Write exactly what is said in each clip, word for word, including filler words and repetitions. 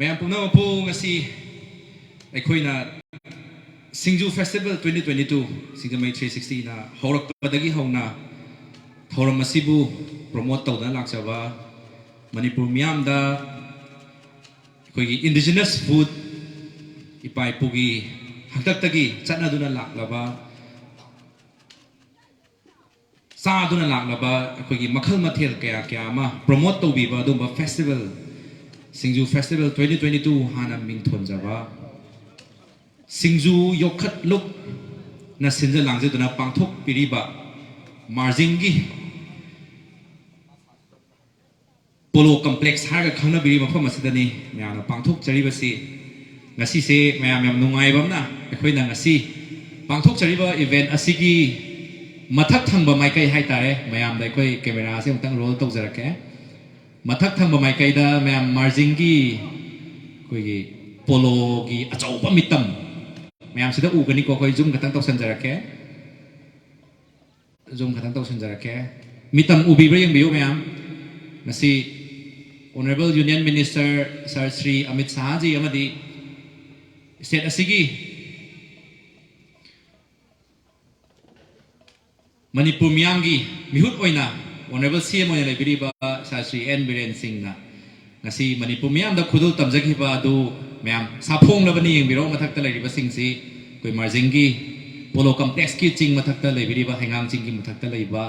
ꯃꯌꯥꯝ ꯄꯨꯝꯅꯃꯛꯄꯨ ꯉꯁꯤ ꯑꯩꯈꯣꯏꯅ ꯁꯤꯡꯖꯨ ꯐꯦꯁꯇꯤꯚꯦꯜ ꯇ꯭ꯋꯦꯟꯇꯤ ꯇ꯭ꯋꯦꯟꯇꯤ ꯇꯨ, ꯁꯤꯡꯖꯃꯩ ꯊ꯭ꯔꯤ ꯁꯤꯛꯁꯇꯤꯅ ꯍꯧꯔꯛꯄꯗꯒꯤ ꯍꯧꯅ ꯊꯧꯔꯝ ꯑꯁꯤꯕꯨ ꯄ꯭ꯔꯣꯃꯣꯠ ꯇꯧꯗꯨꯅ ꯂꯥꯛꯆꯕ ꯃꯅꯤꯄꯨꯔ ꯃꯤꯌꯥꯝꯗ ꯑꯩꯈꯣꯏꯒꯤ ꯏꯟꯗꯤꯖꯤꯅꯁ ꯐꯨꯗ, ꯏꯄꯥ ꯏꯄꯨꯒꯤ ꯍꯥꯛꯇꯛꯇꯒꯤ ꯆꯠꯅꯗꯨꯅ ꯂꯥꯛꯂꯕ, ꯆꯥꯗꯨꯅ ꯂꯥꯛꯂꯕ ꯑꯩꯈꯣꯏꯒꯤ ꯃꯈꯜ ꯃꯊꯦꯜ ꯀꯌꯥ ꯀꯌꯥ ꯑꯃ ꯄ꯭ꯔꯣꯃꯣꯠ ꯇꯧꯕꯤꯕ ꯑꯗꯨꯒꯨꯝꯕ ꯐꯦꯁꯇꯤꯚꯦꯜ, ꯁꯤꯡꯖꯨ ꯐꯦꯁꯇꯤꯚꯦꯜ ꯇ꯭ꯋꯦꯟꯇꯤ ꯇ꯭ꯋꯦꯟꯇꯤ ꯇꯨ ꯍꯥꯟꯅ ꯃꯤꯡ ꯊꯣꯟꯖꯕ, ꯁꯤꯡꯖꯨ ꯌꯣꯛꯈꯠꯂꯨꯞꯅ ꯁꯤꯟꯖ ꯂꯥꯡꯖꯗꯨꯅ ꯄꯥꯡꯊꯣꯛꯄꯤꯔꯤꯕ ꯃꯥꯔꯖꯤꯡꯒꯤ ꯄꯣꯂꯣ ꯀꯝꯄ꯭ꯂꯦꯛꯁ ꯍꯥꯏꯔꯒ ꯈꯪꯅꯕꯤꯔꯤꯕ ꯃꯐꯝ ꯑꯁꯤꯗꯅꯤ ꯃꯌꯥꯝꯅ ꯄꯥꯡꯊꯣꯛꯆꯔꯤꯕꯁꯤ꯫ ꯉꯁꯤꯁꯦ ꯃꯌꯥꯝ ꯌꯥꯝ ꯅꯨꯡꯉꯥꯏꯕ ꯑꯃꯅ, ꯑꯩꯈꯣꯏꯅ ꯉꯁꯤ ꯄꯥꯡꯊꯣꯛꯆꯔꯤꯕ ꯏꯚꯦꯟꯠ ꯑꯁꯤꯒꯤ ꯃꯊꯛ ꯊꯪꯕ ꯃꯥꯏꯀꯩ ꯍꯥꯏꯇꯥꯔꯦ, ꯃꯌꯥꯝꯗ ꯑꯩꯈꯣꯏ ꯀꯦꯃꯦꯔꯥꯁꯦ ꯑꯃꯨꯛꯇꯪ ꯔꯣꯜ ꯇꯧꯖꯔꯛꯀꯦ꯫ ꯃꯊꯛ ꯊꯪꯕ ꯃꯥꯏꯀꯩꯗ ꯃꯌꯥꯝ ꯃꯥꯔꯖꯤꯡꯒꯤ ꯑꯩꯈꯣꯏꯒꯤ ꯄꯣꯂꯣꯒꯤ ꯑꯆꯧꯕ ꯃꯤꯇꯝ ꯃꯌꯥꯝꯁꯤꯗ ꯎꯒꯅꯤꯀꯣ꯫ ꯑꯩꯈꯣꯏ ꯖꯨꯝ ꯈꯛꯇꯪ ꯇꯧꯁꯟꯖꯔꯛꯀꯦ, ꯖꯨꯝ ꯈꯛꯇꯪ ꯇꯧꯁꯟꯖꯔꯛꯀꯦ꯫ ꯃꯤꯇꯝ ꯎꯕꯤꯕ꯭ꯔꯥ ꯌꯦꯡꯕꯤꯌꯨ ꯃꯌꯥꯝ꯫ ꯉꯁꯤ Honourable Union Minister Sir Shri Amit ꯁꯥꯍꯖꯤ ꯑꯃꯗꯤ ꯁ꯭ꯇꯦꯠ ꯑꯁꯤꯒꯤ ꯃꯅꯤꯄꯨꯔ ꯃꯤꯌꯥꯝꯒꯤ ꯃꯤꯍꯨꯠ ꯑꯣꯏꯅ Honourable ꯁꯤ ꯑꯦꯝ ꯑꯣꯏꯅ ꯂꯩꯕꯤꯔꯤꯕ ꯁꯥꯔ ꯁ꯭ꯔꯤ ꯑꯦꯟ ꯕꯤꯔꯦꯟ ꯁꯤꯡꯅ ꯉꯁꯤ ꯃꯅꯤꯄꯨꯔ ꯃꯤꯌꯥꯝꯗ ꯈꯨꯗꯣꯜ ꯇꯝꯖꯈꯤꯕ ꯑꯗꯨ ꯃꯌꯥꯝ ꯁꯥꯐꯣꯡꯂꯕꯅꯤ꯫ ꯌꯦꯡꯕꯤꯔꯣ, ꯃꯊꯛꯇ ꯂꯩꯔꯤꯕꯁꯤꯡꯁꯤ ꯑꯩꯈꯣꯏ ꯃꯥꯔꯖꯤꯡꯒꯤ ꯄꯣꯂꯣ ꯀꯝꯄ꯭ꯂꯦꯛꯁꯀꯤ ꯆꯤꯡ ꯃꯊꯛꯇ ꯂꯩꯕꯤꯔꯤꯕ, ꯍꯩꯉꯥꯡ ꯆꯤꯡꯒꯤ ꯃꯊꯛꯇ ꯂꯩꯕ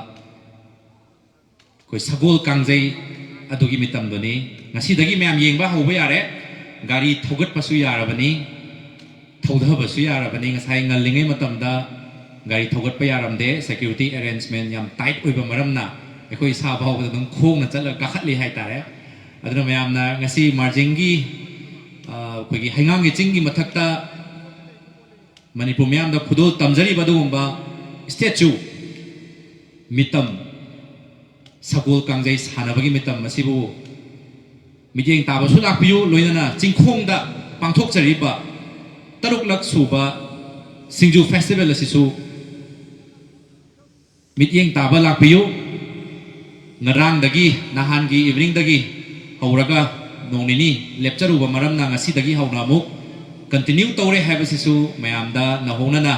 ꯑꯩꯈꯣꯏ ꯁꯒꯣꯜ ꯀꯥꯡꯖꯩ ꯑꯗꯨꯒꯤ ꯃꯤꯇꯝꯗꯨꯅꯤ꯫ ꯉꯁꯤꯗꯒꯤ ꯃꯌꯥꯝ ꯌꯦꯡꯕ ꯍꯧꯕ ꯌꯥꯔꯦ꯫ ꯒꯥꯔꯤ ꯊꯧꯒꯠꯄꯁꯨ ꯌꯥꯔꯕꯅꯤ, ꯊꯧꯊꯕꯁꯨ ꯌꯥꯔꯕꯅꯤ꯫ ꯉꯁꯥꯏ ꯉꯜꯂꯤꯉꯩ ꯃꯇꯝꯗ ꯒꯥꯔꯤ ꯊꯧꯒꯠꯄ ꯌꯥꯔꯝꯗꯦ, ꯁꯦꯀ꯭ꯌꯨꯔꯤꯇꯤ ꯑꯦꯔꯦꯟꯖꯃꯦꯟ ꯌꯥꯝ ꯇꯥꯏꯠ ꯑꯣꯏꯕ ꯃꯔꯝꯅ ꯑꯩꯈꯣꯏ ꯏꯁꯥ ꯐꯥꯎꯕꯗ ꯑꯗꯨꯝ ꯈꯣꯡꯅ ꯆꯠꯂꯒ ꯀꯥꯈꯠꯂꯤ ꯍꯥꯏꯇꯥꯔꯦ꯫ ꯑꯗꯨꯅ ꯃꯌꯥꯝꯅ ꯉꯁꯤ ꯃꯥꯔꯖꯤꯡꯒꯤ, ꯑ, ꯑꯩꯈꯣꯏꯒꯤ ꯍꯩꯉꯥꯡꯒꯤ ꯆꯤꯡꯒꯤ ꯃꯊꯛꯇ ꯃꯅꯤꯄꯨꯔ ꯃꯤꯌꯥꯝꯗ ꯈꯨꯗꯣꯜ ꯇꯝꯖꯔꯤꯕ ꯑꯗꯨꯒꯨꯝꯕ ꯁ꯭ꯇꯦꯆꯨ, ꯃꯤꯇꯝ, ꯁꯒꯣꯜ ꯀꯥꯡꯖꯩ ꯁꯥꯟꯅꯕꯒꯤ ꯃꯤꯇꯝ ꯑꯁꯤꯕꯨ ꯃꯤꯠꯌꯦꯡ ꯇꯥꯕꯁꯨ ꯂꯥꯛꯄꯤꯌꯨ꯫ ꯂꯣꯏꯅꯅ ꯆꯤꯡꯈꯣꯡꯗ ꯄꯥꯡꯊꯣꯛꯆꯔꯤꯕ ꯇꯔꯨꯛꯂꯛ ꯁꯨꯕ ꯁꯤꯡꯖꯨ ꯐꯦꯁꯇꯤꯚꯦꯜ ꯑꯁꯤꯁꯨ ꯃꯤꯠꯌꯦꯡ ꯇꯥꯕ ꯂꯥꯛꯄꯤꯌꯨ꯫ ꯉꯔꯥꯡꯗꯒꯤ, ꯅꯍꯥꯟꯒꯤ ꯏꯚꯤꯅꯤꯡꯗꯒꯤ ꯍꯧꯔꯒ ꯅꯣꯡ ꯅꯤꯅꯤ ꯂꯦꯞꯆꯔꯨꯕ ꯃꯔꯝꯅ ꯉꯁꯤꯗꯒꯤ ꯍꯧꯅ ꯑꯃꯨꯛ continue ꯇꯧꯔꯦ ꯍꯥꯏꯕꯁꯤꯁꯨ ꯃꯌꯥꯝꯗ ꯅꯧꯍꯧꯅꯅ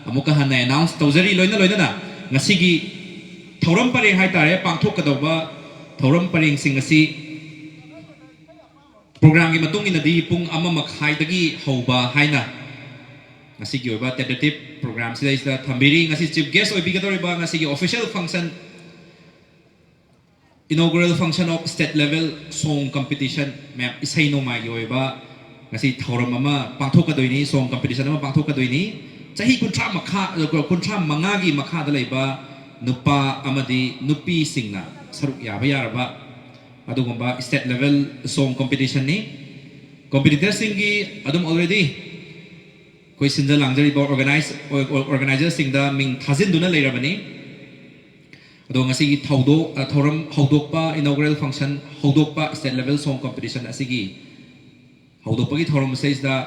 ꯑꯃꯨꯛꯀ ꯍꯟꯅ announce ꯇꯧꯖꯔꯤ꯫ ꯂꯣꯏꯅ ꯂꯣꯏꯅꯅ ꯉꯁꯤꯒꯤ ꯊꯧꯔꯝ ꯄꯔꯦꯡ ꯍꯥꯏꯇꯥꯔꯦ, ꯄꯥꯡꯊꯣꯛꯀꯗꯧꯕ ꯊꯧꯔꯝ ꯄꯔꯦꯡꯁꯤꯡ ꯑꯁꯤ programꯒꯤ ꯃꯇꯨꯡ ꯏꯟꯅꯗꯤ ꯄꯨꯡ ꯑꯃ ꯃꯈꯥꯏꯗꯒꯤ ꯍꯧꯕ ꯍꯥꯏꯅ ꯉꯁꯤꯒꯤ ꯑꯣꯏꯕ tentative program ꯁꯤꯗꯩꯁꯤꯗ ꯊꯝꯕꯤꯔꯤ꯫ ꯉꯁꯤ chief guest ꯑꯣꯏꯕꯤꯒꯗꯧꯔꯤꯕ ꯉꯁꯤꯒꯤ official function, inaugural function of state level song competition, ꯃꯌꯥꯝ ꯏꯁꯩ ꯅꯣꯡꯃꯥꯏꯒꯤ ꯑꯣꯏꯕ ꯉꯁꯤ ꯊꯧꯔꯝ ꯑꯃ ꯄꯥꯡꯊꯣꯛꯀꯗꯣꯏꯅꯤ, song competition ꯑꯃ ꯄꯥꯡꯊꯣꯛꯀꯗꯣꯏꯅꯤ꯫ ꯆꯍꯤ ꯀꯨꯟꯊ꯭ꯔꯥ ꯃꯈꯥ, ꯀꯨꯟꯊ꯭ꯔꯥ ꯃꯉꯥꯒꯤ ꯃꯈꯥꯗ ꯂꯩꯕ ꯅꯨꯄꯥ ꯑꯃꯗꯤ ꯅꯨꯄꯤꯁꯤꯡꯅ ꯁꯔꯨꯛ ꯌꯥꯕ ꯌꯥꯔꯕ ꯑꯗꯨꯒꯨꯝꯕ state level song competitionꯅꯤ꯫ Competitorꯁꯤꯡꯒꯤ ꯑꯗꯨꯝ already ꯑꯩꯈꯣꯏ ꯁꯤꯟꯖ ꯂꯥꯡꯖꯔꯤꯕ organize, organizerꯁꯤꯡꯗ ꯃꯤꯡ ꯊꯥꯖꯤꯟꯗꯨꯅ ꯂꯩꯔꯕꯅꯤ꯫ ꯑꯗꯣ ꯉꯁꯤꯒꯤ ꯊꯧꯗꯣꯛ, ꯑ, ꯊꯧꯔꯝ ꯍꯧꯗꯣꯛꯄ, inaugural function ꯍꯧꯗꯣꯛꯄ, state level song competition ꯑꯁꯤꯒꯤ ꯍꯧꯗꯣꯛꯄꯒꯤ ꯊꯧꯔꯝ ꯑꯁꯤꯗꯩꯁꯤꯗ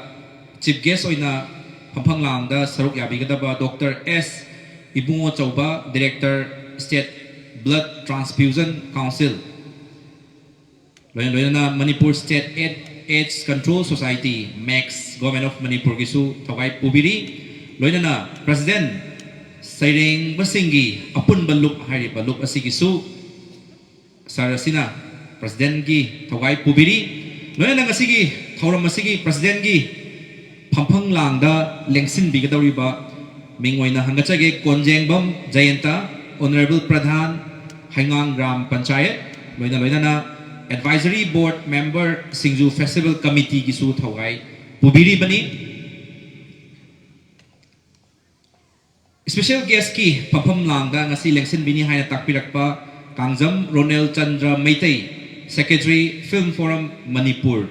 chief guest ꯑꯣꯏꯅ ꯐꯝꯐꯝ ꯂꯥꯡꯗ ꯁꯔꯨꯛ ꯌꯥꯕꯤꯒꯗꯕ Doctor S ꯏꯕꯨꯡꯉꯣ ꯆꯧꯕ, Director, State Blood Transfusion Council, ꯂꯣꯏꯅ ꯂꯣꯏꯅꯅ Manipur State AIDS Control Society, max, Government of Manipurꯒꯤꯁꯨ ꯊꯧꯒꯥꯏ ꯄꯨꯕꯤꯔꯤ꯫ ꯂꯣꯏꯅꯅ President ꯁꯩꯔꯦꯡꯕꯁꯤꯡꯒꯤ ꯑꯄꯨꯟꯕ ꯂꯨꯞ ꯍꯥꯏꯔꯤꯕ ꯂꯨꯞ ꯑꯁꯤꯒꯤꯁꯨ sir ꯑꯁꯤꯅ Presidentꯀꯤ ꯊꯧꯒꯥꯏ ꯄꯨꯕꯤꯔꯤ꯫ ꯂꯣꯏꯅꯅ ꯉꯁꯤꯒꯤ ꯊꯧꯔꯝ ꯑꯁꯤꯒꯤ Presidentꯀꯤ ꯐꯝꯐꯝ ꯂꯥꯡꯗ ꯂꯦꯡꯁꯤꯟꯕꯤꯒꯗꯧꯔꯤꯕ ꯃꯤꯡ ꯑꯣꯏꯅ ꯍꯪꯒꯠꯆꯒꯦ, ꯀꯣꯟꯖꯦꯡꯕꯝ ꯖꯌꯟꯇ, Honourable ꯄ꯭ꯔꯙꯥꯟ, ꯍꯩꯉꯥꯡ ꯒ꯭ꯔꯥꯝ ꯄꯟꯆꯥꯌꯠ, ꯂꯣꯏꯅ ꯂꯣꯏꯅꯅ Advisory Board member, ꯁꯤꯡꯖꯨ Festival Committeeꯒꯤꯁꯨ ꯊꯧꯒꯥꯏ ꯄꯨꯕꯤꯔꯤꯕꯅꯤ꯫ Special guestꯀꯤ ꯐꯝꯐꯝ ꯂꯥꯡꯗ ꯉꯁꯤ ꯂꯦꯡꯁꯤꯟꯕꯤꯅꯤ ꯍꯥꯏꯅ ꯇꯥꯛꯄꯤꯔꯛꯄ Kangjam Ronel Chandra Meitei, Secretary, Film Forum, Manipur.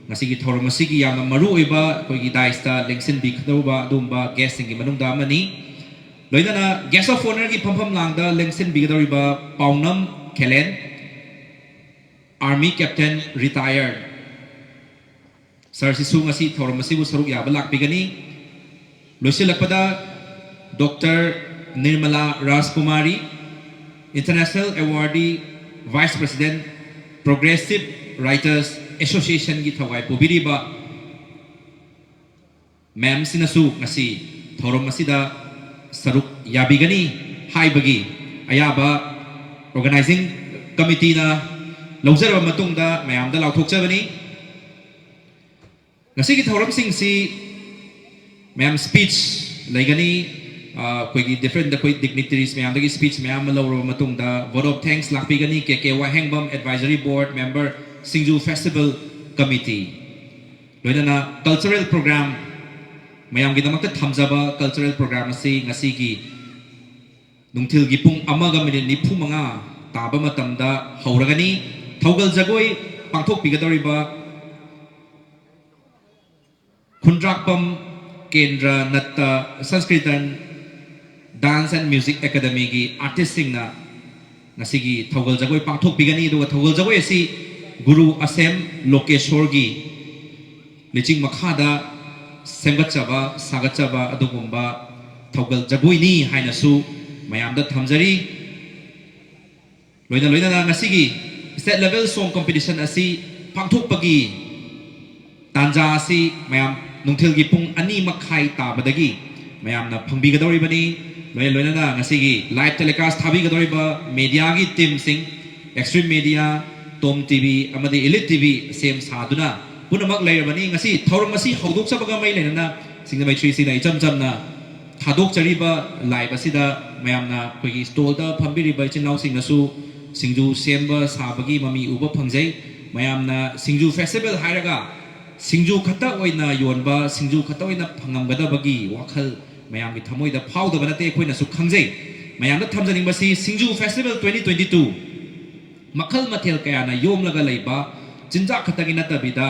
ꯉꯁꯤꯒꯤ ꯊꯧꯔꯝ ꯑꯁꯤꯒꯤ ꯌꯥꯝꯅ ꯃꯔꯨ ꯑꯣꯏꯕ ꯑꯩꯈꯣꯏꯒꯤ daisꯇ ꯂꯦꯡꯁꯤꯟꯕꯤꯒꯗꯧꯕ ꯑꯗꯨꯒꯨꯝꯕ guestꯁꯤꯡꯒꯤ ꯃꯅꯨꯡꯗ ꯑꯃꯅꯤ꯫ ꯂꯣꯏꯅꯅ Guest of Honourꯒꯤ ꯐꯝꯐꯝ ꯂꯥꯡꯗ ꯂꯦꯡꯁꯤꯟꯕꯤꯒꯗꯧꯔꯤꯕ ꯄꯥꯎꯅꯝ ꯈꯦꯂꯦꯟ, Army Captain, Retired꯫ Sirꯁꯤꯁꯨ ꯉꯁꯤ ꯊꯧꯔꯝ ꯑꯁꯤꯕꯨ ꯁꯔꯨꯛ ꯌꯥꯕ ꯂꯥꯛꯄꯤꯒꯅꯤ꯫ ꯂꯣꯏꯁꯤꯜꯂꯛꯄꯗ Doctor Nirmala ꯔꯥꯖꯀꯨꯃꯥꯔꯤ, International Awardee, Vice President, Progressive Writers, ꯑꯦꯁꯣꯁꯤꯌꯦꯁꯟꯒꯤ ꯊꯧꯒꯥꯏ ꯄꯨꯕꯤꯔꯤꯕ ꯃꯌꯥꯝꯁꯤꯅꯁꯨ ꯉꯁꯤ ꯊꯧꯔꯝ ꯑꯁꯤꯗ ꯁꯔꯨꯛ ꯌꯥꯕꯤꯒꯅꯤ ꯍꯥꯏꯕꯒꯤ ꯑꯌꯥꯕ ꯑꯣꯔꯒꯅꯥꯏꯖꯤꯡ ꯀꯃꯤꯇꯤꯅ ꯂꯧꯖꯔꯕ ꯃꯇꯨꯡꯗ ꯃꯌꯥꯝꯗ ꯂꯥꯎꯊꯣꯛꯆꯕꯅꯤ꯫ ꯉꯁꯤꯒꯤ ꯊꯧꯔꯝꯁꯤꯡꯁꯤ ꯃꯌꯥꯝ ꯁ꯭ꯄꯤꯆ ꯂꯩꯒꯅꯤ꯫ ꯑ, ꯑꯩꯈꯣꯏꯒꯤ ꯗꯤꯐ꯭ꯔꯦꯟ ꯑꯩꯈꯣꯏ ꯗꯤꯒꯅꯤꯇꯔꯤꯁ ꯃꯌꯥꯝꯗꯒꯤ ꯁ꯭ꯄꯤꯆ ꯃꯌꯥꯝ ꯑꯃ ꯂꯧꯔꯕ ꯃꯇꯨꯡꯗ vote of thanks ꯂꯥꯛꯄꯤꯒꯅꯤ꯫ K K Wahengbam, advisory board member, Singju festival committee, ꯂꯣꯏꯅꯅ ꯀꯜꯆꯔꯦꯜ ꯄ꯭ꯔꯣꯒ꯭ꯔꯥꯝ, ꯃꯌꯥꯝꯒꯤꯗꯃꯛꯇ ꯊꯝꯖꯕ ꯀꯜꯆꯔꯦꯜ ꯄ꯭ꯔꯣꯒ꯭ꯔꯥꯝ ꯑꯁꯤ ꯉꯁꯤꯒꯤ ꯅꯨꯡꯊꯤꯜꯒꯤ ꯄꯨꯡ ꯑꯃꯒ ꯃꯤꯅꯤꯠ ꯅꯤꯐꯨ ꯃꯉꯥ ꯇꯥꯕ ꯃꯇꯝꯗ ꯍꯧꯔꯒꯅꯤ꯫ ꯊꯧꯒꯜ ꯖꯒꯣꯏ ꯄꯥꯡꯊꯣꯛꯄꯤꯒꯗꯧꯔꯤꯕ ꯈꯨꯟꯗ꯭ꯔꯥꯛꯄꯝ ꯀꯦꯟꯗ꯭ꯔ ꯅꯠꯇ ꯁꯪꯁꯀ꯭ꯔꯤꯇꯟ ꯗꯥꯟꯁ ꯑꯦꯟ ꯃ꯭ꯌꯨꯖꯤꯛ ꯑꯦꯀꯥꯗꯃꯤꯒꯤ ꯑꯥꯔꯇꯤꯁꯁꯤꯡꯅ ꯉꯁꯤꯒꯤ ꯊꯧꯒꯜ ꯖꯒꯣꯏ ꯄꯥꯡꯊꯣꯛꯄꯤꯒꯅꯤ꯫ ꯑꯗꯨꯒ ꯊꯧꯒꯜ ꯖꯒꯣꯏ ꯑꯁꯤ ꯒꯨꯔꯨ ꯑꯁꯦꯝ ꯂꯣꯀꯦꯁꯣꯔꯒꯤ ꯂꯤꯆꯤꯡ ꯃꯈꯥꯗ ꯁꯦꯝꯒꯠꯆꯕ ꯁꯥꯒꯠꯆꯕ ꯑꯗꯨꯒꯨꯝꯕ ꯊꯧꯒꯜ ꯖꯒꯣꯏꯅꯤ ꯍꯥꯏꯅꯁꯨ ꯃꯌꯥꯝꯗ ꯊꯝꯖꯔꯤ꯫ ꯂꯣꯏꯅ ꯂꯣꯏꯅꯅ ꯉꯁꯤꯒꯤ state level song competition ꯑꯁꯤ ꯄꯥꯡꯊꯣꯛꯄꯒꯤ ꯇꯥꯟꯖꯥ ꯑꯁꯤ ꯃꯌꯥꯝ ꯅꯨꯡꯊꯤꯜꯒꯤ ꯄꯨꯡ ꯑꯅꯤ ꯃꯈꯥꯏ ꯇꯥꯕꯗꯒꯤ ꯃꯌꯥꯝꯅ ꯐꯪꯕꯤꯒꯗꯧꯔꯤꯕꯅꯤ꯫ ꯂꯣꯏꯅ ꯂꯣꯏꯅꯅ ꯉꯁꯤꯒꯤ live telecast ꯊꯥꯕꯤꯒꯗꯧꯔꯤꯕ ꯃꯦꯗꯤꯌꯥꯒꯤ ꯇꯤꯝꯁꯤꯡ, Extreme Media, Tom T V ꯑꯃꯗꯤ Elite T V ꯁꯦꯝ ꯁꯥꯗꯨꯅ ꯄꯨꯝꯅꯃꯛ ꯂꯩꯔꯕꯅꯤ꯫ ꯉꯁꯤ ꯊꯧꯔꯝ ꯑꯁꯤ ꯍꯧꯗꯣꯛꯆꯕꯒ ꯃꯔꯤ ꯂꯩꯅꯅ ꯁꯤꯡꯖꯃꯩ ꯊ꯭ꯔꯤ ꯁꯤꯅ ꯏꯆꯝ ꯆꯝꯅ ꯊꯥꯗꯣꯛꯆꯔꯤꯕ live ꯑꯁꯤꯗ ꯃꯌꯥꯝꯅ ꯑꯩꯈꯣꯏꯒꯤ ꯁ꯭ꯇꯣꯜꯗ ꯐꯝꯕꯤꯔꯤꯕ ꯏꯆꯤꯟ ꯏꯅꯥꯎꯁꯤꯡꯅꯁꯨ ꯁꯤꯡꯖꯨ ꯁꯦꯝꯕ ꯁꯥꯕꯒꯤ ꯃꯃꯤ ꯎꯕ ꯐꯪꯖꯩ꯫ ꯃꯌꯥꯝꯅ ꯁꯤꯡꯖꯨ ꯐꯦꯁꯇꯤꯚꯦꯜ ꯍꯥꯏꯔꯒ ꯁꯤꯡꯖꯨ ꯈꯛꯇ ꯑꯣꯏꯅ ꯌꯣꯟꯕ, ꯁꯤꯡꯖꯨ ꯈꯛꯇ ꯑꯣꯏꯅ ꯐꯪꯉꯝꯒꯗꯕꯒꯤ ꯋꯥꯈꯜ ꯃꯌꯥꯝꯒꯤ ꯊꯃꯣꯏꯗ ꯐꯥꯎꯗꯕ ꯅꯠꯇꯦ, ꯑꯩꯈꯣꯏꯅꯁꯨ ꯈꯪꯖꯩ꯫ ꯃꯌꯥꯝꯗ ꯊꯝꯖꯅꯤꯡꯕꯁꯤ ꯁꯤꯡꯖꯨ ꯐꯦꯁꯇꯤꯚꯦꯜ twenty twenty two ꯃꯈꯜ ꯃꯊꯦꯜ ꯀꯌꯥꯅ ꯌꯣꯝꯂꯒ ꯂꯩꯕ ꯆꯤꯟꯖꯥꯛ ꯈꯛꯇꯒꯤ ꯅꯠꯇꯕꯤꯗ,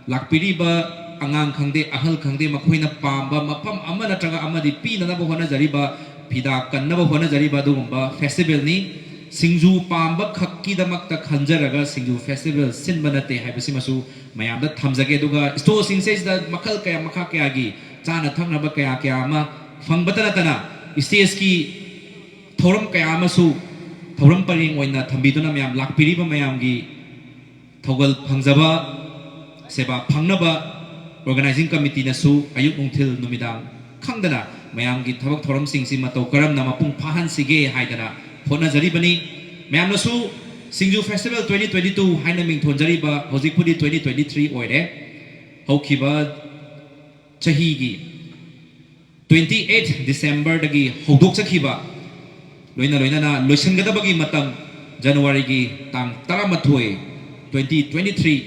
ꯂꯥꯛꯄꯤꯔꯤꯕ ꯑꯉꯥꯡ ꯈꯪꯗꯦ, ꯑꯍꯜ ꯈꯪꯗꯦ, ꯃꯈꯣꯏꯅ ꯄꯥꯝꯕ ꯃꯐꯝ ꯑꯃ ꯅꯠꯇ꯭ꯔꯒ ꯑꯃꯗꯤ ꯄꯤꯅꯅꯕ ꯍꯣꯠꯅꯖꯔꯤꯕ, ꯐꯤꯗꯥ ꯀꯟꯅꯕ ꯍꯣꯠꯅꯖꯔꯤꯕ ꯑꯗꯨꯒꯨꯝꯕ ꯐꯦꯁꯇꯤꯚꯦꯜꯅꯤ꯫ ꯁꯤꯡꯖꯨ ꯄꯥꯝꯕ ꯈꯛꯀꯤꯗꯃꯛꯇ ꯈꯟꯖꯔꯒ ꯁꯤꯡꯖꯨ ꯐꯦꯁꯇꯤꯚꯦꯜ ꯁꯤꯟꯕ ꯅꯠꯇꯦ ꯍꯥꯏꯕꯁꯤꯃꯁꯨ ꯃꯌꯥꯝꯗ ꯊꯝꯖꯒꯦ꯫ ꯑꯗꯨꯒ ꯁ꯭ꯇꯣꯜꯁꯤꯡꯁꯤꯗꯩꯁꯤꯗ ꯃꯈꯜ ꯀꯌꯥ, ꯃꯈꯥ ꯀꯌꯥꯒꯤ ꯆꯥꯅ ꯊꯛꯅꯕ ꯀꯌꯥ ꯀꯌꯥ ꯑꯃ ꯐꯪꯕꯇ ꯅꯠꯇꯅ, ꯁ꯭ꯇꯦꯖꯀꯤ ꯊꯧꯔꯝ ꯀꯌꯥ ꯑꯃꯁꯨ ꯊꯧꯔꯝ ꯄꯔꯦꯡ ꯑꯣꯏꯅ ꯊꯝꯕꯤꯗꯨꯅ ꯃꯌꯥꯝ ꯂꯥꯛꯄꯤꯔꯤꯕ ꯃꯌꯥꯝꯒꯤ ꯊꯧꯒꯜ ꯐꯪꯖꯕ, ꯁꯦꯕꯥ ꯐꯪꯅꯕ organizing committeeꯅꯁꯨ ꯑꯌꯨꯛ ꯅꯨꯡꯊꯤꯜ ꯅꯨꯃꯤꯗꯥꯡ ꯈꯪꯗꯅ ꯃꯌꯥꯝꯒꯤ ꯊꯕꯛ ꯊꯧꯔꯝꯁꯤꯡꯁꯤ ꯃꯇꯧ ꯀꯔꯝꯅ ꯃꯄꯨꯡ ꯐꯥꯍꯟꯁꯤꯒꯦ ꯍꯥꯏꯗꯅ ꯍꯣꯠꯅꯖꯔꯤꯕꯅꯤ꯫ ꯃꯌꯥꯝꯅꯁꯨ ꯁꯤꯡꯖꯨ Festival twenty twenty two ꯍꯥꯏꯅ ꯃꯤꯡꯊꯣꯟꯖꯔꯤꯕ, ꯍꯧꯖꯤꯛꯄꯨꯗꯤ twenty twenty three ꯑꯣꯏꯔꯦ, ꯍꯧꯈꯤꯕ ꯆꯍꯤꯒꯤ twenty eight Decemberꯗꯒꯤ ꯍꯧꯗꯣꯛꯆꯈꯤꯕ, ꯂꯣꯏꯅ ꯂꯣꯏꯅꯅ ꯂꯣꯏꯁꯤꯟꯒꯗꯕꯒꯤ ꯃꯇꯝ Januaryꯒꯤ ꯇꯥꯡ ꯇꯔꯥꯃꯥꯊꯣꯏ, twenty twenty three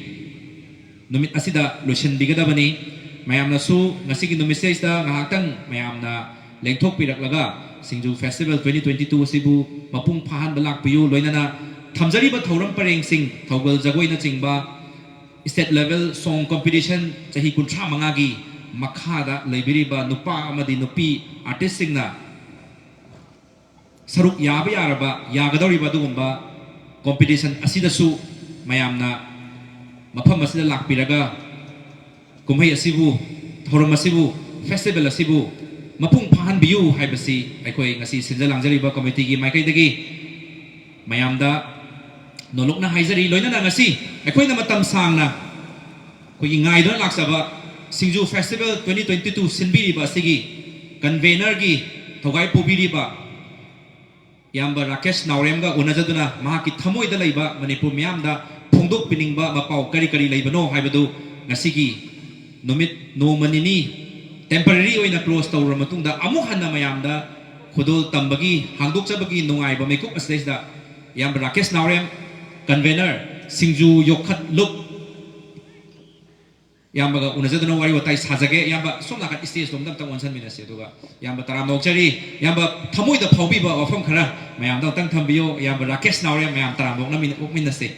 ꯅꯨꯃꯤꯠ ꯑꯁꯤꯗ ꯂꯣꯏꯁꯤꯟꯕꯤꯒꯗꯕꯅꯤ꯫ ꯃꯌꯥꯝꯅꯁꯨ ꯉꯁꯤꯒꯤ ꯅꯨꯃꯤꯠꯁꯤꯗꯩꯁꯤꯗ ꯉꯥꯏꯍꯥꯛꯇꯪ ꯃꯌꯥꯝꯅ ꯂꯦꯡꯊꯣꯛꯄꯤꯔꯛꯂꯒ ꯁꯤꯡꯖꯨ Festival twenty twenty two ꯑꯁꯤꯕꯨ ꯃꯄꯨꯡ ꯐꯥꯍꯟꯕ ꯂꯥꯛꯄꯤꯌꯨ꯫ ꯂꯣꯏꯅꯅ ꯊꯝꯖꯔꯤꯕ ꯊꯧꯔꯝ ꯄꯔꯦꯡꯁꯤꯡ, ꯊꯧꯒꯜ ꯖꯒꯣꯏꯅꯆꯤꯡꯕ, state level song competition ꯆꯍꯤ ꯀꯨꯟꯊ꯭ꯔꯥ ꯃꯉꯥꯒꯤ ꯃꯈꯥꯗ ꯂꯩꯕꯤꯔꯤꯕ ꯅꯨꯄꯥ ꯑꯃꯗꯤ ꯅꯨꯄꯤ artistꯁꯤꯡꯅ ꯁꯔꯨꯛ ꯌꯥꯕ ꯌꯥꯔꯕ, ꯌꯥꯒꯗꯧꯔꯤꯕ ꯑꯗꯨꯒꯨꯝꯕ competition ꯑꯁꯤꯗꯁꯨ ꯃꯌꯥꯝꯅ ꯃꯐꯝ ꯑꯁꯤꯗ ꯂꯥꯛꯄꯤꯔꯒ ꯀꯨꯝꯍꯩ ꯑꯁꯤꯕꯨ, ꯊꯧꯔꯝ ꯑꯁꯤꯕꯨ, festival ꯑꯁꯤꯕꯨ ꯃꯄꯨꯡ ꯐꯥꯍꯟꯕꯤꯌꯨ ꯍꯥꯏꯕꯁꯤ ꯑꯩꯈꯣꯏ ꯉꯁꯤ ꯁꯤꯟꯖ ꯂꯥꯡꯖꯔꯤꯕ committeeꯒꯤ ꯃꯥꯏꯀꯩꯗꯒꯤ ꯃꯌꯥꯝꯗ ꯅꯣꯂꯨꯛꯅ ꯍꯥꯏꯖꯔꯤ꯫ ꯂꯣꯏꯅꯅ ꯉꯁꯤ ꯑꯩꯈꯣꯏꯅ ꯃꯇꯝ ꯁꯥꯡꯅ ꯑꯩꯈꯣꯏꯒꯤ ꯉꯥꯏꯗꯨꯅ ꯂꯥꯛꯆꯕ ꯁꯤꯡꯖꯨ Festival twenty twenty two ꯁꯤꯟꯕꯤꯔꯤꯕ ꯑꯁꯤꯒꯤ convenorꯒꯤ ꯊꯧꯒꯥꯏ ꯄꯨꯕꯤꯔꯤꯕ ꯏꯌꯥꯝꯕ ꯔꯥꯀꯦꯁ ꯅꯥꯎꯔꯦꯝꯒ ꯎꯅꯖꯗꯨꯅ ꯃꯍꯥꯛꯀꯤ ꯊꯃꯣꯏꯗ ꯂꯩꯕ ꯃꯅꯤꯄꯨꯔ ꯃꯤꯌꯥꯝꯗ ꯐꯣꯡꯗꯣꯛꯄꯤꯅꯤꯡꯕ ꯃꯄꯥꯎ ꯀꯔꯤ ꯀꯔꯤ ꯂꯩꯕꯅꯣ ꯍꯥꯏꯕꯗꯨ ꯉꯁꯤꯒꯤ ꯅꯨꯃꯤꯠ ꯅꯣꯡꯃ ꯅꯤꯅꯤ temporary ꯑꯣꯏꯅ close ꯇꯧꯔꯕ ꯃꯇꯨꯡꯗ ꯑꯃꯨꯛ ꯍꯟꯅ ꯃꯌꯥꯝꯗ ꯈꯨꯗꯣꯜ ꯇꯝꯕꯒꯤ, ꯍꯥꯡꯗꯣꯛꯆꯕꯒꯤ ꯅꯨꯡꯉꯥꯏꯕ ꯃꯤꯀꯨꯞ ꯑꯁꯤꯗꯩꯁꯤꯗ ꯏꯌꯥꯝꯕ ꯔꯥꯀꯦꯁ ꯅꯥꯎꯔꯦꯝ, convenor, ꯁꯤꯡꯖꯨ ꯌꯣꯛꯈꯠ ꯂꯨꯞ, ꯏꯌꯥꯝꯕꯒ ꯎꯅꯖꯗꯨꯅ ꯋꯥꯔꯤ ꯋꯥꯇꯥꯏ ꯁꯥꯖꯒꯦ꯫ ꯏꯌꯥꯝꯕ, ꯁꯣꯝ ꯅꯥꯀꯟ stage ꯂꯣꯝꯗ ꯑꯝꯇꯪ ꯑꯣꯟꯁꯤꯟꯃꯤꯟꯅꯁꯤ, ꯑꯗꯨꯒ ꯏꯌꯥꯝꯕ ꯇꯔꯥꯝꯅ ꯑꯣꯛꯆꯔꯤ꯫ ꯏꯌꯥꯝꯕ, ꯊꯃꯣꯏꯗ ꯐꯥꯎꯕꯤꯕ ꯋꯥꯐꯝ ꯈꯔ ꯃꯌꯥꯝꯗ ꯑꯝꯇꯪ ꯊꯝꯕꯤꯌꯣ꯫ ꯏꯌꯥꯝꯕ ꯔꯥꯀꯦꯁ ꯅꯥꯎꯔꯦꯝ, ꯃꯌꯥꯝ ꯇꯔꯥꯝꯅ ꯑꯣꯛꯅꯃꯤꯟ-, ꯑꯣꯛꯃꯤꯟꯅꯁꯤ꯫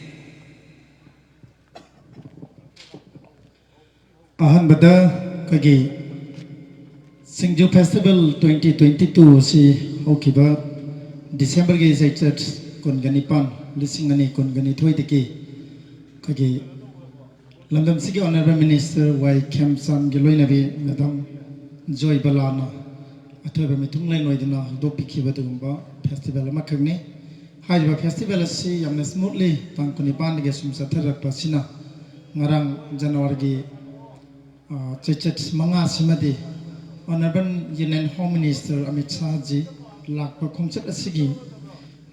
ꯑꯍꯥꯟꯕꯗ ꯑꯩꯈꯣꯏꯒꯤ ꯁꯤꯡꯖꯨ Festival twenty twenty two ꯑꯁꯤ ꯍꯧꯈꯤꯕ Decemberꯒꯤ ꯆꯩꯆꯠ ꯀꯨꯟꯒ ꯅꯤꯄꯥꯟ, ꯂꯤꯁꯤꯡ ꯑꯅꯤ ꯀꯨꯟꯒ ꯅꯤꯊꯣꯏꯗꯒꯤ ꯑꯩꯈꯣꯏꯒꯤ ꯂꯝꯗꯝꯁꯤꯒꯤ Honourable Minister ꯋꯥꯏ ꯈꯦꯝꯆꯥꯟꯒꯤ ꯂꯣꯏꯅꯕꯤ Madam ꯖꯣꯏꯕꯂꯥꯅ ꯑꯊꯣꯏꯕ ꯃꯤꯊꯨꯡꯂꯦꯟ ꯑꯣꯏꯗꯨꯅ ꯍꯧꯗꯣꯛꯄꯤꯈꯤꯕ ꯑꯗꯨꯒꯨꯝꯕ festival ꯑꯃꯈꯛꯅꯤ꯫ ꯍꯥꯏꯔꯤꯕ ꯐꯦꯁꯇꯤꯚꯦꯜ ꯑꯁꯤ ꯌꯥꯝꯅ ꯁ꯭ꯃꯨꯠꯂꯤ ꯇꯥꯡ ꯀꯨꯟꯅꯤꯄꯥꯟꯗꯒꯤ ꯑꯁꯨꯝ ꯆꯠꯊꯔꯛꯄ ꯑꯁꯤꯅ ꯉꯔꯥꯡ ꯖꯅꯋꯥꯔꯤꯒꯤ, ꯑ, ꯆꯩꯆꯠ ꯃꯉꯥꯁꯤꯃꯗꯤ Honourable Union Home Minister Amit ꯁꯥꯍꯖꯤ ꯂꯥꯛꯄ ꯈꯣꯡꯆꯠ ꯑꯁꯤꯒꯤ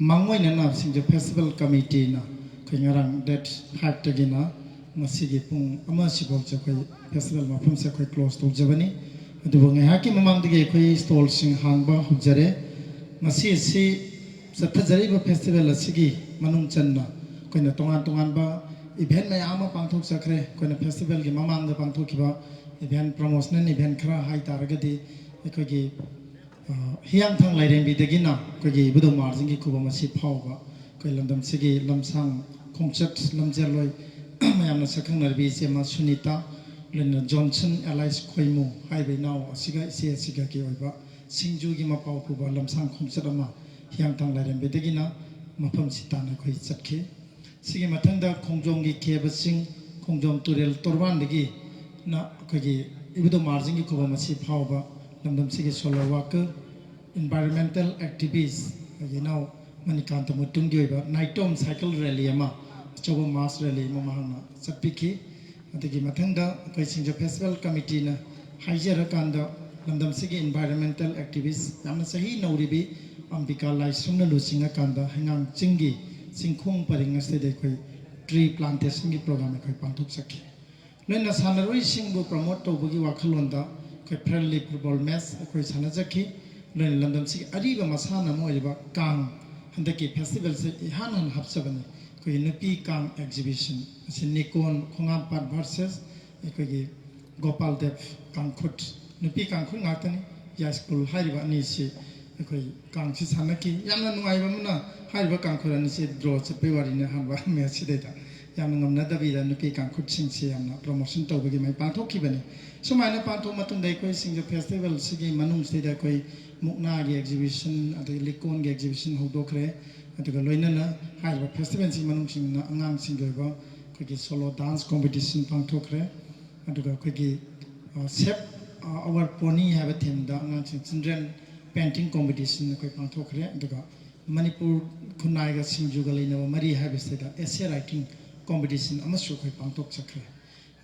ꯃꯥꯡꯑꯣꯏꯅꯅ ꯁꯤꯡꯖ ꯐꯦꯁꯇꯤꯚꯦꯜ ꯀꯃꯤꯇꯤꯅ ꯑꯩꯈꯣꯏ ꯉꯔꯥꯡ date fiveꯇꯒꯤꯅ ꯉꯁꯤꯒꯤ ꯄꯨꯡ ꯑꯃ ꯁꯤꯐꯥꯎꯁꯦ ꯑꯩꯈꯣꯏ ꯐꯦꯁꯇꯤꯚꯦꯜ ꯃꯐꯝꯁꯦ ꯑꯩꯈꯣꯏ close ꯇꯧꯖꯕꯅꯤ꯫ ꯑꯗꯨꯕꯨ ꯉꯥꯏꯍꯥꯛꯀꯤ ꯃꯃꯥꯡꯗꯒꯤ ꯑꯩꯈꯣꯏ stallꯁꯤꯡ ꯍꯥꯡꯕ ꯍꯧꯖꯔꯦ꯫ ꯉꯁꯤ ꯑꯁꯤ ꯆꯠꯊꯖꯔꯤꯕ ꯐꯦꯁꯇꯤꯚꯦꯜ ꯑꯁꯤꯒꯤ ꯃꯅꯨꯡ ꯆꯟꯅ ꯑꯩꯈꯣꯏꯅ ꯇꯣꯉꯥꯟ ꯇꯣꯉꯥꯟꯕ event ꯃꯌꯥꯝ ꯑꯃ ꯄꯥꯡꯊꯣꯛꯆꯈ꯭ꯔꯦ꯫ ꯑꯩꯈꯣꯏꯅ ꯐꯦꯁꯇꯤꯚꯦꯜꯒꯤ ꯃꯃꯥꯡꯗ ꯄꯥꯡꯊꯣꯛꯈꯤꯕ event, promotional event ꯈꯔ ꯍꯥꯏ ꯇꯥꯔꯒꯗꯤ ꯑꯩꯈꯣꯏꯒꯤ, ꯑ, ꯍꯤꯌꯥꯡꯊꯥꯡ ꯂꯥꯏꯔꯦꯝꯕꯤꯗꯒꯤꯅ ꯑꯩꯈꯣꯏꯒꯤ ꯏꯕꯨꯙꯧ ꯃꯍꯥꯔꯥꯖꯒꯤ ꯈꯨꯕꯝ ꯑꯁꯤ ꯐꯥꯎꯕ ꯑꯩꯈꯣꯏ ꯂꯝꯗꯝꯁꯤꯒꯤ ꯂꯝꯁꯥꯡ ꯈꯣꯡꯆꯠ ꯂꯝꯖꯦꯜꯂꯣꯏ ꯃꯌꯥꯝꯅ ꯁꯛꯈꯪꯅꯔꯕꯤ ꯏꯆꯦꯃ ꯁꯨꯅꯤꯇꯥ, ꯂꯣꯏꯅꯅ ꯖꯣꯟꯁꯟ ꯑꯦꯂꯥꯏꯁ ꯈꯣꯏꯃꯨ ꯍꯥꯏꯔꯤꯕ ꯏꯅꯥꯎ ꯑꯁꯤꯒ ꯏꯆꯦ ꯑꯁꯤꯒꯒꯤ ꯑꯣꯏꯕ ꯁꯤꯡꯖꯨꯒꯤ ꯃꯄꯥꯎ ꯄꯨꯕ ꯂꯝꯁꯥꯡ ꯈꯣꯡꯆꯠ ꯑꯃ ꯍꯤꯌꯥꯡꯊꯥꯡ ꯂꯥꯏꯔꯦꯝꯕꯤꯗꯒꯤꯅ ꯃꯐꯝꯁꯤ ꯇꯥꯟꯅ ꯑꯩꯈꯣꯏ ꯆꯠꯈꯤ꯫ ꯁꯤꯒꯤ ꯃꯊꯪꯗ ꯈꯣꯡꯖꯣꯝꯒꯤ ꯈꯦꯕ ꯆꯤꯡ, ꯈꯣꯡꯖꯣꯝ ꯇꯨꯔꯦꯜ ꯇꯣꯔꯕꯥꯟꯗꯒꯤꯅ ꯑꯩꯈꯣꯏꯒꯤ ꯏꯕꯨꯙꯧ ꯃꯍꯥꯔꯥꯖꯒꯤ ꯈꯨꯕꯝ ꯑꯁꯤ ꯐꯥꯎꯕ ꯂꯝꯗꯝꯁꯤꯒꯤ social worker, environmental activist ꯑꯩꯈꯣꯏꯒꯤ ꯏꯅꯥꯎ ꯃꯅꯤꯀꯥꯟꯇ ꯃꯨꯇꯨꯝꯒꯤ ꯑꯣꯏꯕ ꯅꯥꯏꯇꯣꯝ cycle rally ꯑꯃ, ꯑꯆꯧꯕ mass rally ꯑꯃ ꯃꯍꯥꯛꯅ ꯆꯠꯄꯤꯈꯤ꯫ ꯑꯗꯨꯒꯤ ꯃꯊꯪꯗ ꯑꯩꯈꯣꯏ ꯁꯤꯡꯖ ꯐꯦꯁꯇꯤꯚꯦꯜ ꯀꯃꯤꯇꯤꯅ ꯍꯥꯏꯖꯔꯀꯥꯟꯗ ꯂꯝꯗꯝꯁꯤꯒꯤ environmental activist ꯌꯥꯝꯅ ꯆꯍꯤ ꯅꯧꯔꯤꯕꯤ ꯑꯝꯕꯤꯀꯥ ꯂꯥꯏꯁ꯭ꯔꯝꯅ ꯂꯨꯆꯤꯡꯉꯀꯥꯟꯗ ꯍꯩꯉꯥꯡ ꯆꯤꯡꯒꯤ ꯆꯤꯡꯈꯣꯡ ꯄꯔꯤꯡ ꯑꯁꯤꯗ ꯑꯩꯈꯣꯏ tree plantationꯒꯤ program ꯑꯩꯈꯣꯏ ꯄꯥꯡꯊꯣꯛꯆꯈꯤ꯫ ꯂꯣꯏꯅ ꯁꯥꯟꯅꯔꯣꯏꯁꯤꯡꯕꯨ promote ꯇꯧꯕꯒꯤ ꯋꯥꯈꯜꯂꯣꯟꯗ ꯑꯩꯈꯣꯏ friendly football match ꯑꯩꯈꯣꯏ ꯁꯥꯟꯅꯖꯈꯤ꯫ ꯂꯣꯏꯅ ꯂꯝꯗꯝꯁꯤꯒꯤ ꯑꯔꯤꯕ ꯃꯁꯥꯟꯅ ꯑꯃ ꯑꯣꯏꯔꯤꯕ ꯀꯥꯡ ꯍꯟꯗꯛꯀꯤ ꯐꯦꯁꯇꯤꯚꯦꯜꯁꯦ ꯏꯍꯥꯟ ꯍꯥꯟꯅ ꯍꯥꯞꯆꯕꯅꯤ꯫ ꯑꯩꯈꯣꯏꯒꯤ ꯅꯨꯄꯤ ꯀꯥꯡ exhibition ꯑꯁꯤ ꯅꯤꯀꯣꯟ ꯈꯣꯡꯉꯥꯝꯄꯥꯠ versus ꯑꯩꯈꯣꯏꯒꯤ ꯒꯣꯄꯥꯜ ꯗꯦꯕ ꯀꯥꯡꯈꯨꯠ, ꯅꯨꯄꯤ ꯀꯥꯡꯈꯨꯠ ꯉꯥꯛꯇꯅꯤ꯫ ꯌꯥꯏꯁ꯭ꯀꯨꯜ ꯍꯥꯏꯔꯤꯕ ꯑꯅꯤꯁꯤ ꯑꯩꯈꯣꯏ ꯀꯥꯡꯁꯤ ꯁꯥꯟꯅꯈꯤ꯫ ꯌꯥꯝꯅ ꯅꯨꯡꯉꯥꯏꯕ ꯑꯃꯅ, ꯍꯥꯏꯔꯤꯕ ꯀꯥꯡꯈꯨꯠ ꯑꯅꯤꯁꯤ draw ꯆꯠꯄꯒꯤ ꯋꯥꯔꯤꯅꯤ꯫ ꯑꯍꯥꯟꯕ matchꯁꯤꯗꯩꯗ ꯌꯥꯝꯅ ꯉꯝꯅꯗꯕꯤꯗ ꯅꯨꯄꯤ ꯀꯥꯡꯈꯨꯠꯁꯤꯡꯁꯤ ꯌꯥꯝꯅ promotion ꯇꯧꯕꯒꯤ ꯃꯥꯏ ꯄꯥꯡꯊꯣꯛꯈꯤꯕꯅꯤ꯫ ꯁꯨꯃꯥꯏꯅ ꯄꯥꯡꯊꯣꯛ ꯃꯇꯨꯡꯗ ꯑꯩꯈꯣꯏ ꯁꯤꯡꯖ ꯐꯦꯁꯇꯤꯚꯦꯜꯁꯤꯒꯤ ꯃꯅꯨꯡꯁꯤꯗ ꯑꯩꯈꯣꯏ ꯃꯨꯛꯅꯥꯒꯤ exhibition, ꯑꯗꯒꯤ ꯂꯤꯛꯀꯣꯟꯒꯤ exhibition ꯍꯧꯗꯣꯛꯈ꯭ꯔꯦ꯫ ꯑꯗꯨꯒ ꯂꯣꯏꯅꯅ ꯍꯥꯏꯔꯤꯕ ꯐꯦꯁꯇꯤꯚꯦꯜꯁꯤꯒꯤ ꯃꯅꯨꯡꯁꯤꯡꯅ ꯑꯉꯥꯡꯁꯤꯡꯒꯤ ꯑꯣꯏꯕ ꯑꯩꯈꯣꯏꯒꯤ solo dance competition ꯄꯥꯡꯊꯣꯛꯈ꯭ꯔꯦ꯫ ꯑꯗꯨꯒ ꯑꯩꯈꯣꯏꯒꯤ, ꯑ, Save, ꯑ, Our Pony ꯍꯥꯏꯕ themeꯗ ꯑꯉꯥꯡꯁꯤꯡ children painting competition ꯑꯩꯈꯣꯏ ꯄꯥꯡꯊꯣꯛꯈ꯭ꯔꯦ꯫ ꯑꯗꯨꯒ ꯃꯅꯤꯄꯨꯔ ꯈꯨꯟꯅꯥꯏꯒ ꯁꯤꯡꯖꯨꯒ ꯂꯩꯅꯕ ꯃꯔꯤ ꯍꯥꯏꯕꯁꯤꯗ essay writing competition ꯑꯃꯁꯨ ꯑꯩꯈꯣꯏ ꯄꯥꯡꯊꯣꯛꯆꯈ꯭ꯔꯦ꯫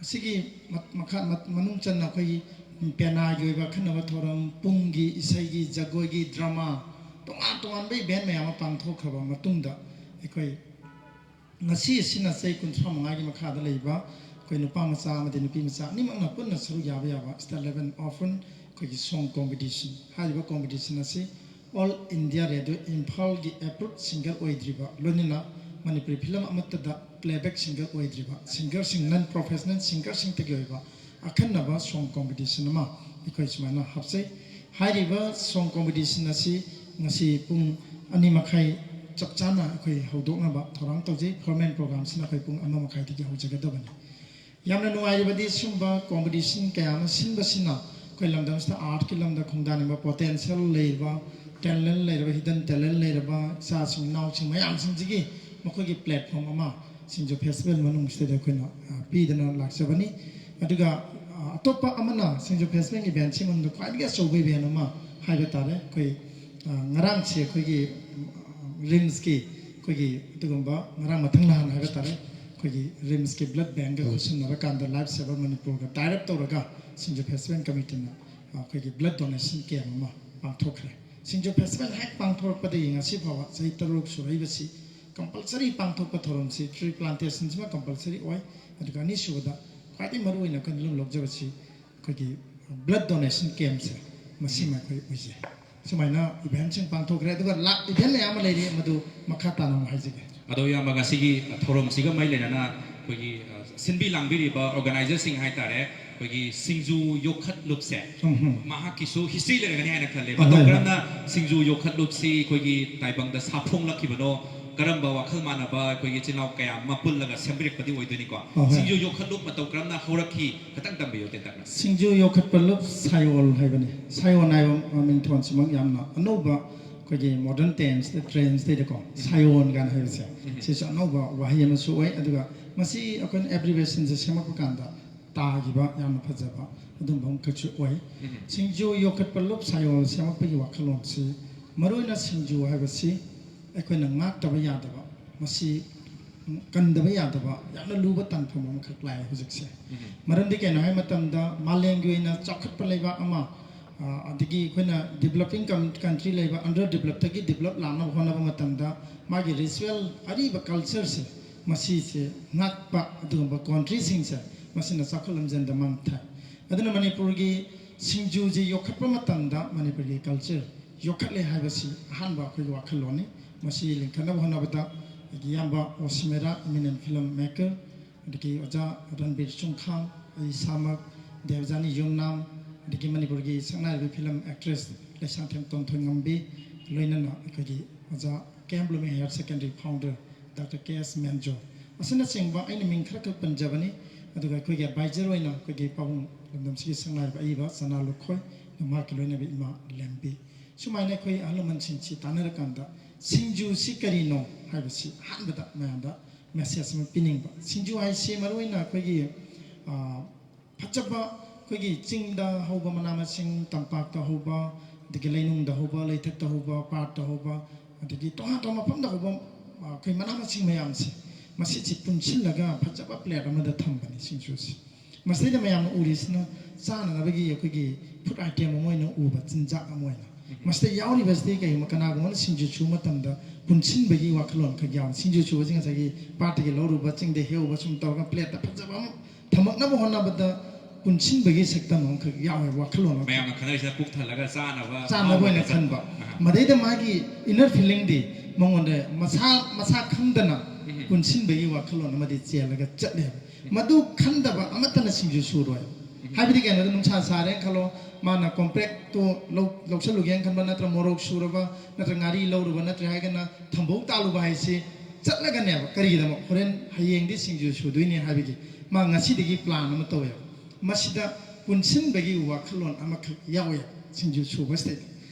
ꯑꯁꯤꯒꯤ ꯃ- ꯃꯈꯥ ꯃ- ꯃꯅꯨꯡ ꯆꯟꯅ ꯑꯩꯈꯣꯏꯒꯤ ꯄꯦꯅꯥꯒꯤ ꯑꯣꯏꯕ ꯑꯈꯟꯅꯕ ꯊꯧꯔꯝ, ꯄꯨꯡꯒꯤ, ꯏꯁꯩꯒꯤ, ꯖꯒꯣꯏꯒꯤ, drama, ꯇꯣꯉꯥꯟ ꯇꯣꯉꯥꯟꯕ event ꯃꯌꯥꯝ ꯑꯃ ꯄꯥꯡꯊꯣꯛꯈ꯭ꯔꯕ ꯃꯇꯨꯡꯗ, ꯑꯩꯈꯣꯏ ꯉꯁꯤ ꯑꯁꯤꯅ ꯆꯍꯤ ꯀꯨꯟꯊ꯭ꯔꯥ ꯃꯉꯥꯒꯤ ꯃꯈꯥꯗ ꯂꯩꯕ ꯑꯩꯈꯣꯏ ꯅꯨꯄꯥ ꯃꯆꯥ ꯑꯃꯗꯤ ꯅꯨꯄꯤ ꯃꯆꯥ ꯑꯅꯤꯃꯛꯅ ꯄꯨꯟꯅ ꯁꯔꯨꯛ ꯌꯥꯕ ꯌꯥꯕ State Level Open ꯑꯩꯈꯣꯏꯒꯤ song competition, ꯍꯥꯏꯔꯤꯕ competition ꯑꯁꯤ All India Radio ꯏꯝꯐꯥꯜꯒꯤ approved singer ꯑꯣꯏꯗ꯭ꯔꯤꯕ, ꯂꯣꯏꯅꯅ ꯃꯅꯤꯄꯨꯔꯤ film ꯑꯃꯠꯇꯗ playback singer ꯑꯣꯏꯗ꯭ꯔꯤꯕ singerꯁꯤꯡ, non professional singerꯁꯤꯡꯇꯒꯤ ꯑꯣꯏꯕ ꯑꯈꯟꯅꯕ song competition ꯑꯃ ꯑꯩꯈꯣꯏ ꯁꯨꯃꯥꯏꯅ ꯍꯥꯞꯆꯩ꯫ ꯍꯥꯏꯔꯤꯕ song competition ꯑꯁꯤ ꯉꯁꯤ ꯄꯨꯡ ꯑꯅꯤ ꯃꯈꯥꯏ ꯆꯞ ꯆꯥꯅ ꯑꯩꯈꯣꯏ ꯍꯧꯗꯣꯛꯅꯕ ꯊꯧꯔꯥꯡ ꯇꯧꯖꯩ꯫ Formal programꯁꯤꯅ ꯑꯩꯈꯣꯏ ꯄꯨꯡ ꯑꯃ ꯃꯈꯥꯏꯗꯒꯤ ꯍꯧꯖꯒꯗꯕꯅꯤ꯫ ꯌꯥꯝꯅ ꯅꯨꯡꯉꯥꯏꯔꯤꯕꯗꯤ ꯁꯤꯒꯨꯝꯕ competition ꯀꯌꯥ ꯑꯃ ꯁꯤꯟꯕꯁꯤꯅ ꯑꯩꯈꯣꯏ ꯂꯝꯗꯝꯁꯤꯗ artꯀꯤ ꯂꯝꯗ ꯈꯣꯡꯗꯥꯅꯤꯡꯕ, potential ꯂꯩꯔꯕ, talent ꯂꯩꯔꯕ, hidden talent ꯂꯩꯔꯕ ꯏꯆꯥꯁꯤꯡ ꯏꯅꯥꯎꯁꯤꯡ ꯃꯌꯥꯝꯁꯤꯡꯁꯤꯒꯤ ꯃꯈꯣꯏꯒꯤ platform ꯑꯃ ꯁꯤꯡꯖꯨ festival ꯃꯅꯨꯡꯁꯤꯗ ꯑꯩꯈꯣꯏꯅ, ꯑ, ꯄꯤꯗꯅ ꯂꯥꯛꯆꯕꯅꯤ꯫ ꯑꯗꯨꯒ, ꯑ, ꯑꯇꯣꯞꯄ ꯑꯃꯅ ꯁꯤꯡꯖꯨ festival eventꯁꯤ ꯃꯅꯨꯡꯗ ꯈ꯭ꯋꯥꯏꯗꯒꯤ ꯑꯆꯧꯕ event ꯑꯃ ꯍꯥꯏꯕ ꯇꯥꯔꯦ꯫ ꯑꯩꯈꯣꯏ, ꯑ, ꯉꯔꯥꯡꯁꯦ ꯑꯩꯈꯣꯏꯒꯤ, ꯑ, RIMSꯀꯤ ꯑꯩꯈꯣꯏꯒꯤ ꯑꯗꯨꯒꯨꯝꯕ ꯉꯔꯥꯡ ꯃꯊꯪ ꯅꯍꯥꯟ ꯍꯥꯏꯕ ꯇꯥꯔꯦ, ꯑꯩꯈꯣꯏꯒꯤ RIMSꯀꯤ blood bankꯒ ꯎꯝ꯫ ꯈꯨꯠꯁꯝꯅꯔꯀꯥꯟꯗ Life Saver ꯃꯅꯤꯄꯨꯔꯒ tie up ꯇꯧꯔꯒ ꯁꯤꯡꯖꯨ festival committeeꯅ, ꯑ, ꯑꯩꯈꯣꯏꯒꯤ blood donation camp ꯑꯃ ꯄꯥꯡꯊꯣꯛꯈ꯭ꯔꯦ꯫ ꯁꯤꯡꯖꯨ festival ꯍꯦꯛ ꯄꯥꯡꯊꯣꯔꯛꯄꯗꯒꯤ ꯉꯁꯤ ꯐꯥꯎꯕ ꯆꯍꯤ ꯇꯔꯨꯛ ꯁꯨꯔꯛꯏꯕꯁꯤ compulsory ꯄꯥꯡꯊꯣꯛꯄ ꯊꯧꯔꯝꯁꯤ tree plantationꯁꯤꯃ compulsory ꯑꯣꯏ꯫ ꯑꯗꯨꯒ ꯑꯅꯤꯁꯨꯕꯗ ꯈ꯭ꯋꯥꯏꯗꯒꯤ ꯃꯔꯨꯑꯣꯏꯅ ꯑꯩꯈꯣꯏꯅ ꯂꯨꯝ ꯂꯧꯖꯕꯁꯤ ꯑꯩꯈꯣꯏꯒꯤ blood donation campꯁꯦ, ꯃꯁꯤꯃ ꯎꯝ꯫ ꯑꯩꯈꯣꯏ ꯑꯣꯏꯖꯩ꯫ ꯁꯨꯃꯥꯏꯅ eventꯁꯤꯡ ꯄꯥꯡꯊꯣꯛꯈ꯭ꯔꯦ꯫ ꯑꯗꯨꯒ ꯂꯥꯛ-, event ꯃꯌꯥꯝ ꯑꯃ ꯂꯩꯔꯤ, ꯃꯗꯨ ꯃꯈꯥ ꯇꯥꯅ ꯑꯃꯨꯛ ꯍꯥꯏꯖꯒꯦ꯫ ꯑꯗꯣ ꯏꯌꯥꯝꯕ, ꯉꯁꯤꯒꯤ ꯊꯧꯔꯝꯁꯤꯒ ꯃꯔꯤ ꯂꯩꯅꯅ ꯑꯩꯈꯣꯏꯒꯤ, ꯑ, ꯁꯤꯟꯕꯤ ꯂꯥꯡꯕꯤꯔꯤꯕ organizerꯁꯤꯡ ꯍꯥꯏꯇꯥꯔꯦ, ꯑꯩꯈꯣꯏꯒꯤ ꯁꯤꯡꯖꯨ ꯌꯣꯛꯈꯠꯂꯨꯞꯁꯦ, ꯎꯝ, ꯎꯝ꯫ ꯃꯍꯥꯛꯀꯤꯁꯨ history ꯂꯩꯔꯒꯅꯤ ꯍꯥꯏꯅ ꯈꯜꯂꯦ꯫ ꯑ, ꯃꯇꯧ ꯍꯣꯏ, ꯍꯣꯏ꯫ ꯀꯔꯝꯅ ꯁꯤꯡꯖꯨ ꯌꯣꯛꯈꯠꯂꯨꯞꯁꯤ ꯑꯩꯈꯣꯏꯒꯤ ꯇꯥꯏꯕꯪꯗ ꯁꯥꯐꯣꯡꯂꯛꯈꯤꯕꯅꯣ? ꯀꯔꯝꯕ ꯋꯥꯈꯜ ꯃꯥꯟꯅꯕ ꯑꯩꯈꯣꯏꯒꯤ ꯏꯆꯤꯜ ꯏꯅꯥꯎ ꯀꯌꯥ ꯑꯃ ꯄꯨꯜꯂꯒ ꯁꯦꯝꯕꯤꯔꯛꯄꯗꯤ ꯑꯣꯏꯗꯣꯏꯅꯤꯀꯣ? ꯑ, ꯍꯣꯏ꯫ ꯁꯤꯡꯖꯨ ꯌꯣꯛꯈꯠꯂꯨꯞ ꯃꯇꯧ ꯀꯔꯝꯅ ꯍꯧꯔꯛꯈꯤ? ꯈꯤꯇꯪ ꯇꯝꯕꯤꯌꯨ ꯇꯦꯟꯇꯛꯅ꯫ ꯁꯤꯡꯖꯨ ꯌꯣꯛꯈꯠꯄ ꯂꯨꯞ ꯁꯥꯌꯣꯜ ꯍꯥꯏꯕꯅꯤ꯫ ꯁꯥꯌꯣꯟ ꯍꯥꯏꯕ ꯃꯃꯤꯡꯊꯣꯟꯁꯤꯃꯛ ꯌꯥꯝꯅ ꯑꯅꯧꯕ, ꯑꯩꯈꯣꯏꯒꯤ modern tense, trendsꯇꯩꯗꯀꯣ, ꯎꯝ꯫ ꯁꯥꯌꯣꯟ ꯀꯥꯏꯅ ꯍꯥꯏꯕꯁꯦ, ꯎꯝ꯫ ꯁꯤꯁꯨ ꯑꯅꯧꯕ ꯋꯥꯍꯩ ꯑꯃꯁꯨ ꯑꯣꯏ꯫ ꯑꯗꯨꯒ ꯃꯁꯤ ꯑꯩꯈꯣꯏꯅ abbreviationꯁꯦ ꯁꯦꯝꯃꯛꯄ ꯀꯥꯟꯗ ꯇꯥꯈꯤꯕ ꯌꯥꯝꯅ ꯐꯖꯕ ꯑꯗꯨꯝꯕ ꯑꯃꯈꯛꯁꯨ ꯑꯣꯏ꯫ ꯎꯝ꯫ ꯁꯤꯡꯖꯨ ꯌꯣꯛꯈꯠꯄ ꯂꯨꯞ ꯁꯥꯌꯣꯜ ꯁꯦꯝꯃꯛꯄꯒꯤ ꯋꯥꯈꯜꯂꯣꯟꯁꯤ ꯃꯔꯨꯑꯣꯏꯅ ꯁꯤꯡꯖꯨ ꯍꯥꯏꯕꯁꯤ ꯑꯩꯈꯣꯏꯅ ꯉꯥꯛꯇꯕ ꯌꯥꯗꯕ, ꯃꯁꯤ ꯀꯟꯗꯕ ꯌꯥꯗꯕ ꯌꯥꯝꯅ ꯂꯨꯕ ꯇꯥꯟꯐꯝ ꯑꯃꯈꯛ ꯂꯥꯛꯑꯦ ꯍꯧꯖꯤꯛꯁꯦ꯫ ꯃꯔꯝꯗꯤ ꯀꯩꯅꯣ ꯍꯥꯏ ꯃꯇꯝꯗ, ꯃꯥꯂꯦꯝꯒꯤ ꯑꯣꯏꯅ ꯆꯥꯎꯈꯠꯄ ꯂꯩꯕꯥꯛ ꯑꯃ, ꯑ, ꯑꯗꯒꯤ ꯑꯩꯈꯣꯏꯅ developing ꯀꯟ-, country ꯂꯩꯕ, under developꯇꯒꯤ develop ꯂꯥꯛꯅꯕ ꯍꯣꯠꯅꯕ ꯃꯇꯝꯗ ꯃꯥꯒꯤ ritual ꯑꯔꯤꯕ cultureꯁꯦ, ꯃꯁꯤꯁꯦ ꯉꯥꯛꯄ ꯑꯗꯨꯒꯨꯝꯕ countryꯁꯤꯡꯁꯦ, ꯃꯁꯤꯅ ꯆꯥꯎꯈꯠ ꯂꯝꯖꯦꯟꯗ ꯃꯥꯡ ꯊꯥꯏ꯫ ꯑꯗꯨꯅ ꯃꯅꯤꯄꯨꯔꯒꯤ ꯁꯤꯡꯖꯨꯁꯤ ꯌꯣꯛꯈꯠꯄ ꯃꯇꯝꯗ ꯃꯅꯤꯄꯨꯔꯒꯤ culture ꯌꯣꯛꯈꯠꯂꯦ ꯍꯥꯏꯕꯁꯤ ꯑꯍꯥꯟꯕ ꯑꯩꯈꯣꯏꯒꯤ ꯋꯥꯈꯜꯂꯣꯟꯅꯤ꯫ ꯃꯁꯤ ꯂꯤꯡꯈꯠꯅꯕ ꯍꯣꯠꯅꯕꯗ ꯑꯩꯒꯤ ꯏꯌꯥꯝꯕ ꯑꯣꯁꯤꯃꯦꯔꯥ, eminent film maker, ꯑꯗꯒꯤ ꯑꯣꯖꯥ ꯔꯟꯕꯤꯔ ꯆꯨꯡꯈꯥꯡ, ꯑꯩ ꯏꯁꯥꯃꯛ ꯗꯦꯕꯖꯥꯅꯤ ꯌꯨꯝꯅꯥꯝ, ꯑꯗꯒꯤ ꯃꯅꯤꯄꯨꯔꯒꯤ ꯁꯛꯅꯥꯏꯔꯕꯤ film actress ꯂꯩꯁꯥꯡꯊꯦꯝ ꯇꯣꯟꯊꯣꯏꯉꯝꯕꯤ, ꯂꯣꯏꯅꯅ ꯑꯩꯈꯣꯏꯒꯤ ꯑꯣꯖꯥ K M blooming Higher Secondary founder doctor K S Menjo ꯑꯁꯤꯅꯆꯤꯡꯕ ꯑꯩꯅ ꯃꯤꯡ ꯈꯔꯈꯛ ꯄꯟꯖꯕꯅꯤ꯫ ꯑꯗꯨꯒ ꯑꯩꯈꯣꯏꯒꯤ advisor ꯑꯣꯏꯅ ꯑꯩꯈꯣꯏꯒꯤ ꯄꯥꯕꯨꯡ ꯂꯝꯗꯝꯁꯤꯒꯤ ꯁꯛꯅꯥꯏꯔꯕ ꯑꯏꯕ ꯆꯅꯥ ꯂꯨꯈꯣꯏ, ꯃꯍꯥꯛꯀꯤ ꯂꯣꯏꯅꯕꯤ ꯏꯃꯥ ꯂꯦꯝꯕꯤ, ꯁꯨꯃꯥꯏꯅ ꯑꯩꯈꯣꯏ ꯑꯍꯜ ꯂꯃꯟꯁꯤꯡꯁꯤ ꯇꯥꯟꯅꯔꯀꯥꯟꯗ ꯁꯤꯡꯖꯨꯁꯤ ꯀꯔꯤꯅꯣ ꯍꯥꯏꯕꯁꯤ ꯑꯍꯥꯟꯕꯗ ꯃꯌꯥꯝꯗ message ꯑꯃ ꯄꯤꯅꯤꯡꯕ꯫ ꯁꯤꯡꯖꯨ ꯍꯥꯏꯁꯤ ꯃꯔꯨꯑꯣꯏꯅ ꯑꯩꯈꯣꯏꯒꯤ, ꯑ, ꯐꯖꯕ ꯑꯩꯈꯣꯏꯒꯤ ꯆꯤꯡꯗ ꯍꯧꯕ ꯃꯅꯥ ꯃꯁꯤꯡ, ꯇꯝꯄꯥꯛꯇ ꯍꯧꯕ, ꯑꯗꯒꯤ ꯂꯩꯅꯨꯡꯗ ꯍꯧꯕ, ꯂꯩꯊꯛꯇ ꯍꯧꯕ, ꯄꯥꯠꯇ ꯍꯧꯕ, ꯑꯗꯒꯤ ꯇꯣꯉꯥꯟ ꯇꯣꯉꯥꯟꯕ ꯃꯐꯝꯗ ꯍꯧꯕ, ꯑ, ꯑꯩꯈꯣꯏ ꯃꯅꯥ ꯃꯁꯤꯡ ꯃꯌꯥꯝꯁꯦ, ꯃꯁꯤꯁꯤ ꯄꯨꯟꯁꯤꯜꯂꯒ ꯐꯖꯕ plate ꯑꯃꯗ ꯊꯝꯕꯅꯤ ꯁꯤꯡꯖꯨꯁꯤ꯫ ꯃꯁꯤꯗꯩꯗ ꯃꯌꯥꯝꯅ ꯎꯔꯤꯁꯤꯅ ꯆꯥꯅꯅꯕꯒꯤ ꯑꯩꯈꯣꯏꯒꯤ food item ꯑꯃ ꯑꯣꯏꯅ ꯎꯕ, ꯆꯤꯟꯖꯥꯛ ꯑꯃ ꯑꯣꯏꯅ꯫ ꯃꯁꯤꯗ ꯌꯥꯎꯔꯤꯕꯁꯤꯗꯤ ꯀꯩꯒꯨꯝꯕ ꯀꯅꯥꯒꯨꯝꯕꯅ ꯁꯤꯡꯖꯨ ꯁꯨꯕ ꯃꯇꯝꯗ ꯄꯨꯟꯁꯤꯟꯕꯒꯤ ꯋꯥꯈꯜꯂꯣꯟ ꯈꯛ ꯌꯥꯎꯏ꯫ ꯁꯤꯡꯖꯨ ꯁꯨꯕꯁꯤ ꯉꯁꯥꯏꯒꯤ ꯄꯥꯠꯇꯒꯤ ꯂꯧꯔꯨꯕ, ꯆꯤꯡꯗ ꯍꯦꯛꯎꯕ ꯁꯨꯝ ꯇꯧꯔꯒ plateꯇ ꯐꯖꯕ ꯑꯃ ꯊꯝꯃꯛꯅꯕ ꯍꯣꯠꯅꯕꯗ ꯄꯨꯟꯁꯤꯟꯕꯒꯤ ꯁꯛꯇꯝ ꯑꯃꯈꯛ ꯌꯥꯎꯋꯦ, ꯋꯥꯈꯜꯂꯣꯟ ꯑꯃꯈꯛ꯫ ꯃꯌꯥꯝꯅ ꯈꯟꯅꯔꯤꯁꯤꯅ ꯄꯨꯛ ꯊꯜꯂꯒ ꯆꯥꯅꯕ ꯆꯥꯅꯕ ꯑꯣꯏꯅ ꯑꯍꯥꯎꯕ ꯈꯟꯕ꯫ ꯑꯍꯥ꯫ ꯃꯗꯩꯗ ꯃꯥꯒꯤ inner feelingꯗꯤ ꯃꯉꯣꯟꯗ ꯃꯁꯥ, ꯃꯁꯥ ꯈꯪꯗꯅ ꯎꯝ꯫ ꯄꯨꯟꯁꯤꯟꯕꯒꯤ ꯋꯥꯈꯜꯂꯣꯟ ꯑꯃꯗꯤ ꯆꯦꯜꯂꯒ ꯆꯠꯂꯦꯕ꯫ ꯎꯝ꯫ ꯃꯗꯨ ꯈꯟꯗꯕ ꯑꯃꯠꯇꯅ ꯁꯤꯡꯖꯨ ꯁꯨꯔꯣꯏ꯫ ꯎꯝ꯫ ꯍꯥꯏꯕꯗꯤ ꯀꯩꯅꯣꯗ ꯅꯨꯡꯁꯥ ꯁꯥꯔꯦꯅ ꯈꯜꯂꯣ, ꯃꯥꯅ compactꯇꯣ ꯂꯧ-, ꯂꯧꯁꯜꯂꯨꯒꯦꯅ ꯈꯟꯕ, ꯅꯠꯇ꯭ꯔ ꯃꯣꯔꯣꯛ ꯁꯨꯔꯕ, ꯅꯠꯇ꯭ꯔ ꯉꯥꯔꯤ ꯂꯧꯔꯨꯕ, ꯅꯠꯇ꯭ꯔ ꯍꯥꯏꯔꯒꯅ ꯊꯝꯕꯧ ꯇꯥꯜꯂꯨꯕ ꯍꯥꯏꯁꯤ ꯆꯠꯂꯒꯅꯦꯕ꯫ ꯀꯔꯤꯒꯤꯗꯃꯛ? ꯍꯣꯔꯦꯟ ꯍꯌꯦꯡꯗꯤ ꯁꯤꯡꯖꯨ ꯁꯨꯗꯣꯏꯅꯦ ꯍꯥꯏꯕꯒꯤ ꯃꯥ ꯉꯁꯤꯗꯒꯤ plan ꯑꯃ ꯇꯧꯋꯦꯕ꯫ ꯃꯁꯤꯗ ꯄꯨꯟꯁꯤꯟꯕꯒꯤ ꯋꯥꯈꯜꯂꯣꯟ ꯑꯃꯈꯛ ꯌꯥꯎꯋꯦ ꯁꯤꯡꯖꯨ ꯁꯨꯕꯁꯤꯗꯩꯗ꯫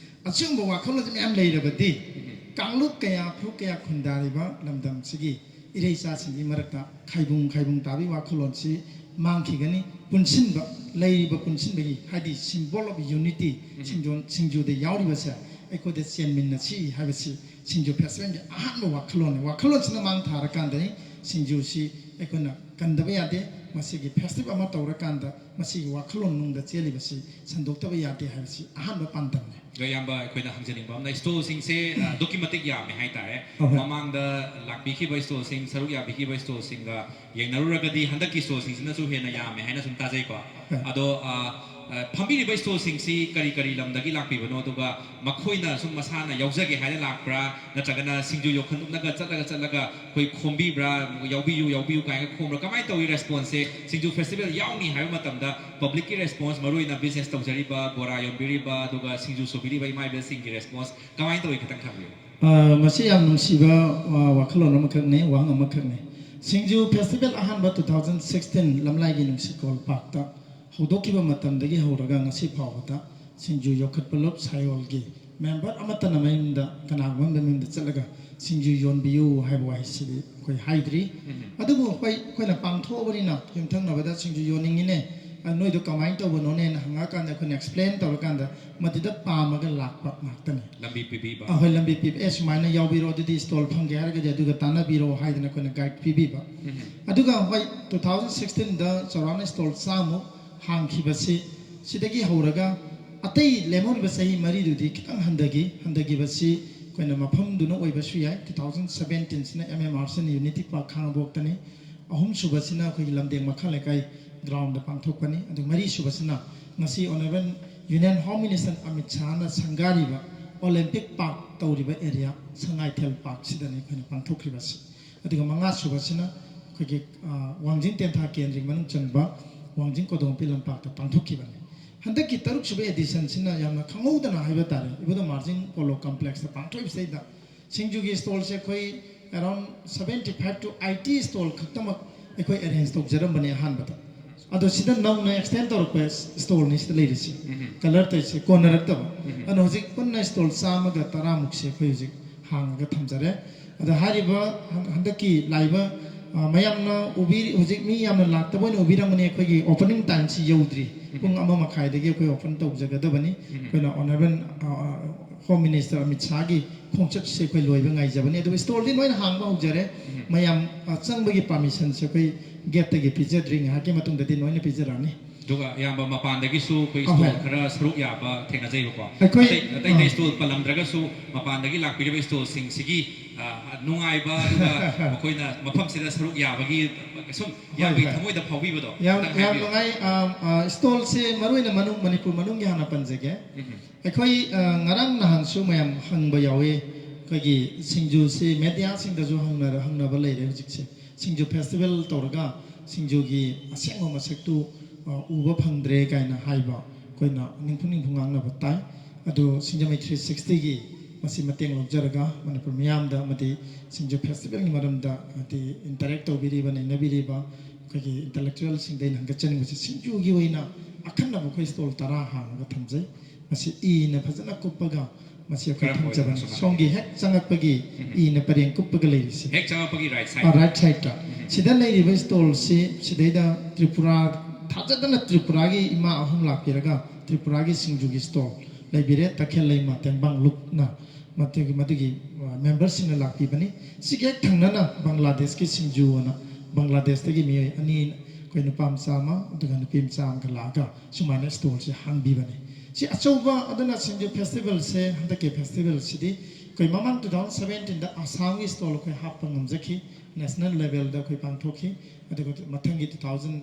ꯑꯁꯤꯒꯨꯝꯕ ꯋꯥꯈꯜꯂꯣꯟꯁꯦ ꯃꯌꯥꯝ ꯂꯩꯔꯕꯗꯤ ꯎꯝ꯫ ꯀꯥꯡꯂꯨꯞ ꯀꯌꯥ, ꯐꯨꯔꯨꯞ ꯀꯌꯥ ꯈꯨꯟꯗꯥꯔꯤꯕ ꯂꯝꯗꯝꯁꯤꯒꯤ ꯏꯔꯩꯆꯥꯁꯤꯡꯒꯤ ꯃꯔꯛꯇ ꯈꯥꯏꯕꯨꯡ ꯈꯥꯏꯕꯨꯡ ꯇꯥꯕꯒꯤ ꯋꯥꯈꯜꯂꯣꯟꯁꯤ ꯃꯥꯡꯈꯤꯒꯅꯤ꯫ ꯄꯨꯟꯁꯤꯟꯕ, ꯂꯩꯔꯤꯕ ꯄꯨꯟꯁꯤꯟꯕꯒꯤ, ꯍꯥꯏꯗꯤ symbol of unity, ꯎꯝ꯫ ꯁꯤꯡꯖꯣ-, ꯁꯤꯡꯖꯨꯗ ꯌꯥꯎꯔꯤꯕꯁꯦ, ꯑꯩꯈꯣꯏꯗ ꯆꯦꯟꯃꯤꯟꯅꯁꯤ ꯍꯥꯏꯕꯁꯤ ꯁꯤꯡꯖꯨ ꯐꯦꯁꯇꯤꯚꯦꯜꯒꯤ ꯑꯍꯥꯟꯕ ꯋꯥꯈꯜꯂꯣꯟꯅꯤ꯫ ꯋꯥꯈꯜꯂꯣꯟꯁꯤꯅ ꯃꯥꯡ ꯊꯥꯔꯀꯥꯟꯗꯅꯤ ꯁꯤꯡꯖꯨꯁꯤ ꯑꯩꯈꯣꯏꯅ ꯀꯟꯗꯕ ꯌꯥꯗꯦ꯫ ꯃꯁꯤꯒꯤ ꯐꯦꯁꯇꯤꯚꯦꯜ ꯑꯃ ꯇꯧꯔꯀꯥꯟꯗ ꯃꯁꯤꯒꯤ ꯋꯥꯈꯜꯂꯣꯟ ꯅꯨꯡꯗ ꯆꯦꯜꯂꯤꯕꯁꯤ ꯁꯟꯗꯣꯛꯇꯕ ꯌꯥꯗꯦ ꯍꯥꯏꯕꯁꯤ ꯑꯍꯥꯟꯕ ꯄꯥꯟꯗꯝꯅꯤ꯫ ꯑꯗꯣ ꯏꯌꯥꯝꯕ, ꯑꯩꯈꯣꯏꯅ ꯍꯪꯖꯅꯤꯡꯕ ꯑꯃꯅ, ꯏꯁꯇꯣꯜꯁꯤꯡꯁꯦ, ꯑ, ꯑꯗꯨꯛꯀꯤ ꯃꯇꯤꯛ ꯌꯥꯝꯃꯦ ꯍꯥꯏꯇꯥꯔꯦ꯫ ꯍꯣꯏ, ꯍꯣꯏ꯫ ꯃꯃꯥꯡꯗ ꯂꯥꯛꯄꯤꯈꯤꯕ ꯏꯁꯇꯣꯜꯁꯤꯡ, ꯁꯔꯨꯛ ꯌꯥꯕꯤꯈꯤꯕ ꯏꯁꯇꯣꯜꯁꯤꯡꯒ ꯌꯦꯡꯅꯔꯨꯔꯒꯗꯤ ꯍꯟꯗꯛꯀꯤ ꯏꯁꯇꯣꯜꯁꯤꯡꯁꯤꯅꯁꯨ ꯍꯦꯟꯅ ꯌꯥꯝꯃꯦ ꯍꯥꯏꯅ ꯁꯨꯝ ꯇꯥꯖꯩꯀꯣ꯫ ꯍꯣꯏ꯫ ꯑꯗꯣ, ꯑ, ꯑ, ꯐꯝꯕꯤꯔꯤꯕ ꯏꯁꯇꯣꯜꯁꯤꯡꯁꯤ ꯀꯔꯤ ꯀꯔꯤ ꯂꯝꯗꯒꯤ ꯂꯥꯛꯄꯤꯕꯅꯣ? ꯑꯗꯨꯒ ꯃꯈꯣꯏꯅ ꯁꯨꯝ ꯃꯁꯥꯅ ꯌꯥꯎꯖꯒꯦ ꯍꯥꯏꯅ ꯂꯥꯛꯄ꯭ꯔꯥ, ꯅꯠꯇ꯭ꯔꯒꯅ ꯁꯤꯡꯖꯨ ꯌꯣꯟꯐꯝꯗꯒ ꯆꯠꯂꯒ ꯆꯠꯂꯒ ꯑꯩꯈꯣꯏ ꯈꯣꯝꯕꯤꯕ꯭ꯔꯥ, "ꯌꯥꯎꯕꯤꯌꯨ, ꯌꯥꯎꯕꯤꯌꯨ" ꯀꯥꯏꯅ ꯈꯣꯝꯕ꯭ꯔꯥ? ꯀꯃꯥꯏꯅ ꯇꯧꯏ ꯔꯦꯁꯄꯣꯟꯁꯁꯦ? ꯁꯤꯡꯖꯨ ꯐꯦꯁꯇꯤꯚꯦꯜ ꯌꯥꯎꯅꯤ ꯍꯥꯏꯕ ꯃꯇꯝꯗ ꯄꯕ꯭ꯂꯤꯛꯀꯤ ꯔꯦꯁꯄꯣꯟꯁ, ꯃꯔꯨꯑꯣꯏꯅ ꯕꯤꯖꯤꯅꯦꯁ ꯇꯧꯖꯔꯤꯕ, ꯕꯣꯔꯥ ꯌꯣꯟꯕꯤꯔꯤꯕ, ꯑꯗꯨꯒ ꯁꯤꯡꯖꯨ ꯁꯨꯕꯤꯔꯤꯕ ꯏꯃꯥ ꯏꯕꯦꯜꯁꯤꯡꯒꯤ ꯔꯦꯁꯄꯣꯟꯁ ꯀꯃꯥꯏꯅ ꯇꯧꯏ, ꯈꯤꯇꯪ ꯊꯝꯕꯤꯌꯨ꯫ ꯑ, ꯃꯁꯤ ꯌꯥꯝ ꯅꯨꯡꯁꯤꯕ, ꯑ, ꯋꯥꯈꯜꯂꯣꯟ ꯑꯃꯈꯛꯅꯤ, ꯋꯥꯍꯪ ꯑꯃꯈꯛꯅꯤ꯫ ꯁꯤꯡꯖꯨ ꯐꯦꯁꯇꯤꯚꯦꯜ ꯑꯍꯥꯟꯕ two thousand sixteen ꯂꯝꯂꯥꯏꯒꯤ ꯅꯨꯡꯁꯤꯀꯣꯜ ꯄꯥꯔꯛꯇ ꯍꯧꯗꯣꯛꯈꯤꯕ ꯃꯇꯝꯗꯒꯤ ꯍꯧꯔꯒ ꯉꯁꯤ ꯐꯥꯎꯕꯗ ꯁꯤꯡꯖꯨ ꯌꯣꯛꯈꯠꯄ ꯂꯨꯞ ꯁꯥꯌꯣꯜꯒꯤ ꯃꯦꯝꯕꯔ ꯑꯃꯠꯇꯅ ꯃꯌꯨꯝꯗ, ꯀꯅꯥꯒꯨꯝꯕ ꯑꯃꯒꯤ ꯃꯌꯨꯝꯗ ꯆꯠꯂꯒ ꯁꯤꯡꯖꯨ ꯌꯣꯟꯕꯤꯌꯨ ꯍꯥꯏꯕ ꯋꯥꯍꯩꯁꯤꯗꯤ ꯑꯩꯈꯣꯏ ꯍꯥꯏꯗ꯭ꯔꯤ꯫ ꯎꯝ꯫ ꯑꯗꯨꯕꯨ ꯍꯣꯏ, ꯑꯩꯈꯣꯏꯅ ꯄꯥꯡꯊꯣꯛꯑꯕꯅꯤꯅ ꯌꯨꯝꯊꯪꯅꯕꯗ ꯁꯤꯡꯖꯨ ꯌꯣꯟꯅꯤꯡꯉꯤꯅꯦ, ꯑ, ꯅꯣꯏꯗꯣ ꯀꯃꯥꯏꯅ ꯇꯧꯕꯅꯣꯅꯦꯅ ꯍꯪꯉꯛꯑꯀꯥꯟꯗ ꯑꯩꯈꯣꯏꯅ ꯑꯦꯛꯁꯄ꯭ꯂꯦꯟ ꯇꯧꯔꯀꯥꯟꯗ ꯃꯗꯨꯗ ꯄꯥꯝꯃꯒ ꯂꯥꯛꯄ ꯉꯥꯛꯇꯅꯤ꯫ ꯂꯝꯕꯤ ꯄꯤꯕꯤꯕ꯫ ꯑ, ꯍꯣꯏ, ꯂꯝꯕꯤ ꯄꯤꯕ꯫ "ꯑꯦ, ꯁꯨꯃꯥꯏꯅ ꯌꯥꯎꯕꯤꯔꯣ, ꯑꯗꯨꯗꯤ ꯏꯁꯇꯣꯜ ꯐꯪꯒꯦ ꯍꯥꯏꯔꯒꯗꯤ ꯑꯗꯨꯒ ꯇꯥꯟꯅꯕꯤꯔꯣ" ꯍꯥꯏꯗꯅ ꯑꯩꯈꯣꯏꯅ ꯒꯥꯏꯗ ꯄꯤꯕꯤꯕ꯫ ꯎꯝ꯫ ꯑꯗꯨꯒ ꯍꯣꯏ, two thousand sixteenꯗ ꯆꯥꯎꯔꯥꯛꯅ ꯏꯁꯇꯣꯜ ꯆꯥꯝꯃꯨꯛ ꯍꯥꯡꯈꯤꯕꯁꯤ, ꯁꯤꯗꯒꯤ ꯍꯧꯔꯒ ꯑꯇꯩ ꯂꯦꯝꯍꯧꯔꯤꯕ ꯆꯍꯤ ꯃꯔꯤꯗꯨꯗꯤ ꯈꯤꯇꯪ ꯍꯟꯊꯈꯤ꯫ ꯍꯟꯊꯈꯤꯕꯁꯤ ꯑꯩꯈꯣꯏꯅ ꯃꯐꯝꯗꯨꯅ ꯑꯣꯏꯕꯁꯨ ꯌꯥꯏ꯫ Two thousand seventeenꯁꯤꯅ M M R C Unity Park ꯈꯥꯉꯕꯣꯛꯇꯅꯤ꯫ ꯑꯍꯨꯝꯁꯨꯕꯁꯤꯅ ꯑꯩꯈꯣꯏꯒꯤ ꯂꯝꯗꯦꯡ ꯃꯈꯥ ꯂꯩꯀꯥꯏ ꯒ꯭ꯔꯥꯎꯟꯗ ꯄꯥꯡꯊꯣꯛꯄꯅꯤ꯫ ꯑꯗꯨ ꯃꯔꯤꯁꯨꯕꯁꯤꯅ ꯉꯁꯤ Honourable Union Home Minister Amit ꯁꯥꯍꯅ ꯁꯪꯒꯥꯔꯤꯕ ꯑꯣꯂꯦꯝꯄꯤꯛ ꯄꯥꯔꯛ ꯇꯧꯔꯤꯕ ꯑꯦꯔꯤꯌꯥ ꯁꯉꯥꯏꯊꯦꯜ ꯄꯥꯔꯛꯁꯤꯗꯅꯤ ꯑꯩꯈꯣꯏꯅ ꯄꯥꯡꯊꯣꯛꯈ꯭ꯔꯤꯕꯁꯤ꯫ ꯑꯗꯨꯒ ꯃꯉꯥꯁꯨꯕꯁꯤꯅ ꯑꯩꯈꯣꯏꯒꯤ, ꯑ, ꯋꯥꯡꯖꯤꯡ ꯇꯦꯟꯊꯥ ꯀꯦꯟꯗ꯭ꯔꯒꯤ ꯃꯅꯨꯡ ꯆꯟꯕ ꯋꯥꯡꯖꯤꯡ ꯀꯣꯗꯣꯡꯄꯤ ꯂꯝꯄꯥꯛꯇ ꯄꯥꯡꯊꯣꯛꯈꯤꯕꯅꯤ꯫ ꯍꯟꯗꯛꯀꯤ ꯇꯔꯨꯛꯁꯨꯕ ꯑꯦꯗꯤꯁꯟꯁꯤꯅ ꯌꯥꯝꯅ ꯈꯪꯍꯧꯗꯅ ꯍꯥꯏꯕ ꯇꯥꯔꯦ, ꯏꯕꯨꯙꯧ ꯃꯥꯔꯖꯤꯡ ꯄꯣꯂꯣ ꯀꯝꯄ꯭ꯂꯦꯛꯁꯇ ꯄꯥꯡꯊꯣꯛꯏꯕꯁꯤꯗꯩꯗ ꯁꯤꯡꯖꯨꯒꯤ ꯏꯁꯇꯣꯜꯁꯦ ꯑꯩꯈꯣꯏ around seventy five to eighty ꯏꯁꯇꯣꯜ ꯈꯛꯇꯃꯛ ꯑꯩꯈꯣꯏ ꯑꯦꯔꯦꯟꯖ ꯇꯧꯖꯔꯝꯕꯅꯦ ꯑꯍꯥꯟꯕꯗ꯫ ꯑꯗꯣ ꯁꯤꯗ ꯅꯧꯅ ꯑꯦꯛꯁꯇꯦꯟ ꯇꯧꯔꯛꯄ ꯏꯁꯇꯣꯜꯅꯤ ꯁꯤꯗ ꯂꯩꯔꯤꯁꯦ꯫ ꯎꯝ꯫ ꯀꯂꯔ ꯇꯧꯔꯤꯁꯦ ꯀꯣꯟꯅꯔꯛꯇꯕ꯫ ꯎꯝ꯫ ꯑꯗꯨꯅ ꯍꯧꯖꯤꯛ ꯄꯨꯟꯅ ꯏꯁꯇꯣꯜ ꯆꯥꯝꯃꯒ ꯇꯔꯥꯃꯨꯛꯁꯦ ꯑꯩꯈꯣꯏ ꯍꯧꯖꯤꯛ ꯍꯥꯡꯉꯒ ꯊꯝꯖꯔꯦ꯫ ꯑꯗ ꯍꯥꯏꯔꯤꯕ ꯍꯟ-, ꯍꯟꯗꯛꯀꯤ ꯂꯥꯛꯏꯕ, ꯑ, ꯃꯌꯥꯝꯅ ꯎꯕꯤꯔꯤ-, ꯍꯧꯖꯤꯛ ꯃꯤ ꯌꯥꯝꯅ ꯂꯥꯛꯇꯕ ꯑꯣꯏꯅ ꯎꯕꯤꯔꯝꯒꯅꯤ꯫ ꯑꯩꯈꯣꯏꯒꯤ ꯑꯣꯄꯅꯤꯡ ꯇꯥꯏꯝꯁꯤ ꯌꯧꯗ꯭ꯔꯤ꯫ ꯎꯝ꯫ ꯄꯨꯡ ꯑꯃ ꯃꯈꯥꯏꯗꯒꯤ ꯑꯩꯈꯣꯏ ꯑꯣꯄꯟ ꯇꯧꯖꯒꯗꯕꯅꯤ꯫ ꯎꯝ꯫ ꯑꯩꯈꯣꯏꯅ ꯑꯣꯅꯔꯦꯕꯜ, ꯑ, ꯑ, ꯍꯣꯝ ꯃꯤꯅꯤꯁꯇꯔ ꯑꯃꯤꯠ ꯁꯥꯍꯒꯤ ꯈꯣꯡꯆꯠꯁꯦ ꯑꯩꯈꯣꯏ ꯂꯣꯏꯕ ꯉꯥꯏꯖꯕꯅꯤ꯫ ꯑꯗꯨꯒ ꯁ꯭ꯇꯣꯜꯗꯤ ꯂꯣꯏꯅ ꯍꯥꯡꯕ ꯍꯧꯖꯔꯦ꯫ ꯃꯌꯥꯝ, ꯑ, ꯆꯪꯕꯒꯤ ꯄꯥꯔꯃꯤꯁꯟꯁꯦ ꯑꯩꯈꯣꯏ ꯒꯦꯠꯇꯒꯤ ꯄꯤꯖꯗ꯭ꯔꯤ, ꯉꯥꯏꯍꯥꯛꯀꯤ ꯃꯇꯨꯡꯗꯗꯤ ꯂꯣꯏꯅ ꯄꯤꯖꯔꯛꯑꯅꯤ꯫ ꯑꯗꯨꯒ ꯑꯌꯥꯝꯕ ꯃꯄꯥꯟꯗꯒꯤꯁꯨ ꯑꯩꯈꯣꯏ ꯑꯍꯣꯏ꯫ ꯁ꯭ꯇꯣꯜ ꯈꯔ ꯁꯔꯨꯛ ꯌꯥꯕ ꯊꯦꯡꯅꯖꯩꯕꯀꯣ꯫ ꯑꯩꯈꯣꯏ, ꯑꯇꯩ, ꯑꯇꯩ, ꯑꯇꯩ ꯑꯥ꯫ ꯁ꯭ꯇꯣꯜ ꯄꯜꯂꯝꯗ꯭ꯔꯒꯁꯨ ꯃꯄꯥꯟꯗꯒꯤ ꯂꯥꯛꯄꯤꯔꯤꯕ ꯁ꯭ꯇꯣꯜꯁꯤꯡꯁꯤꯒꯤ, ꯑ, ꯅꯨꯡꯉꯥꯏꯕ, ꯑꯗꯨꯒ ꯃꯈꯣꯏꯅ ꯃꯐꯝꯁꯤꯗ ꯁꯔꯨꯛ ꯌꯥꯕꯒꯤ ꯁꯨꯝ ꯍꯣꯏ, ꯏꯌꯥꯝꯕꯒꯤ ꯍꯣꯏ꯫ ꯊꯃꯣꯏꯗ ꯐꯥꯎꯕꯤꯕꯗꯣ ꯌꯥꯝ, ꯈꯤꯇꯪ ꯌꯥꯝ ꯍꯥꯏꯕꯤꯌꯨ꯫ ꯅꯨꯡꯉꯥꯏ꯫ ꯑ, ꯑ, ꯁ꯭ꯇꯣꯜꯁꯦ ꯃꯔꯨ ꯑꯣꯏꯅ ꯃꯅꯨꯡ, ꯃꯅꯤꯄꯨꯔ ꯃꯅꯨꯡꯒꯤ ꯍꯥꯟꯅ ꯄꯟꯖꯒꯦ꯫ ꯎꯝ꯫ ꯑꯩꯈꯣꯏ, ꯑ, ꯉꯔꯥꯡ ꯅꯍꯥꯟꯁꯨ ꯃꯌꯥꯝ ꯍꯪꯕ ꯌꯥꯎꯋꯦ꯫ ꯑꯩꯈꯣꯏꯒꯤ ꯁꯤꯡꯖꯨꯁꯤ ꯃꯦꯗꯤꯌꯥꯁꯤꯡꯗꯁꯨ ꯍꯪꯅꯔ-, ꯍꯪꯅꯕ ꯂꯩꯔꯦ ꯍꯧꯖꯤꯛꯁꯦ꯫ ꯁꯤꯡꯖꯨ ꯐꯦꯁꯇꯤꯚꯦꯜ ꯇꯧꯔꯒ ꯁꯤꯡꯖꯨꯒꯤ ꯑꯁꯦꯡꯕ ꯃꯁꯛꯇꯨ, ꯑ, ꯎꯕ ꯐꯪꯗ꯭ꯔꯦ ꯀꯥꯏꯅ ꯍꯥꯏꯕ ꯑꯩꯈꯣꯏꯅ ꯅꯤꯡꯐꯨꯡ ꯅꯤꯡꯐꯨꯡ ꯉꯥꯡꯅꯕ ꯇꯥꯏ꯫ ꯑꯗꯨ ꯁꯤꯡꯖꯃꯩ ꯊ꯭ꯔꯤ ꯁꯤꯛꯁꯇꯤꯒꯤ ꯃꯁꯤ ꯃꯇꯦꯡ ꯂꯧꯖꯔꯒ ꯃꯅꯤꯄꯨꯔ ꯃꯤꯌꯥꯝꯗ ꯑꯃꯗꯤ ꯁꯤꯡꯖꯨ ꯐꯦꯁꯇꯤꯚꯦꯜꯒꯤ ꯃꯔꯝꯗ ꯍꯥꯏꯗꯤ ꯏꯟꯇꯔꯦꯛ ꯇꯧꯕꯤꯔꯤꯕ, ꯅꯩꯅꯕꯤꯔꯤꯕ ꯑꯩꯈꯣꯏꯒꯤ ꯏꯟꯇꯦꯂꯦꯛꯆꯨꯋꯦꯜꯁꯤꯡꯗ ꯑꯩꯅ ꯍꯪꯒꯠꯆꯅꯤꯡꯕꯁꯤ, ꯁꯤꯡꯖꯨꯒꯤ ꯑꯣꯏꯅ ꯑꯈꯟꯅꯕ ꯑꯩꯈꯣꯏ ꯁ꯭ꯇꯣꯜ ꯇꯔꯥ ꯍꯥꯡꯉꯒ ꯊꯝꯖꯩ꯫ ꯃꯁꯤ ꯏꯅ ꯐꯖꯅ ꯀꯨꯞꯄꯒ ꯃꯁꯤ ꯑꯩꯈꯣꯏ ꯀꯔꯝꯕ ꯊꯝꯖꯕꯅꯤ꯫ ꯑꯣꯏꯗꯣꯏꯅꯣ, ꯁꯣꯝꯒꯤ ꯍꯦꯛ ꯆꯪꯉꯛꯄꯒꯤ ꯎꯝ꯫ ꯏꯅ ꯄꯔꯦꯡ ꯀꯨꯞꯄꯒ ꯂꯩꯔꯤꯁꯦ꯫ ꯍꯦꯛ ꯆꯪꯉꯛꯄꯒꯤ ꯔꯥꯏꯠ ꯑ, ꯁꯥꯏꯠ꯫ ꯔꯥꯏꯠ ꯁꯥꯏꯠꯇ꯫ ꯎꯝ꯫ ꯁꯤꯗ ꯂꯩꯔꯤꯕ ꯁ꯭ꯇꯣꯜꯁꯤ ꯁꯤꯗꯩꯗ ꯇ꯭ꯔꯤꯄꯨꯔꯥ, ꯊꯥꯖꯗꯅ ꯇ꯭ꯔꯤꯄꯨꯔꯥꯒꯤ ꯏꯃꯥ ꯑꯍꯨꯝ ꯂꯥꯛꯄꯤꯔꯒ ꯇ꯭ꯔꯤꯄꯨꯔꯥꯒꯤ ꯁꯤꯡꯖꯨꯒꯤ ꯁ꯭ꯇꯣꯜ ꯂꯩꯕꯤꯔꯦ, ꯇꯈꯦꯜ ꯂꯩꯃ ꯇꯦꯡꯕꯥꯡ ꯂꯨꯞꯅ꯫ ꯃꯗꯨꯒꯤ, ꯃꯗꯨꯒꯤ, ꯑ, ꯃꯦꯝꯕꯔꯁꯤꯡꯅ ꯂꯥꯛꯄꯤꯕꯅꯤ꯫ ꯁꯤꯒꯤ ꯍꯦꯛ ꯊꯪꯅꯅ ꯕꯪꯒ꯭ꯂꯥꯗꯦꯁꯀꯤ ꯁꯤꯡꯖꯨ ꯑꯅ ꯕꯪꯒ꯭ꯂꯥꯗꯦꯁꯇꯒꯤ ꯃꯤꯑꯣꯏ ꯑꯅꯤ, ꯑꯩꯈꯣꯏ ꯅꯨꯄꯥ ꯃꯆꯥ ꯑꯃ ꯑꯗꯨꯒ ꯅꯨꯄꯤ ꯃꯆꯥ ꯑꯃꯒ ꯂꯥꯛꯑꯒ ꯁꯨꯃꯥꯏꯅ ꯁ꯭ꯇꯣꯜꯁꯦ ꯍꯥꯡꯕꯤꯕꯅꯤ꯫ ꯁꯤ ꯑꯆꯧꯕ, ꯑꯗꯨꯅ ꯁꯤꯡꯖꯨ ꯐꯦꯁꯇꯤꯚꯦꯜꯁꯦ, ꯍꯟꯗꯛꯀꯤ ꯐꯦꯁꯇꯤꯚꯦꯜꯁꯤꯗꯤ ꯑꯩꯈꯣꯏ ꯃꯃꯥꯡ ꯇꯨ ꯊꯥꯎꯖꯟ ꯁꯕꯦꯟꯇꯤꯟꯗ ꯑꯁꯥꯝꯒꯤ ꯁ꯭ꯇꯣꯜ ꯑꯩꯈꯣꯏ ꯍꯥꯞꯄ ꯉꯝꯖꯈꯤ, ꯅꯦꯁꯅꯦꯜ ꯂꯦꯚꯦꯜꯗ ꯑꯩꯈꯣꯏ ꯄꯥꯡꯊꯣꯛꯈꯤ꯫ ꯑꯗꯨꯒ ꯃꯊꯪꯒꯤ ꯇꯨ ꯊꯥꯎꯖꯟ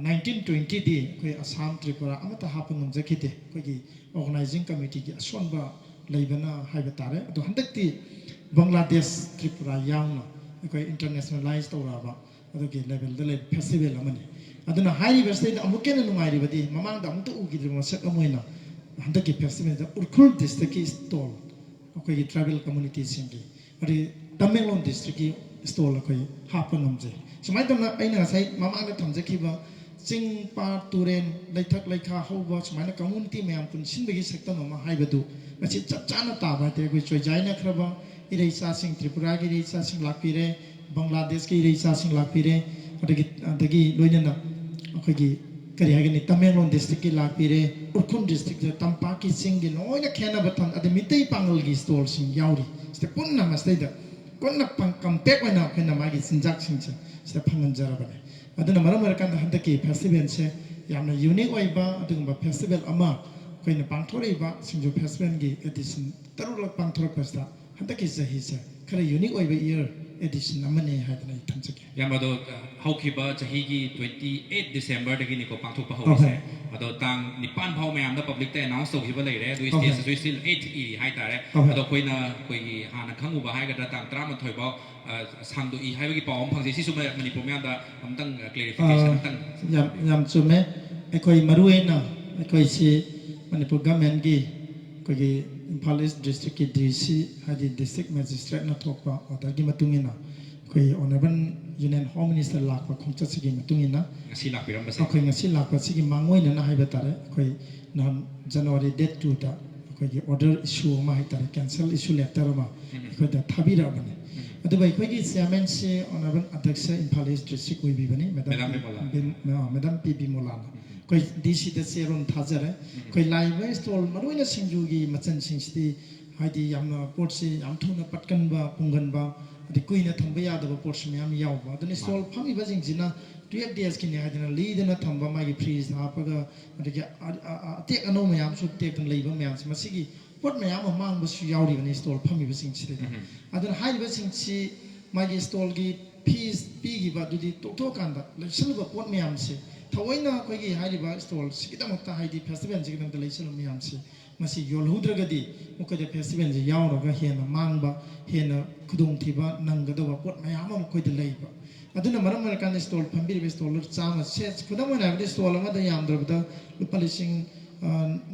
ꯅꯥꯏꯟꯇꯤꯟ ꯇ꯭ꯋꯦꯟꯇꯤꯗꯤ ꯑꯩꯈꯣꯏ ꯑꯁꯥꯝ, ꯇ꯭ꯔꯤꯄꯨꯔꯥ ꯑꯃꯠꯇ ꯍꯥꯞꯄ ꯉꯝꯖꯈꯤꯗꯦ, ꯑꯩꯈꯣꯏꯒꯤ ꯑꯣꯔꯒꯅꯥꯏꯖꯤꯡ ꯀꯃꯤꯇꯤꯒꯤ ꯑꯁꯣꯟꯕ ꯂꯩꯕꯅ ꯍꯥꯏꯕ ꯇꯥꯔꯦ꯫ ꯑꯗꯣ ꯍꯟꯗꯛꯇꯤ ꯕꯪꯒ꯭ꯂꯥꯗꯦꯁ, ꯇ꯭ꯔꯤꯄꯨꯔꯥ ꯌꯥꯎꯅ ꯑꯩꯈꯣꯏ ꯏꯟꯇꯔꯅꯦꯁꯅꯦꯂꯥꯏꯁ ꯇꯧꯔꯛꯑꯕ ꯑꯗꯨꯒꯤ ꯂꯦꯚꯦꯜꯗ ꯂꯩꯕ ꯐꯦꯁꯇꯤꯚꯦꯜ ꯑꯃꯅꯤ꯫ ꯑꯗꯨꯅ ꯍꯥꯏꯔꯤꯕꯁꯤꯗꯩꯗ ꯑꯃꯨꯛꯀ ꯍꯦꯟꯅ ꯅꯨꯡꯉꯥꯏꯔꯤꯕꯗꯤ ꯃꯃꯥꯡꯗ ꯑꯃꯨꯛꯇ ꯎꯈꯤꯗ꯭ꯔꯤꯕ ꯃꯁꯛ ꯑꯃ ꯑꯣꯏꯅ ꯍꯟꯗꯛꯀꯤ ꯐꯦꯁꯇꯤꯚꯦꯜꯗ ꯎꯈ꯭ꯔꯨꯜ ꯗꯤꯁꯇ꯭ꯔꯤꯛꯀꯤ ꯁ꯭ꯇꯣꯜ, ꯑꯩꯈꯣꯏꯒꯤ ꯇ꯭ꯔꯥꯏꯕꯦꯜ ꯀꯝꯃꯨꯅꯤꯇꯤꯁꯤꯡꯒꯤ, ꯑꯗꯩ ꯇꯃꯦꯡꯂꯣꯡ ꯗꯤꯁꯇ꯭ꯔꯤꯛꯀꯤ ꯁ꯭ꯇꯣꯜ ꯑꯩꯈꯣꯏ ꯍꯥꯞꯄ ꯉꯝꯖꯩ꯫ ꯁꯨꯃꯥꯏꯅ ꯇꯧꯅ ꯑꯩꯅ ꯉꯁꯥꯏ ꯃꯃꯥꯡꯗ ꯊꯝꯖꯈꯤꯕ ꯆꯤꯡ, ꯄꯥꯠ, ꯇꯨꯔꯦꯟ, ꯂꯩꯊꯛ ꯂꯩꯈꯥ ꯍꯧꯕ ꯁꯨꯃꯥꯏꯅ ꯀꯝꯃꯨꯅꯤꯇꯤ ꯃꯌꯥꯝ ꯄꯨꯟꯁꯤꯟꯕꯒꯤ ꯁꯛꯇꯝ ꯑꯃ ꯍꯥꯏꯕꯗꯨ ꯉꯁꯤ ꯆꯞ ꯆꯥꯅ ꯇꯥꯕ ꯍꯥꯏꯇꯥꯔꯦ꯫ ꯑꯩꯈꯣꯏ ꯆꯣꯏꯖꯥꯏꯅꯈ꯭ꯔꯕ ꯏꯔꯩ ꯏꯆꯥꯁꯤꯡ, ꯇ꯭ꯔꯤꯄꯨꯔꯥꯒꯤ ꯏꯔꯩ ꯏꯆꯥꯁꯤꯡ ꯂꯥꯛꯄꯤꯔꯦ, ꯕꯪꯒ꯭ꯂꯥꯗꯦꯁꯀꯤ ꯏꯔꯩ ꯏꯆꯥꯁꯤꯡ ꯂꯥꯛꯄꯤꯔꯦ, ꯑꯗꯒꯤ, ꯑꯗꯒꯤ ꯂꯣꯏꯅꯅ ꯑꯩꯈꯣꯏꯒꯤ ꯀꯔꯤ ꯍꯥꯏꯒꯅꯤ, ꯇꯃꯦꯡꯂꯣꯡ districtꯀꯤ ꯂꯥꯛꯄꯤꯔꯦ, ꯎꯈ꯭ꯔꯨꯜ districtꯇ ꯇꯝꯄꯥꯛꯀꯤ ꯆꯤꯡꯒꯤ ꯂꯣꯏꯅ ꯈꯦꯠꯅꯕ ꯊꯝ-, ꯑꯗꯩ ꯃꯤꯇꯩ ꯄꯥꯉꯜꯒꯤ stallꯁꯤꯡ ꯌꯥꯎꯔꯤ꯫ ꯁꯤꯗ ꯄꯨꯟꯅ ꯃꯁꯤꯗꯩꯗ ꯄꯨꯟꯅ ꯄꯪ-, compact ꯑꯣꯏꯅ ꯑꯩꯈꯣꯏꯅ ꯃꯥꯒꯤ ꯆꯤꯟꯖꯥꯛꯁꯤꯡꯁꯦ ꯁꯤꯗ ꯐꯪꯍꯟꯖꯔꯕꯅꯦ꯫ ꯑꯗꯨꯅ ꯃꯔꯝ ꯑꯣꯏꯔꯀꯥꯟꯗ ꯍꯟꯗꯛꯀꯤ festivalꯁꯦ ꯌꯥꯝꯅ unique ꯑꯣꯏꯕ ꯑꯗꯨꯒꯨꯝꯕ festival ꯑꯃ ꯑꯩꯈꯣꯏꯅ ꯄꯥꯡꯊꯣꯔꯛꯏꯕ ꯁꯤꯡꯖꯨ festivalꯒꯤ edition ꯇꯔꯨꯛꯂꯛ ꯄꯥꯡꯊꯣꯔꯛꯄꯁꯤꯗ ꯍꯟꯗꯛꯀꯤ ꯆꯍꯤꯁꯦ ꯈꯔ unique ꯑꯣꯏꯕ year edition ꯑꯃꯅꯤ ꯍꯥꯏꯗꯅ ꯑꯩ ꯊꯝꯖꯒꯦ꯫ ꯏꯌꯥꯝꯕ ꯑꯗꯣ, ꯑ, ꯍꯧꯈꯤꯕ ꯆꯍꯤꯒꯤ twenty eight Decemberꯗꯒꯤꯅꯤꯀꯣ ꯄꯥꯡꯊꯣꯛꯄ ꯍꯧꯔꯤꯁꯦ꯫ ꯑꯍꯣꯏ꯫ ꯑꯗꯣ ꯇꯥꯡ ꯅꯤꯄꯥꯟ ꯐꯥꯎ ꯃꯌꯥꯝꯗ publicꯇ announce ꯇꯧꯈꯤꯕ ꯂꯩꯔꯦ, ꯑꯗꯨ ꯑꯍꯣꯏ꯫ Stageꯇꯁꯨ still eight ꯏꯔꯤ ꯍꯥꯏꯇꯥꯔꯦ꯫ ꯑꯍꯣꯏ꯫ ꯑꯗꯣ ꯑꯩꯈꯣꯏꯅ ꯑꯩꯈꯣꯏꯒꯤ ꯍꯥꯟꯅ ꯈꯪꯉꯨꯕ ꯍꯥꯏꯒꯗ꯭ꯔꯥ, ꯇꯥꯡ ꯇꯔꯥꯃꯥꯊꯣꯏ ꯐꯥꯎ, ꯑ, ꯁꯥꯡꯗꯣꯛꯏ ꯍꯥꯏꯕꯒꯤ ꯄꯥꯎ ꯑꯃ ꯐꯪꯖꯩ꯫ ꯁꯤꯁꯨ ꯃ-, ꯃꯅꯤꯄꯨꯔ ꯃꯌꯥꯝꯗ ꯑꯃꯨꯛꯇꯪ, ꯑ, clarification ꯑ, ꯑꯃꯨꯛꯇꯪ ꯌꯥꯝ, ꯊꯝꯕꯤꯌꯨ꯫ ꯌꯥꯝ ꯆꯨꯝꯃꯦ꯫ ꯑꯩꯈꯣꯏ ꯃꯔꯨ ꯑꯣꯏꯅ ꯑꯩꯈꯣꯏꯁꯤ ꯃꯅꯤꯄꯨꯔ governmentꯀꯤ ꯑꯩꯈꯣꯏꯒꯤ ꯏꯝꯐꯥꯜ East districtꯀꯤ D C, ꯍꯥꯏꯗꯤ district magistrateꯅ ꯊꯣꯛꯄ orderꯒꯤ ꯃꯇꯨꯡ ꯏꯟꯅ, ꯑꯩꯈꯣꯏ Honourable Union Home Minister ꯂꯥꯛꯄ ꯈꯣꯡꯆꯠꯁꯤꯒꯤ ꯃꯇꯨꯡ ꯏꯟꯅ, ꯉꯁꯤ ꯂꯥꯛꯄꯤꯔꯝꯕꯁꯦ? ꯑꯩꯈꯣꯏ ꯉꯁꯤ ꯂꯥꯛꯄꯁꯤꯒꯤ ꯃꯥꯡꯑꯣꯏꯅꯅ ꯍꯥꯏꯕ ꯇꯥꯔꯦ, ꯑꯩꯈꯣꯏ ꯅꯍꯥꯟ January date twoꯗ ꯑꯩꯈꯣꯏꯒꯤ order issue ꯑꯃ ꯍꯥꯏ ꯇꯥꯔꯦ, cancel issue letter ꯑꯃ ꯎꯝ꯫ ꯑꯩꯈꯣꯏꯗ ꯊꯥꯕꯤꯔꯛꯑꯕꯅꯦ꯫ ꯎꯝ꯫ ꯑꯗꯨꯒ ꯑꯩꯈꯣꯏꯒꯤ chairmanꯁꯤ Honourable ꯑꯗ꯭ꯌꯛꯁ Imphal East district ꯑꯣꯏꯕꯤꯕꯅꯤ, Madam Madam ꯄꯤ-, ꯕꯤꯃꯣꯂꯥ꯫ ꯕꯤꯝ-, ꯑ, Madam ꯄꯤ ꯕꯤꯃꯣꯂꯥꯅ꯫ ꯎꯝ꯫ ꯑꯩꯈꯣꯏ D Cꯗ ꯆꯦꯔꯣꯜ ꯊꯥꯖꯔꯦ꯫ ꯎꯝ꯫ ꯑꯩꯈꯣꯏ ꯂꯥꯛꯏꯕ stall, ꯃꯔꯨꯑꯣꯏꯅ ꯁꯤꯡꯖꯨꯒꯤ ꯃꯆꯜꯁꯤꯡꯁꯤꯗꯤ, ꯍꯥꯏꯗꯤ ꯌꯥꯝꯅ ꯄꯣꯠꯁꯤ ꯌꯥꯝ ꯊꯨꯅ ꯄꯠꯀꯟꯕ, ꯄꯨꯝꯒꯟꯕ, ꯑꯗꯩ ꯀꯨꯏꯅ ꯊꯝꯕ ꯌꯥꯗꯕ ꯄꯣꯠꯁꯨ ꯃꯌꯥꯝ ꯌꯥꯎꯕ꯫ ꯑꯗꯨꯅ stall ꯃꯥꯅꯤ꯫ ꯐꯝꯃꯤꯕꯁꯤꯡꯁꯤꯅ twelve daysꯀꯤꯅꯤ ꯍꯥꯏꯗꯅ ꯂꯤꯗꯅ ꯊꯝꯕ, ꯃꯥꯒꯤ fridgeꯇ ꯍꯥꯞꯄꯒ, ꯑꯗꯒꯤ ꯑ-, ꯑ-, ꯑ-, ꯑꯇꯦꯛ ꯑꯅꯧ ꯃꯌꯥꯝꯁꯨ ꯇꯦꯛꯇꯅ ꯂꯩꯕ ꯃꯌꯥꯝꯁꯦ, ꯃꯁꯤꯒꯤ ꯄꯣꯠ ꯃꯌꯥꯝ ꯑꯃ ꯃꯥꯡꯕꯁꯨ ꯌꯥꯎꯔꯤꯕꯅꯤ stall ꯐꯝꯃꯤꯕꯁꯤꯡꯁꯤꯗꯩꯗ꯫ ꯎꯝ꯫ ꯑꯗꯨꯅ ꯍꯥꯏꯔꯤꯕꯁꯤꯡꯁꯤ ꯃꯥꯒꯤ stallꯒꯤ fees ꯄꯤꯈꯤꯕ ꯑꯗꯨꯗꯤ ꯇꯣꯛꯊꯣꯛꯑꯀꯥꯟꯗ ꯂꯩꯁꯜꯂꯨꯕ ꯄꯣꯠ ꯃꯌꯥꯝꯁꯦ, ꯊꯑꯣꯏꯅ ꯑꯩꯈꯣꯏꯒꯤ ꯍꯥꯏꯔꯤꯕ stallꯁꯤꯒꯤꯗꯃꯛꯇ, ꯍꯥꯏꯗꯤ festivalꯁꯤꯒꯤꯗꯃꯛꯇ ꯂꯩꯁꯜꯂꯨꯕ ꯃꯌꯥꯝꯁꯦ, ꯃꯁꯤ ꯌꯣꯜꯍꯧꯗ꯭ꯔꯒꯗꯤ ꯃꯈꯣꯏꯗ festivalꯁꯤ ꯌꯥꯎꯔꯒ ꯍꯦꯟꯅ ꯃꯥꯡꯕ, ꯍꯦꯟꯅ ꯈꯨꯗꯣꯡꯊꯤꯕ ꯅꯪꯒꯗꯧꯕ ꯄꯣꯠ ꯃꯌꯥꯝ ꯑꯃ ꯃꯈꯣꯏꯗ ꯂꯩꯕ꯫ ꯑꯗꯨꯅ ꯃꯔꯝ ꯑꯣꯏꯔꯀꯥꯟꯗ stall ꯐꯝꯕꯤꯔꯤꯕ stall ꯆꯥꯝꯃ ꯁꯦ, ꯈꯨꯗꯝ ꯑꯣꯏꯅ ꯍꯥꯏꯔꯕꯗ stall ꯑꯃꯗ ꯌꯥꯝꯗ꯭ꯔꯕꯗ ꯂꯨꯄꯥ ꯂꯤꯁꯤꯡ, ꯑ,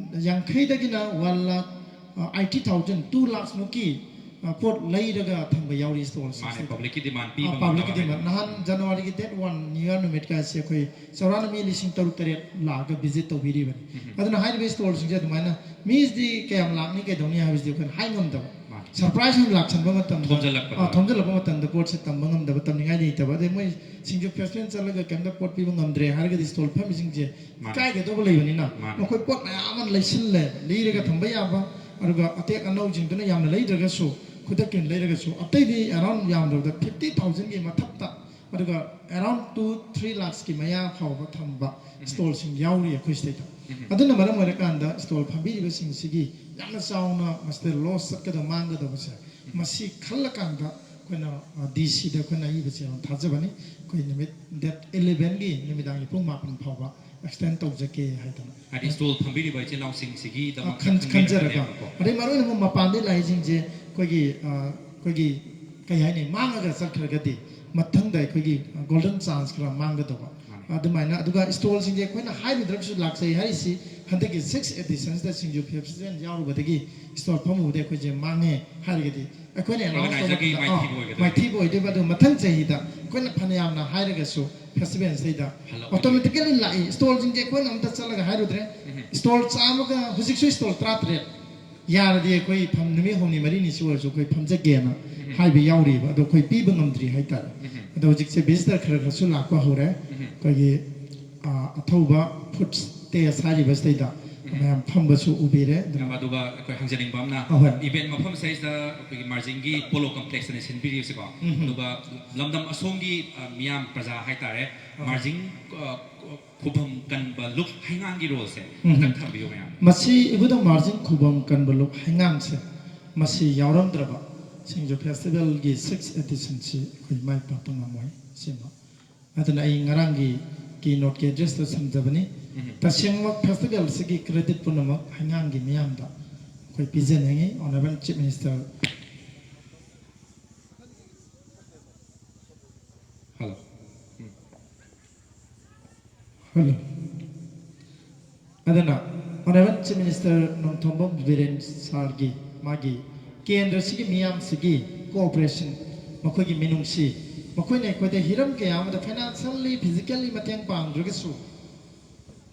ꯌꯥꯡꯈꯩꯗꯒꯤꯅ one lakh, ꯑ, eighty thousand, two lakhs ꯃꯨꯛꯀꯤ, ꯑ, ꯄꯣꯠ ꯂꯩꯔꯒ ꯊꯝꯕ ꯌꯥꯎꯔꯤ stallꯁꯤꯡꯁꯤꯗ꯫ ꯃꯥꯅꯦ, publicꯀꯤ demand ꯄꯤꯕ ꯑ, publicꯀꯤ ꯉꯝꯗꯕ demand꯫ ꯍꯥꯏꯗꯤ꯫ ꯅꯍꯥꯟ Januaryꯒꯤ date one New Year ꯅꯨꯃꯤꯠꯀꯥꯁꯦ ꯑꯩꯈꯣꯏ ꯆꯥꯎꯔꯥꯛꯅ ꯃꯤ ꯂꯤꯁꯤꯡ ꯇꯔꯨꯛ ꯇꯔꯦꯠ ꯂꯥꯛꯑꯒ visit ꯇꯧꯕꯤꯔꯤꯕꯅꯤ꯫ ꯎꯝ꯫ ꯑꯗꯨꯅ ꯍꯥꯏꯔꯤꯕ stallꯁꯤꯡꯁꯦ ꯑꯗꯨꯃꯥꯏꯅ ꯃꯤꯁꯤꯗꯤ ꯀꯌꯥꯝ ꯂꯥꯛꯅꯤ, ꯀꯩꯗꯧꯅꯤ ꯍꯥꯏꯕꯁꯤꯗꯤ ꯑꯩꯈꯣꯏꯅ ꯍꯥꯏ ꯉꯝꯗꯕ꯫ ꯃꯥꯅꯤ꯫ ꯁꯔꯄ꯭ꯔꯥꯏꯖ ꯑꯣꯏꯅ ꯂꯥꯛꯁꯟꯕ ꯃꯇꯝꯗ, ꯊꯣꯝꯖꯤꯜꯂꯛꯄꯗꯣ꯫ ꯑꯥ, ꯊꯣꯝꯖꯤꯜꯂꯛꯄ ꯃꯇꯝꯗ ꯄꯣꯠꯁꯦ ꯇꯝꯕ ꯉꯝꯗꯕ, ꯇꯝꯅꯤꯡꯉꯥꯏ ꯂꯩꯇꯕ, ꯑꯗꯩ ꯃꯣꯏ ꯁꯤꯡꯖꯨ ꯐꯦꯁꯇꯤꯚꯦꯜ ꯆꯠꯂꯒ ꯀꯩꯝꯇ ꯄꯣꯠ ꯄꯤꯕ ꯉꯝꯗ꯭ꯔꯦ ꯍꯥꯏꯔꯒꯗꯤ ꯁ꯭ꯇꯣꯜ ꯐꯝꯃꯤꯁꯤꯡꯁꯦ ꯃꯥꯅꯦ꯫ ꯏꯀꯥꯏꯒꯗꯧꯕ ꯂꯩꯕꯅꯤꯅ, ꯃꯥꯅꯦ꯫ ꯃꯈꯣꯏ ꯄꯣꯠ ꯃꯌꯥꯝ ꯑꯃ ꯂꯩꯁꯤꯜꯂꯦ, ꯂꯩꯔꯒ ꯊꯝꯕ ꯌꯥꯕ, ꯑꯗꯨꯒ ꯑꯇꯦꯛ ꯑꯅꯧꯁꯤꯡꯗꯨꯅ ꯌꯥꯝꯅ ꯂꯩꯗ꯭ꯔꯒꯁꯨ, ꯈꯨꯗꯛꯀꯤ ꯑꯣꯏꯅ ꯂꯩꯔꯒꯁꯨ, ꯑꯇꯩꯗꯤ ꯑꯦꯔꯥꯎꯟ ꯌꯥꯝꯗ꯭ꯔꯕꯗ ꯐꯤꯐꯇꯤ ꯊꯥꯎꯖꯟꯒꯤ ꯃꯊꯛꯇ, ꯑꯗꯨꯒ ꯑꯦꯔꯥꯎꯟ ꯇꯨ ꯊ꯭ꯔꯤ ꯂꯥꯛꯁꯀꯤ ꯃꯌꯥ ꯐꯥꯎꯕ ꯊꯝꯕ ꯁ꯭ꯇꯣꯜꯁꯤꯡ ꯌꯥꯎꯔꯤ ꯑꯩꯈꯣꯏ ꯁꯤꯗꯩꯗ꯫ ꯑꯗꯨꯅ ꯃꯔꯝ ꯑꯣꯏꯔꯀꯥꯟꯗ ꯁ꯭ꯇꯣꯜ ꯐꯝꯕꯤꯔꯤꯕꯁꯤꯡꯁꯤꯒꯤ ꯌꯥꯝꯅ ꯆꯥꯎꯅ ꯃꯁꯤꯗ ꯂꯣꯁ ꯆꯠꯀꯗꯕ, ꯃꯥꯡꯒꯗꯕꯁꯦ, ꯃꯁꯤ ꯈꯜꯂꯀꯥꯟꯗ ꯑꯩꯈꯣꯏꯅ ꯗꯤ ꯁꯤꯗ ꯑꯩꯈꯣꯏꯅ ꯑꯏꯕꯁꯦ ꯌꯥꯝ ꯊꯥꯖꯕꯅꯤ꯫ ꯑꯩꯈꯣꯏ ꯅꯨꯃꯤꯠ ꯗꯦꯠ ꯏꯂꯦꯚꯦꯟꯒꯤ ꯅꯨꯃꯤꯗꯥꯡꯒꯤ ꯄꯨꯡ ꯃꯥꯄꯟ ꯐꯥꯎꯕ ꯑꯦꯛꯁꯇꯦꯟ ꯇꯧꯖꯒꯦ ꯍꯥꯏꯗꯅ꯫ ꯍꯥꯏꯗꯤ ꯁ꯭ꯇꯣꯜ ꯐꯝꯕꯤꯔꯤꯕ ꯏꯆꯤꯜ ꯏꯅꯥꯎꯁꯤꯡꯁꯤꯒꯤꯗꯃꯛꯇ ꯈꯟ- ꯈꯟꯖꯔꯒ, ꯈꯟꯕꯤꯔꯕꯅꯦꯕꯀꯣ꯫ ꯑꯗꯩ ꯃꯔꯨ ꯑꯣꯏꯅ ꯑꯃꯨꯛ ꯃꯄꯥꯟꯗꯩ ꯂꯥꯛꯏꯁꯤꯡꯁꯦ ꯑꯩꯈꯣꯏꯒꯤ, ꯑ, ꯑꯩꯈꯣꯏꯒꯤ ꯀꯩ ꯍꯥꯏꯅꯤ, ꯃꯥꯡꯉꯒ ꯆꯠꯈ꯭ꯔꯒꯗꯤ ꯃꯊꯪꯗ ꯑꯩꯈꯣꯏꯒꯤ ꯒꯣꯜꯗꯟ ꯆꯥꯟꯁ ꯈꯔ ꯃꯥꯡꯒꯗꯧꯕ꯫ ꯃꯥꯅꯦ꯫ ꯑꯗꯨꯃꯥꯏꯅ, ꯑꯗꯨꯒ ꯁ꯭ꯇꯣꯜꯁꯤꯡꯁꯦ ꯑꯩꯈꯣꯏꯅ ꯍꯥꯏꯔꯨꯗ꯭ꯔꯒꯁꯨ ꯂꯥꯛꯆꯩ ꯍꯥꯏꯔꯤꯁꯤ ꯍꯟꯗꯛꯀꯤ ꯁꯤꯛꯁ ꯑꯦꯗꯤꯁꯟꯁꯤꯗ ꯁꯤꯡꯖꯨ ꯐꯦꯁꯇꯤꯚꯦꯜ ꯌꯥꯎꯔꯨꯕꯗꯒꯤ ꯁ꯭ꯇꯣꯜ ꯐꯝꯃꯨꯕꯗꯒꯤ ꯑꯩꯈꯣꯏꯁꯦ ꯃꯥꯡꯉꯦ ꯍꯥꯏꯔꯒꯗꯤ ꯑꯩꯈꯣꯏꯅ ꯑꯦꯅꯥꯎꯟꯁ ꯇꯧꯕ ꯑꯣꯔꯒꯅꯥꯏꯖꯔꯒꯤ ꯃꯇꯝꯗ, ꯃꯥꯏꯊꯤꯕ ꯑꯥ, ꯑꯣꯏꯒꯗꯣꯏꯅꯤ꯫ ꯃꯥꯏꯊꯤꯕ ꯑꯣꯏꯗꯣꯏꯕ꯫ ꯑꯗꯨꯒ ꯃꯊꯪ ꯆꯍꯤꯗ ꯑꯩꯈꯣꯏꯅ ꯐꯅꯌꯥꯝꯅ ꯍꯥꯏꯔꯒꯁꯨ ꯐꯦꯁꯇꯤꯚꯦꯜꯁꯤꯗꯩꯗ ꯍꯜꯂꯛꯑꯣꯏ꯫ ꯑꯣꯇꯣꯃꯦꯇꯤꯀꯦꯂꯤ ꯂꯥꯛꯏ꯫ ꯁ꯭ꯇꯣꯜꯁꯤꯡꯁꯦ ꯑꯩꯈꯣꯏꯅ ꯑꯝꯇ ꯆꯠꯂꯒ ꯍꯥꯏꯔꯨꯗ꯭ꯔꯦ꯫ ꯁ꯭ꯇꯣꯜ ꯆꯥꯝꯃꯒ, ꯍꯧꯖꯤꯛꯁꯨ ꯁ꯭ꯇꯣꯜ ꯇꯔꯥꯇꯔꯦꯠ ꯌꯥꯔꯗꯤ ꯑꯩꯈꯣꯏ ꯐꯝ-, ꯅꯨꯃꯤꯠ ꯍꯨꯝꯅꯤ ꯃꯔꯤꯅꯤꯁꯨ ꯑꯣꯏꯔꯁꯨ ꯑꯩꯈꯣꯏ ꯐꯝꯖꯒꯦꯅ ꯍꯥꯏꯕ ꯌꯥꯎꯔꯤꯕ, ꯑꯗꯣ ꯑꯩꯈꯣꯏ ꯄꯤꯕ ꯉꯝꯗ꯭ꯔꯤ ꯍꯥꯏꯇꯥꯔꯦ꯫ ꯑꯗꯣ ꯍꯧꯖꯤꯛꯁꯦ ꯚꯤꯖꯤꯇꯔ ꯈꯔ ꯈꯔꯁꯨ ꯂꯥꯛꯄ ꯍꯧꯔꯦ꯫ ꯑꯩꯈꯣꯏꯒꯤ, ꯑ, ꯑꯊꯧꯕ ꯐꯨꯗ ꯇꯦꯁ ꯍꯥꯏꯔꯤꯕꯁꯤꯗꯩꯗ ꯃꯌꯥꯝ ꯐꯝꯕꯁꯨ ꯎꯕꯤꯔꯦ꯫ ꯑꯗꯨꯅ ꯑꯗꯨꯒ ꯑꯩꯈꯣꯏ ꯍꯪꯖꯅꯤꯡꯕ ꯑꯃꯅ, ꯑꯍꯣꯏ꯫ ꯏꯚꯦꯟꯠ ꯃꯐꯝꯁꯤꯗꯩꯁꯤꯗ ꯑꯩꯈꯣꯏꯒꯤ ꯃꯥꯔꯖꯤꯡꯒꯤ ꯄꯣꯂꯣ ꯀꯝꯄ꯭ꯂꯦꯛꯁꯇꯅꯦ ꯁꯤꯟꯕꯤꯔꯤꯕꯁꯤꯀꯣ꯫ ꯑꯗꯨꯒ ꯂꯝꯗꯝ ꯑꯁꯣꯝꯒꯤ, ꯑ, ꯃꯤꯌꯥꯝ ꯄ꯭ꯔꯖꯥ ꯍꯥꯏꯇꯥꯔꯦ, ꯃꯥꯔꯖꯤꯡ, ꯑ, ꯈꯨꯕꯝ ꯀꯟꯕ ꯂꯨꯞ ꯍꯩꯉꯥꯡꯒꯤ ꯔꯣꯜꯁꯦ ꯈꯤꯇꯪ ꯊꯝꯕꯤꯌꯨ ꯃꯌꯥꯝ꯫ ꯃꯁꯤ ꯏꯕꯨꯙꯧ ꯃꯥꯔꯖꯤꯡ ꯈꯨꯕꯝ ꯀꯟꯕ ꯂꯨꯞ ꯍꯩꯉꯥꯡꯁꯦ, ꯃꯁꯤ ꯌꯥꯎꯔꯝꯗ꯭ꯔꯕ ꯁꯤꯡꯖꯨ ꯐꯦꯁꯇꯤꯚꯦꯜꯒꯤ ꯁꯤꯛꯁ ꯑꯦꯗꯤꯁꯟꯁꯤ ꯑꯩꯈꯣꯏ ꯃꯥꯏ ꯄꯥꯛꯄ ꯉꯝꯃꯣꯏ꯫ ꯁꯤꯃ ꯑꯗꯨꯅ ꯑꯩ ꯉꯔꯥꯡꯒꯤ ꯀꯤ ꯅꯣꯠꯀꯤ ꯑꯦꯗ꯭ꯔꯦꯁꯇ ꯁꯝꯖꯕꯅꯤ꯫ ꯇꯁꯦꯡꯕ ꯐꯦꯁꯇꯤꯚꯦꯜꯁꯤꯒꯤ ꯀ꯭ꯔꯦꯗꯤꯠ ꯄꯨꯝꯅꯃꯛ ꯍꯩꯉꯥꯡꯒꯤ ꯃꯤꯌꯥꯝꯗ ꯑꯩꯈꯣꯏ ꯄꯤꯖꯅꯤꯡꯉꯤ꯫ Honourable chief minister. Hello. Hello. ꯑꯗꯨꯅ honourable chief minister Nongthombam Biren ꯁꯥꯔꯒꯤ, ꯃꯥꯒꯤ ꯀꯦꯟꯗ꯭ꯔꯁꯤꯒꯤ ꯃꯤꯌꯥꯝꯁꯤꯒꯤ ꯀꯣꯑꯣꯄꯔꯦꯁꯟ, ꯃꯈꯣꯏꯒꯤ ꯃꯤꯅꯨꯡꯁꯤ, ꯃꯈꯣꯏꯅ ꯑꯩꯈꯣꯏꯗ ꯍꯤꯔꯝ ꯀꯌꯥ ꯑꯃꯗ ꯐꯥꯏꯅꯥꯟꯁꯤꯌꯦꯜꯂꯤ, ꯐꯤꯖꯤꯀꯦꯜꯂꯤ ꯃꯇꯦꯡ ꯄꯥꯡꯗ꯭ꯔꯒꯁꯨ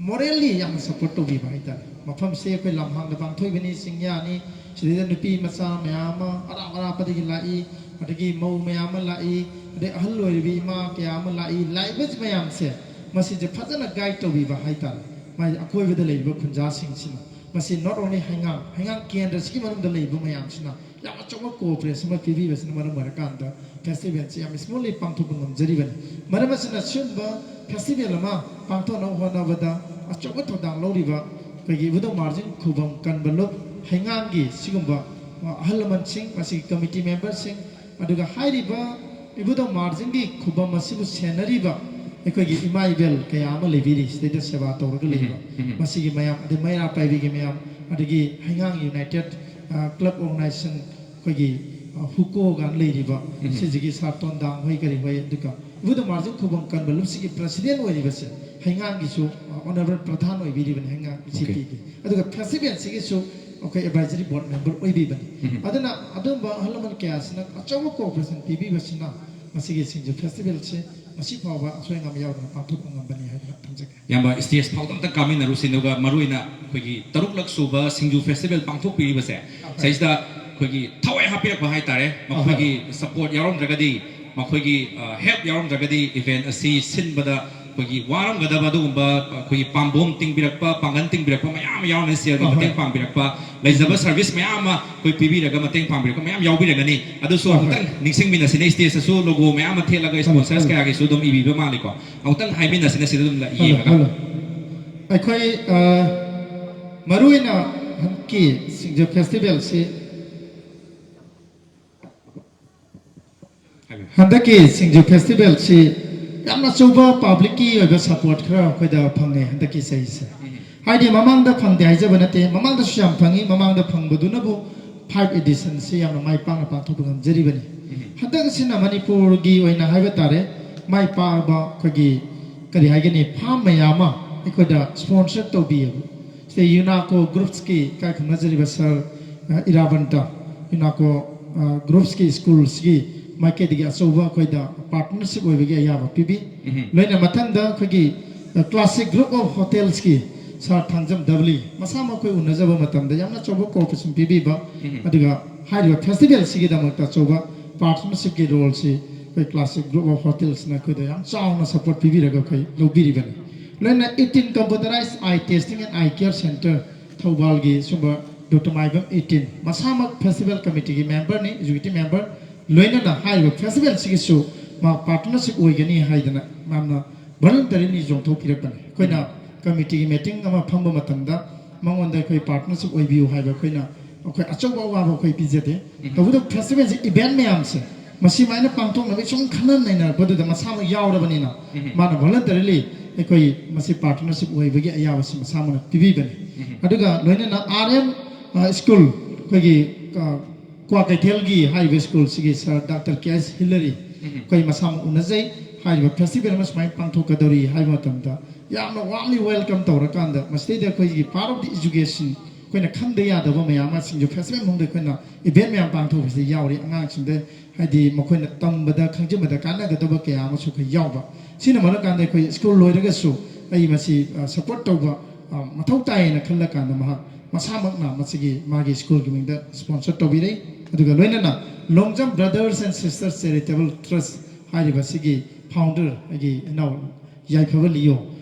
ꯃꯣꯔꯦꯜꯂꯤ ꯌꯥꯝꯅ ꯁꯄꯣꯔꯠ ꯇꯧꯕꯤꯕ ꯍꯥꯏꯇꯥꯔꯦ꯫ ꯃꯐꯝꯁꯤ ꯑꯩꯈꯣꯏ ꯂꯝꯍꯥꯡꯗ ꯄꯥꯡꯊꯣꯛꯏꯕꯅꯤ, ꯆꯤꯡꯌꯥꯅꯤ, ꯁꯤꯗꯩꯗ ꯅꯨꯄꯤ ꯃꯆꯥ ꯃꯌꯥꯝ ꯑꯃ ꯑꯔꯥꯞ ꯑꯔꯥꯞꯄꯗꯒꯤ ꯂꯥꯛꯏ, ꯑꯗꯒꯤ ꯃꯧ ꯃꯌꯥꯝ ꯑꯃ ꯂꯥꯛꯏ, ꯑꯗꯩ ꯑꯍꯜ ꯑꯣꯏꯔꯕꯤ ꯏꯃꯥ ꯀꯌꯥ ꯑꯃ ꯂꯥꯛꯏ꯫ ꯂꯥꯛꯏꯕ ꯃꯌꯥꯝꯁꯦ, ꯃꯁꯤꯁꯦ ꯐꯖꯅ ꯒꯥꯏꯗ ꯇꯧꯕꯤꯕ ꯍꯥꯏꯇꯥꯔꯦ꯫ ꯃꯥꯒꯤ ꯑꯀꯣꯏꯕꯗ ꯂꯩꯔꯤꯕ ꯈꯨꯟꯖꯥꯁꯤꯡꯁꯤꯅ, ꯃꯁꯤ not only ꯍꯩꯉꯥꯡ, ꯍꯩꯉꯥꯡ ꯀꯦꯟꯗ꯭ꯔꯁꯤꯒꯤ ꯃꯅꯨꯡꯗ ꯂꯩꯔꯤꯕ ꯃꯌꯥꯝꯁꯤꯅ ꯌꯥꯝ ꯑꯆꯧꯕ ꯀꯣꯑꯣꯄꯔꯦꯁꯟ ꯑꯃ ꯄꯤꯕꯤꯕꯁꯤꯅ ꯃꯔꯝ ꯑꯣꯏꯔꯀꯥꯟꯗ ꯐꯦꯁꯇꯤꯚꯦꯜꯁꯤ ꯌꯥꯝ ꯁ꯭ꯃꯨꯠꯂꯤ ꯄꯥꯡꯊꯣꯛꯄ ꯉꯝꯖꯔꯤꯕꯅꯤ꯫ ꯃꯔꯝ ꯑꯁꯤꯅ ꯁꯤꯒꯨꯝꯕ ꯐꯦꯁꯇꯤꯚꯦꯜ ꯑꯃ ꯄꯥꯡꯊꯣꯛꯅꯕ ꯍꯣꯠꯅꯕꯗ ꯑꯆꯧꯕ ꯊꯧꯗꯥꯡ ꯂꯧꯔꯤꯕ ꯑꯩꯈꯣꯏꯒꯤ ꯏꯕꯨꯙꯧ ꯃꯥꯔꯖꯤꯡ ꯈꯨꯕꯝ ꯀꯟꯕ ꯂꯨꯞ ꯍꯩꯉꯥꯡꯒꯤ ꯁꯤꯒꯨꯝꯕ ꯑꯍꯜ ꯂꯃꯟꯁꯤꯡ, ꯃꯁꯤꯒꯤ ꯀꯃꯤꯇꯤ ꯃꯦꯝꯕꯔꯁꯤꯡ, ꯑꯗꯨꯒ ꯍꯥꯏꯔꯤꯕ ꯏꯕꯨꯙꯧ ꯃꯥꯔꯖꯤꯡꯒꯤ ꯈꯨꯕꯝ ꯑꯁꯤꯕꯨ ꯁꯦꯟꯅꯔꯤꯕ ꯑꯩꯈꯣꯏꯒꯤ ꯏꯃꯥ ꯏꯕꯦꯜ ꯀꯌꯥ ꯑꯃ ꯂꯩꯕꯤꯔꯤ, ꯁꯤꯗꯩꯗ ꯁꯦꯕꯥ ꯇꯧꯔꯒ ꯂꯩꯕ꯫ ꯎꯝ, ꯎꯝ꯫ ꯃꯁꯤꯒꯤ ꯃꯌꯥꯝ, ꯑꯗꯩ ꯃꯩꯔꯥ ꯄꯥꯏꯕꯤꯒꯤ ꯃꯌꯥꯝ, ꯑꯗꯒꯤ ꯍꯩꯉꯥꯡ ꯌꯨꯅꯥꯏꯇꯦꯠ, ꯑ, ꯀ꯭ꯂꯕ ꯑꯣꯔꯒꯅꯥꯏꯖꯦꯁꯟ, ꯑꯩꯈꯣꯏꯒꯤ, ꯑ, ꯍꯨꯀꯣꯒ ꯂꯩꯔꯤꯕ, ꯎꯝ꯫ ꯁꯤꯁꯤꯒꯤ ꯁꯥꯔ ꯇꯣꯟꯗꯥꯡ ꯍꯣꯏ ꯀꯔꯤ ꯍꯣꯏ, ꯑꯗꯨꯒ ꯏꯕꯨꯙꯧ ꯃꯥꯔꯖꯤꯡ ꯈꯨꯕꯝ ꯀꯟꯕ ꯂꯨꯞꯁꯤꯒꯤ ꯄ꯭ꯔꯁꯤꯗꯦꯟ ꯑꯣꯏꯔꯤꯕꯁꯦ ꯍꯩꯉꯥꯡꯒꯤꯁꯨ, ꯑ, ꯑꯣꯅꯔꯦꯕꯜ ꯄ꯭ꯔꯙꯥꯟ ꯑꯣꯏꯕꯤꯔꯤꯕꯅꯤ ꯍꯩꯉꯥꯡ ꯑꯣꯀꯦ꯫ ꯁꯤꯇꯤꯒꯤ꯫ ꯑꯗꯨꯒ ꯐꯦꯁꯇꯤꯚꯦꯜꯁꯤꯒꯤꯁꯨ ꯑꯩꯈꯣꯏ ꯑꯦꯗꯚꯥꯏꯖꯔꯤ ꯕꯣꯔꯗ ꯃꯦꯝꯕꯔ ꯑꯣꯏꯕꯤꯕꯅꯤ꯫ ꯎꯝ꯫ ꯑꯗꯨꯅ ꯑꯗꯨꯝꯕ ꯑꯍꯜ ꯂꯃꯟ ꯀꯌꯥꯁꯤꯅ ꯑꯆꯧꯕ ꯀꯣꯑꯣꯄꯔꯦꯁꯟ ꯄꯤꯕꯤꯕꯁꯤꯅ ꯃꯁꯤꯒꯤ ꯁꯤꯡꯖꯨ ꯐꯦꯁꯇꯤꯚꯦꯜꯁꯤ ꯉꯁꯤ ꯐꯥꯎꯕ ꯑꯁꯣꯏ ꯑꯉꯥꯝ ꯌꯥꯎꯗꯅ ꯄꯥꯡꯊꯣꯛꯄ ꯉꯝꯕꯅꯤ ꯍꯥꯏꯗꯨꯅ ꯊꯝꯖꯒꯦ꯫ ꯏꯌꯥꯝꯕ, ꯁ꯭ꯇꯦꯖ ꯐꯥꯎꯗ ꯑꯝꯇ ꯀꯥꯃꯤꯟꯅꯔꯨꯁꯤ, ꯑꯗꯨꯒ ꯃꯔꯨꯑꯣꯏꯅ ꯑꯩꯈꯣꯏꯒꯤ ꯇꯔꯨꯛꯂꯛ ꯁꯨꯕ ꯁꯤꯡꯖꯨ ꯐꯦꯁꯇꯤꯚꯦꯜ ꯄꯥꯡꯊꯣꯛꯄꯤꯔꯤꯕꯁꯦ, ꯑꯍꯣꯏ꯫ ꯁꯤꯗꯩꯁꯤꯗ ꯑꯩꯈꯣꯏꯒꯤ ꯊꯋꯥꯏ ꯍꯥꯞꯄꯤꯔꯛꯄ ꯍꯥꯏꯇꯥꯔꯦ, ꯑꯍꯣꯏ꯫ ꯃꯈꯣꯏꯒꯤ ꯁꯄꯣꯔꯠ ꯌꯥꯎꯔꯝꯗ꯭ꯔꯒꯗꯤ, ꯃꯈꯣꯏꯒꯤ, ꯑ, ꯍꯦꯜꯞ ꯌꯥꯎꯔꯝꯗ꯭ꯔꯒꯗꯤ ꯏꯚꯦꯟ ꯑꯁꯤ ꯁꯤꯟꯕꯗ ꯑꯩꯈꯣꯏꯒꯤ ꯋꯥꯔꯝꯒꯗꯕ ꯑꯗꯨꯒꯨꯝꯕ ꯑꯩꯈꯣꯏꯒꯤ ꯄꯥꯝꯕꯣꯝ ꯇꯤꯡꯕꯤꯔꯛꯄ, ꯄꯥꯡꯒꯜ ꯇꯤꯡꯕꯤꯔꯛꯄ ꯃꯌꯥꯝ ꯑꯃ ꯌꯥꯎꯔꯝꯒꯅꯤ, ꯁꯦꯜꯒꯤ ꯑꯍꯣꯏ꯫ ꯃꯇꯦꯡ ꯄꯥꯡꯕꯤꯔꯛꯄ, ꯂꯩꯖꯕ ꯁꯔꯚꯤꯁ ꯃꯌꯥꯝ ꯑꯃ ꯑꯩꯈꯣꯏ ꯄꯤꯕꯤꯔꯒ ꯃꯇꯦꯡ ꯄꯥꯡꯕꯤꯔꯛꯄ ꯃꯌꯥꯝ ꯌꯥꯎꯕꯤꯔꯛꯀꯅꯤ꯫ ꯑꯗꯨꯁꯨ ꯍꯣꯏ, ꯍꯣꯏ꯫ ꯑꯃꯨꯛꯇꯪ ꯅꯤꯡꯁꯤꯡꯃꯤꯟꯅꯁꯤꯅꯦ, ꯁ꯭ꯇꯦꯖꯇꯁꯨ ꯂꯣꯒꯣ ꯃꯌꯥꯝ ꯑꯃ ꯊꯦꯠꯂꯒ ꯍꯣꯏ, ꯁ꯭ꯄꯣꯟꯁꯔꯁ ꯍꯣꯏ꯫ ꯀꯌꯥꯒꯤꯁꯨ ꯑꯗꯨꯝ ꯏꯕꯤꯕ ꯃꯥꯜꯂꯤꯀꯣ꯫ ꯑꯃꯨꯛꯇꯪ ꯍꯥꯏꯃꯤꯟꯅꯁꯤꯅꯦ ꯁꯤꯗ ꯑꯗꯨꯝ ꯍꯜꯂꯣ, ꯌꯦꯡꯉꯒ꯫ ꯍꯜꯂꯣ꯫ ꯑꯩꯈꯣꯏ, ꯑ, ꯃꯔꯨꯑꯣꯏꯅ ꯍꯟꯗꯛꯀꯤ ꯁꯤꯡꯖꯨ ꯐꯦꯁꯇꯤꯚꯦꯜꯁꯤ, ꯍꯥꯏꯕꯤꯌꯨ꯫ ꯍꯟꯗꯛꯀꯤ ꯁꯤꯡꯖꯨ ꯐꯦꯁꯇꯤꯚꯦꯜꯁꯤ ꯌꯥꯝꯅ ꯑꯆꯧꯕ ꯄꯕ꯭ꯂꯤꯛꯀꯤ ꯑꯣꯏꯕ ꯁꯄꯣꯔꯠ ꯈꯔ ꯑꯩꯈꯣꯏꯗ ꯐꯪꯉꯦ ꯍꯟꯗꯛꯀꯤ ꯆꯍꯤꯁꯦ꯫ ꯎꯝ꯫ ꯍꯥꯏꯗꯤ ꯃꯃꯥꯡꯗ ꯐꯪꯗꯦ ꯍꯥꯏꯖꯕ ꯅꯠꯇꯦ, ꯃꯃꯥꯡꯗꯁꯨ ꯌꯥꯝ ꯐꯪꯉꯤ, ꯃꯃꯥꯡꯗ ꯐꯪꯕꯗꯨꯅꯕꯨ ꯐꯥꯏꯚ ꯑꯦꯗꯤꯁꯟꯁꯤ ꯌꯥꯝꯅ ꯃꯥꯏ ꯄꯥꯛꯅ ꯄꯥꯡꯊꯣꯛꯄ ꯉꯝꯖꯔꯤꯕꯅꯤ꯫ ꯎꯝ꯫ ꯍꯟꯗꯛ ꯑꯁꯤꯅ ꯃꯅꯤꯄꯨꯔꯒꯤ ꯑꯣꯏꯅ ꯍꯥꯏꯕ ꯇꯥꯔꯦ, ꯃꯥꯏ ꯄꯥꯛꯑꯕ ꯑꯩꯈꯣꯏꯒꯤ, ꯀꯔꯤ ꯍꯥꯏꯒꯅꯤ, ꯐꯥꯝ ꯃꯌꯥꯝ ꯑꯃ ꯑꯩꯈꯣꯏꯗ ꯁ꯭ꯄꯣꯟꯁꯔ ꯇꯧꯕꯤꯌꯦꯕ꯫ ꯁꯤꯗ ꯌꯨꯅꯥꯀꯣ ꯒ꯭ꯔꯨꯞꯁꯀꯤ ꯏꯀꯥꯏ ꯈꯨꯝꯅꯖꯔꯤꯕ ꯁꯥꯔ, ꯑ, ꯏꯔꯥꯕꯟꯇ, ꯌꯨꯅꯥꯀꯣ, ꯑ, ꯒ꯭ꯔꯨꯞꯁꯀꯤ ꯁ꯭ꯀꯨꯜꯁꯤꯒꯤ ꯃꯥꯏꯀꯩꯗꯒꯤ ꯑꯆꯧꯕ ꯑꯩꯈꯣꯏꯗ ꯄꯥꯔꯠꯅꯔꯁꯤꯞ ꯑꯣꯏꯕꯒꯤ ꯑꯌꯥꯕ ꯄꯤꯕꯤ꯫ ꯎꯝ꯫ ꯂꯣꯏꯅ ꯃꯊꯪꯗ ꯑꯩꯈꯣꯏꯒꯤ, ꯑ, ꯀ꯭ꯂꯥꯁꯤꯛ ꯒ꯭ꯔꯨꯞ ꯑꯣꯐ ꯍꯣꯇꯦꯜꯁꯀꯤ ꯁꯥꯔ ꯊꯥꯡꯖꯝ ꯗꯕꯂꯤ ꯃꯁꯥꯃꯛ ꯑꯩꯈꯣꯏ ꯎꯅꯖꯕ ꯃꯇꯝꯗ ꯌꯥꯝꯅ ꯑꯆꯧꯕ ꯀꯣꯑꯣꯄꯔꯦꯁꯟ ꯄꯤꯕꯤꯕ, ꯑꯗꯨꯒ ꯍꯥꯏꯔꯤꯕ ꯐꯦꯁꯇꯤꯚꯦꯜꯁꯤꯒꯤꯗꯃꯛꯇ ꯑꯆꯧꯕ ꯄꯥꯔꯠꯅꯔꯁꯤꯞꯀꯤ ꯔꯣꯜꯁꯤ ꯑꯩꯈꯣꯏ ꯀ꯭ꯂꯥꯁꯤꯛ ꯒ꯭ꯔꯨꯞ ꯑꯣꯐ ꯍꯣꯇꯦꯜꯁꯅ ꯑꯩꯈꯣꯏꯗ ꯌꯥꯝ ꯆꯥꯎꯅ ꯁꯄꯣꯔꯠ ꯄꯤꯕꯤꯔꯒ ꯑꯩꯈꯣꯏ ꯂꯧꯕꯤꯔꯤꯕꯅꯤ꯫ ꯂꯣꯏꯅꯅ eighteen computerized eye testing and eye care center ꯊꯧꯕꯥꯜꯒꯤ ꯁꯨꯝꯕ ꯗꯣꯛꯇꯔ ꯃꯥꯏꯕꯝ eighteen ꯃꯁꯥꯃꯛ ꯐꯦꯁꯇꯤꯚꯦꯜ ꯀꯃꯤꯇꯤꯒꯤ ꯃꯦꯝꯕꯔꯅꯤ, ꯑꯦꯛꯖꯤꯀ꯭ꯌꯨꯇꯤꯚ ꯃꯦꯝꯕꯔ꯫ ꯂꯣꯏꯅꯅ ꯍꯥꯏꯔꯤꯕ ꯐꯦꯁꯇꯤꯚꯦꯜꯁꯤꯒꯤꯁꯨ ꯃꯥ ꯄꯥꯔꯠꯅꯔꯁꯤꯞ ꯑꯣꯏꯒꯅꯤ ꯍꯥꯏꯗꯅ ꯃꯥꯅ ꯚꯣꯂꯟꯇꯔꯤꯂꯤ ꯆꯣꯡꯊꯣꯛꯄꯤꯔꯛꯄꯅꯤ꯫ ꯑꯩꯈꯣꯏꯅ ꯀꯃꯤꯇꯤꯒꯤ ꯃꯤꯇꯤꯡ ꯑꯃ ꯐꯝꯕ ꯃꯇꯝꯗ ꯃꯉꯣꯟꯗ ꯑꯩꯈꯣꯏ ꯄꯥꯔꯠꯅꯔꯁꯤꯞ ꯑꯣꯏꯕꯤꯌꯨ ꯍꯥꯏꯕ ꯑꯩꯈꯣꯏꯅ ꯑꯩꯈꯣꯏ ꯑꯆꯧꯕ ꯑꯋꯥꯕ ꯑꯩꯈꯣꯏ ꯄꯤꯖꯗꯦ꯫ ꯇꯧꯕꯇꯕꯨ ꯐꯦꯁꯇꯤꯚꯦꯜꯁꯤ, ꯏꯚꯦꯟꯠ ꯃꯌꯥꯝꯁꯦ ꯃꯁꯤ ꯃꯥꯏꯅ ꯄꯥꯡꯊꯣꯛꯅꯕꯒꯤ ꯁꯨꯝ ꯈꯟꯅ ꯅꯩꯅꯔꯛꯄꯗꯨꯗ ꯃꯁꯥꯃꯛ ꯌꯥꯎꯔꯕꯅꯤꯅ ꯃꯥꯅ ꯚꯣꯂꯟꯇꯔꯤꯂꯤ ꯑꯩꯈꯣꯏ ꯃꯁꯤ ꯄꯥꯔꯠꯅꯔꯁꯤꯞ ꯑꯣꯏꯕꯒꯤ ꯑꯌꯥꯕꯁꯤ ꯃꯁꯥꯃꯛꯅ ꯄꯤꯕꯤꯕꯅꯤ꯫ ꯑꯗꯨꯒ ꯂꯣꯏꯅꯅ ꯑꯥꯔ ꯑꯦꯝ ꯁ꯭ꯀꯨꯜ ꯑꯩꯈꯣꯏꯒꯤ ꯀ꯭ꯋꯥꯀꯩꯊꯦꯜꯒꯤ ꯍꯥꯏꯔꯤꯕ ꯁ꯭ꯀꯨꯜꯁꯤꯒꯤ ꯁꯥꯔ ꯗꯥꯛꯇꯔ ꯀꯦ ꯑꯦꯁ ꯍꯤꯂꯔꯤ ꯑꯩꯈꯣꯏ ꯃꯁꯥꯃꯛ ꯎꯅꯖꯩ꯫ ꯍꯥꯏꯔꯤꯕ ꯐꯦꯁꯇꯤꯚꯦꯜ ꯑꯃ ꯁꯨꯃꯥꯏꯅ ꯄꯥꯡꯊꯣꯛꯀꯗꯧꯔꯤ ꯍꯥꯏꯕ ꯃꯇꯝꯗ ꯌꯥꯝꯅ ꯋꯥꯔꯝꯂꯤ ꯋꯦꯜꯀꯝ ꯇꯧꯔꯀꯥꯟꯗ ꯃꯁꯤꯗꯩꯗ ꯑꯩꯈꯣꯏꯒꯤ part of the education ꯑꯩꯈꯣꯏꯅ ꯈꯪꯗ ꯌꯥꯗꯕ ꯃꯌꯥꯝ ꯑꯃ ꯁꯤꯡꯖꯨ ꯐꯦꯁꯇꯤꯚꯦꯜ ꯃꯅꯨꯡꯗ ꯑꯩꯈꯣꯏꯅ ꯏꯚꯦꯟꯠ ꯃꯌꯥꯝ ꯄꯥꯡꯊꯣꯛꯄꯁꯤꯗ ꯌꯥꯎꯔꯤ꯫ ꯑꯉꯥꯡꯁꯤꯡꯗ ꯍꯥꯏꯗꯤ ꯃꯈꯣꯏꯅ ꯇꯝꯕꯗ ꯈꯪꯖꯤꯟꯕꯗ ꯀꯥꯟꯅꯒꯗꯕ ꯀꯌꯥ ꯑꯃꯁꯨ ꯑꯩꯈꯣꯏ ꯌꯥꯎꯕ꯫ ꯁꯤꯅ ꯃꯔꯝ ꯀꯥꯟꯗ ꯑꯩꯈꯣꯏ ꯁ꯭ꯀꯨꯜ ꯂꯣꯏꯔꯒꯁꯨ ꯑꯩ ꯃꯁꯤ ꯁꯄꯣꯔꯠ ꯇꯧꯕ ꯃꯊꯧ ꯇꯥꯏꯌꯦꯅ ꯈꯜꯂꯀꯥꯟꯗ ꯃꯍꯥꯛ ꯃꯁꯥꯃꯛꯅ ꯃꯁꯤꯒꯤ ꯃꯥꯒꯤ ꯁ꯭ꯀꯨꯜꯒꯤ ꯃꯤꯡꯗ ꯁ꯭ꯄꯣꯟꯁꯔ ꯇꯧꯕꯤꯔꯛꯏ꯫ ꯑꯗꯨꯒ ꯂꯣꯏꯅꯅ Longjam brothers and sisters charitable ꯇ꯭ꯔꯁ ꯍꯥꯏꯔꯤꯕ ꯁꯤꯒꯤ ꯐꯥꯎꯟꯗꯔ ꯑꯩꯒꯤ ꯏꯅꯥꯎ ꯌꯥꯏꯐꯕ ꯂꯤꯌꯣ,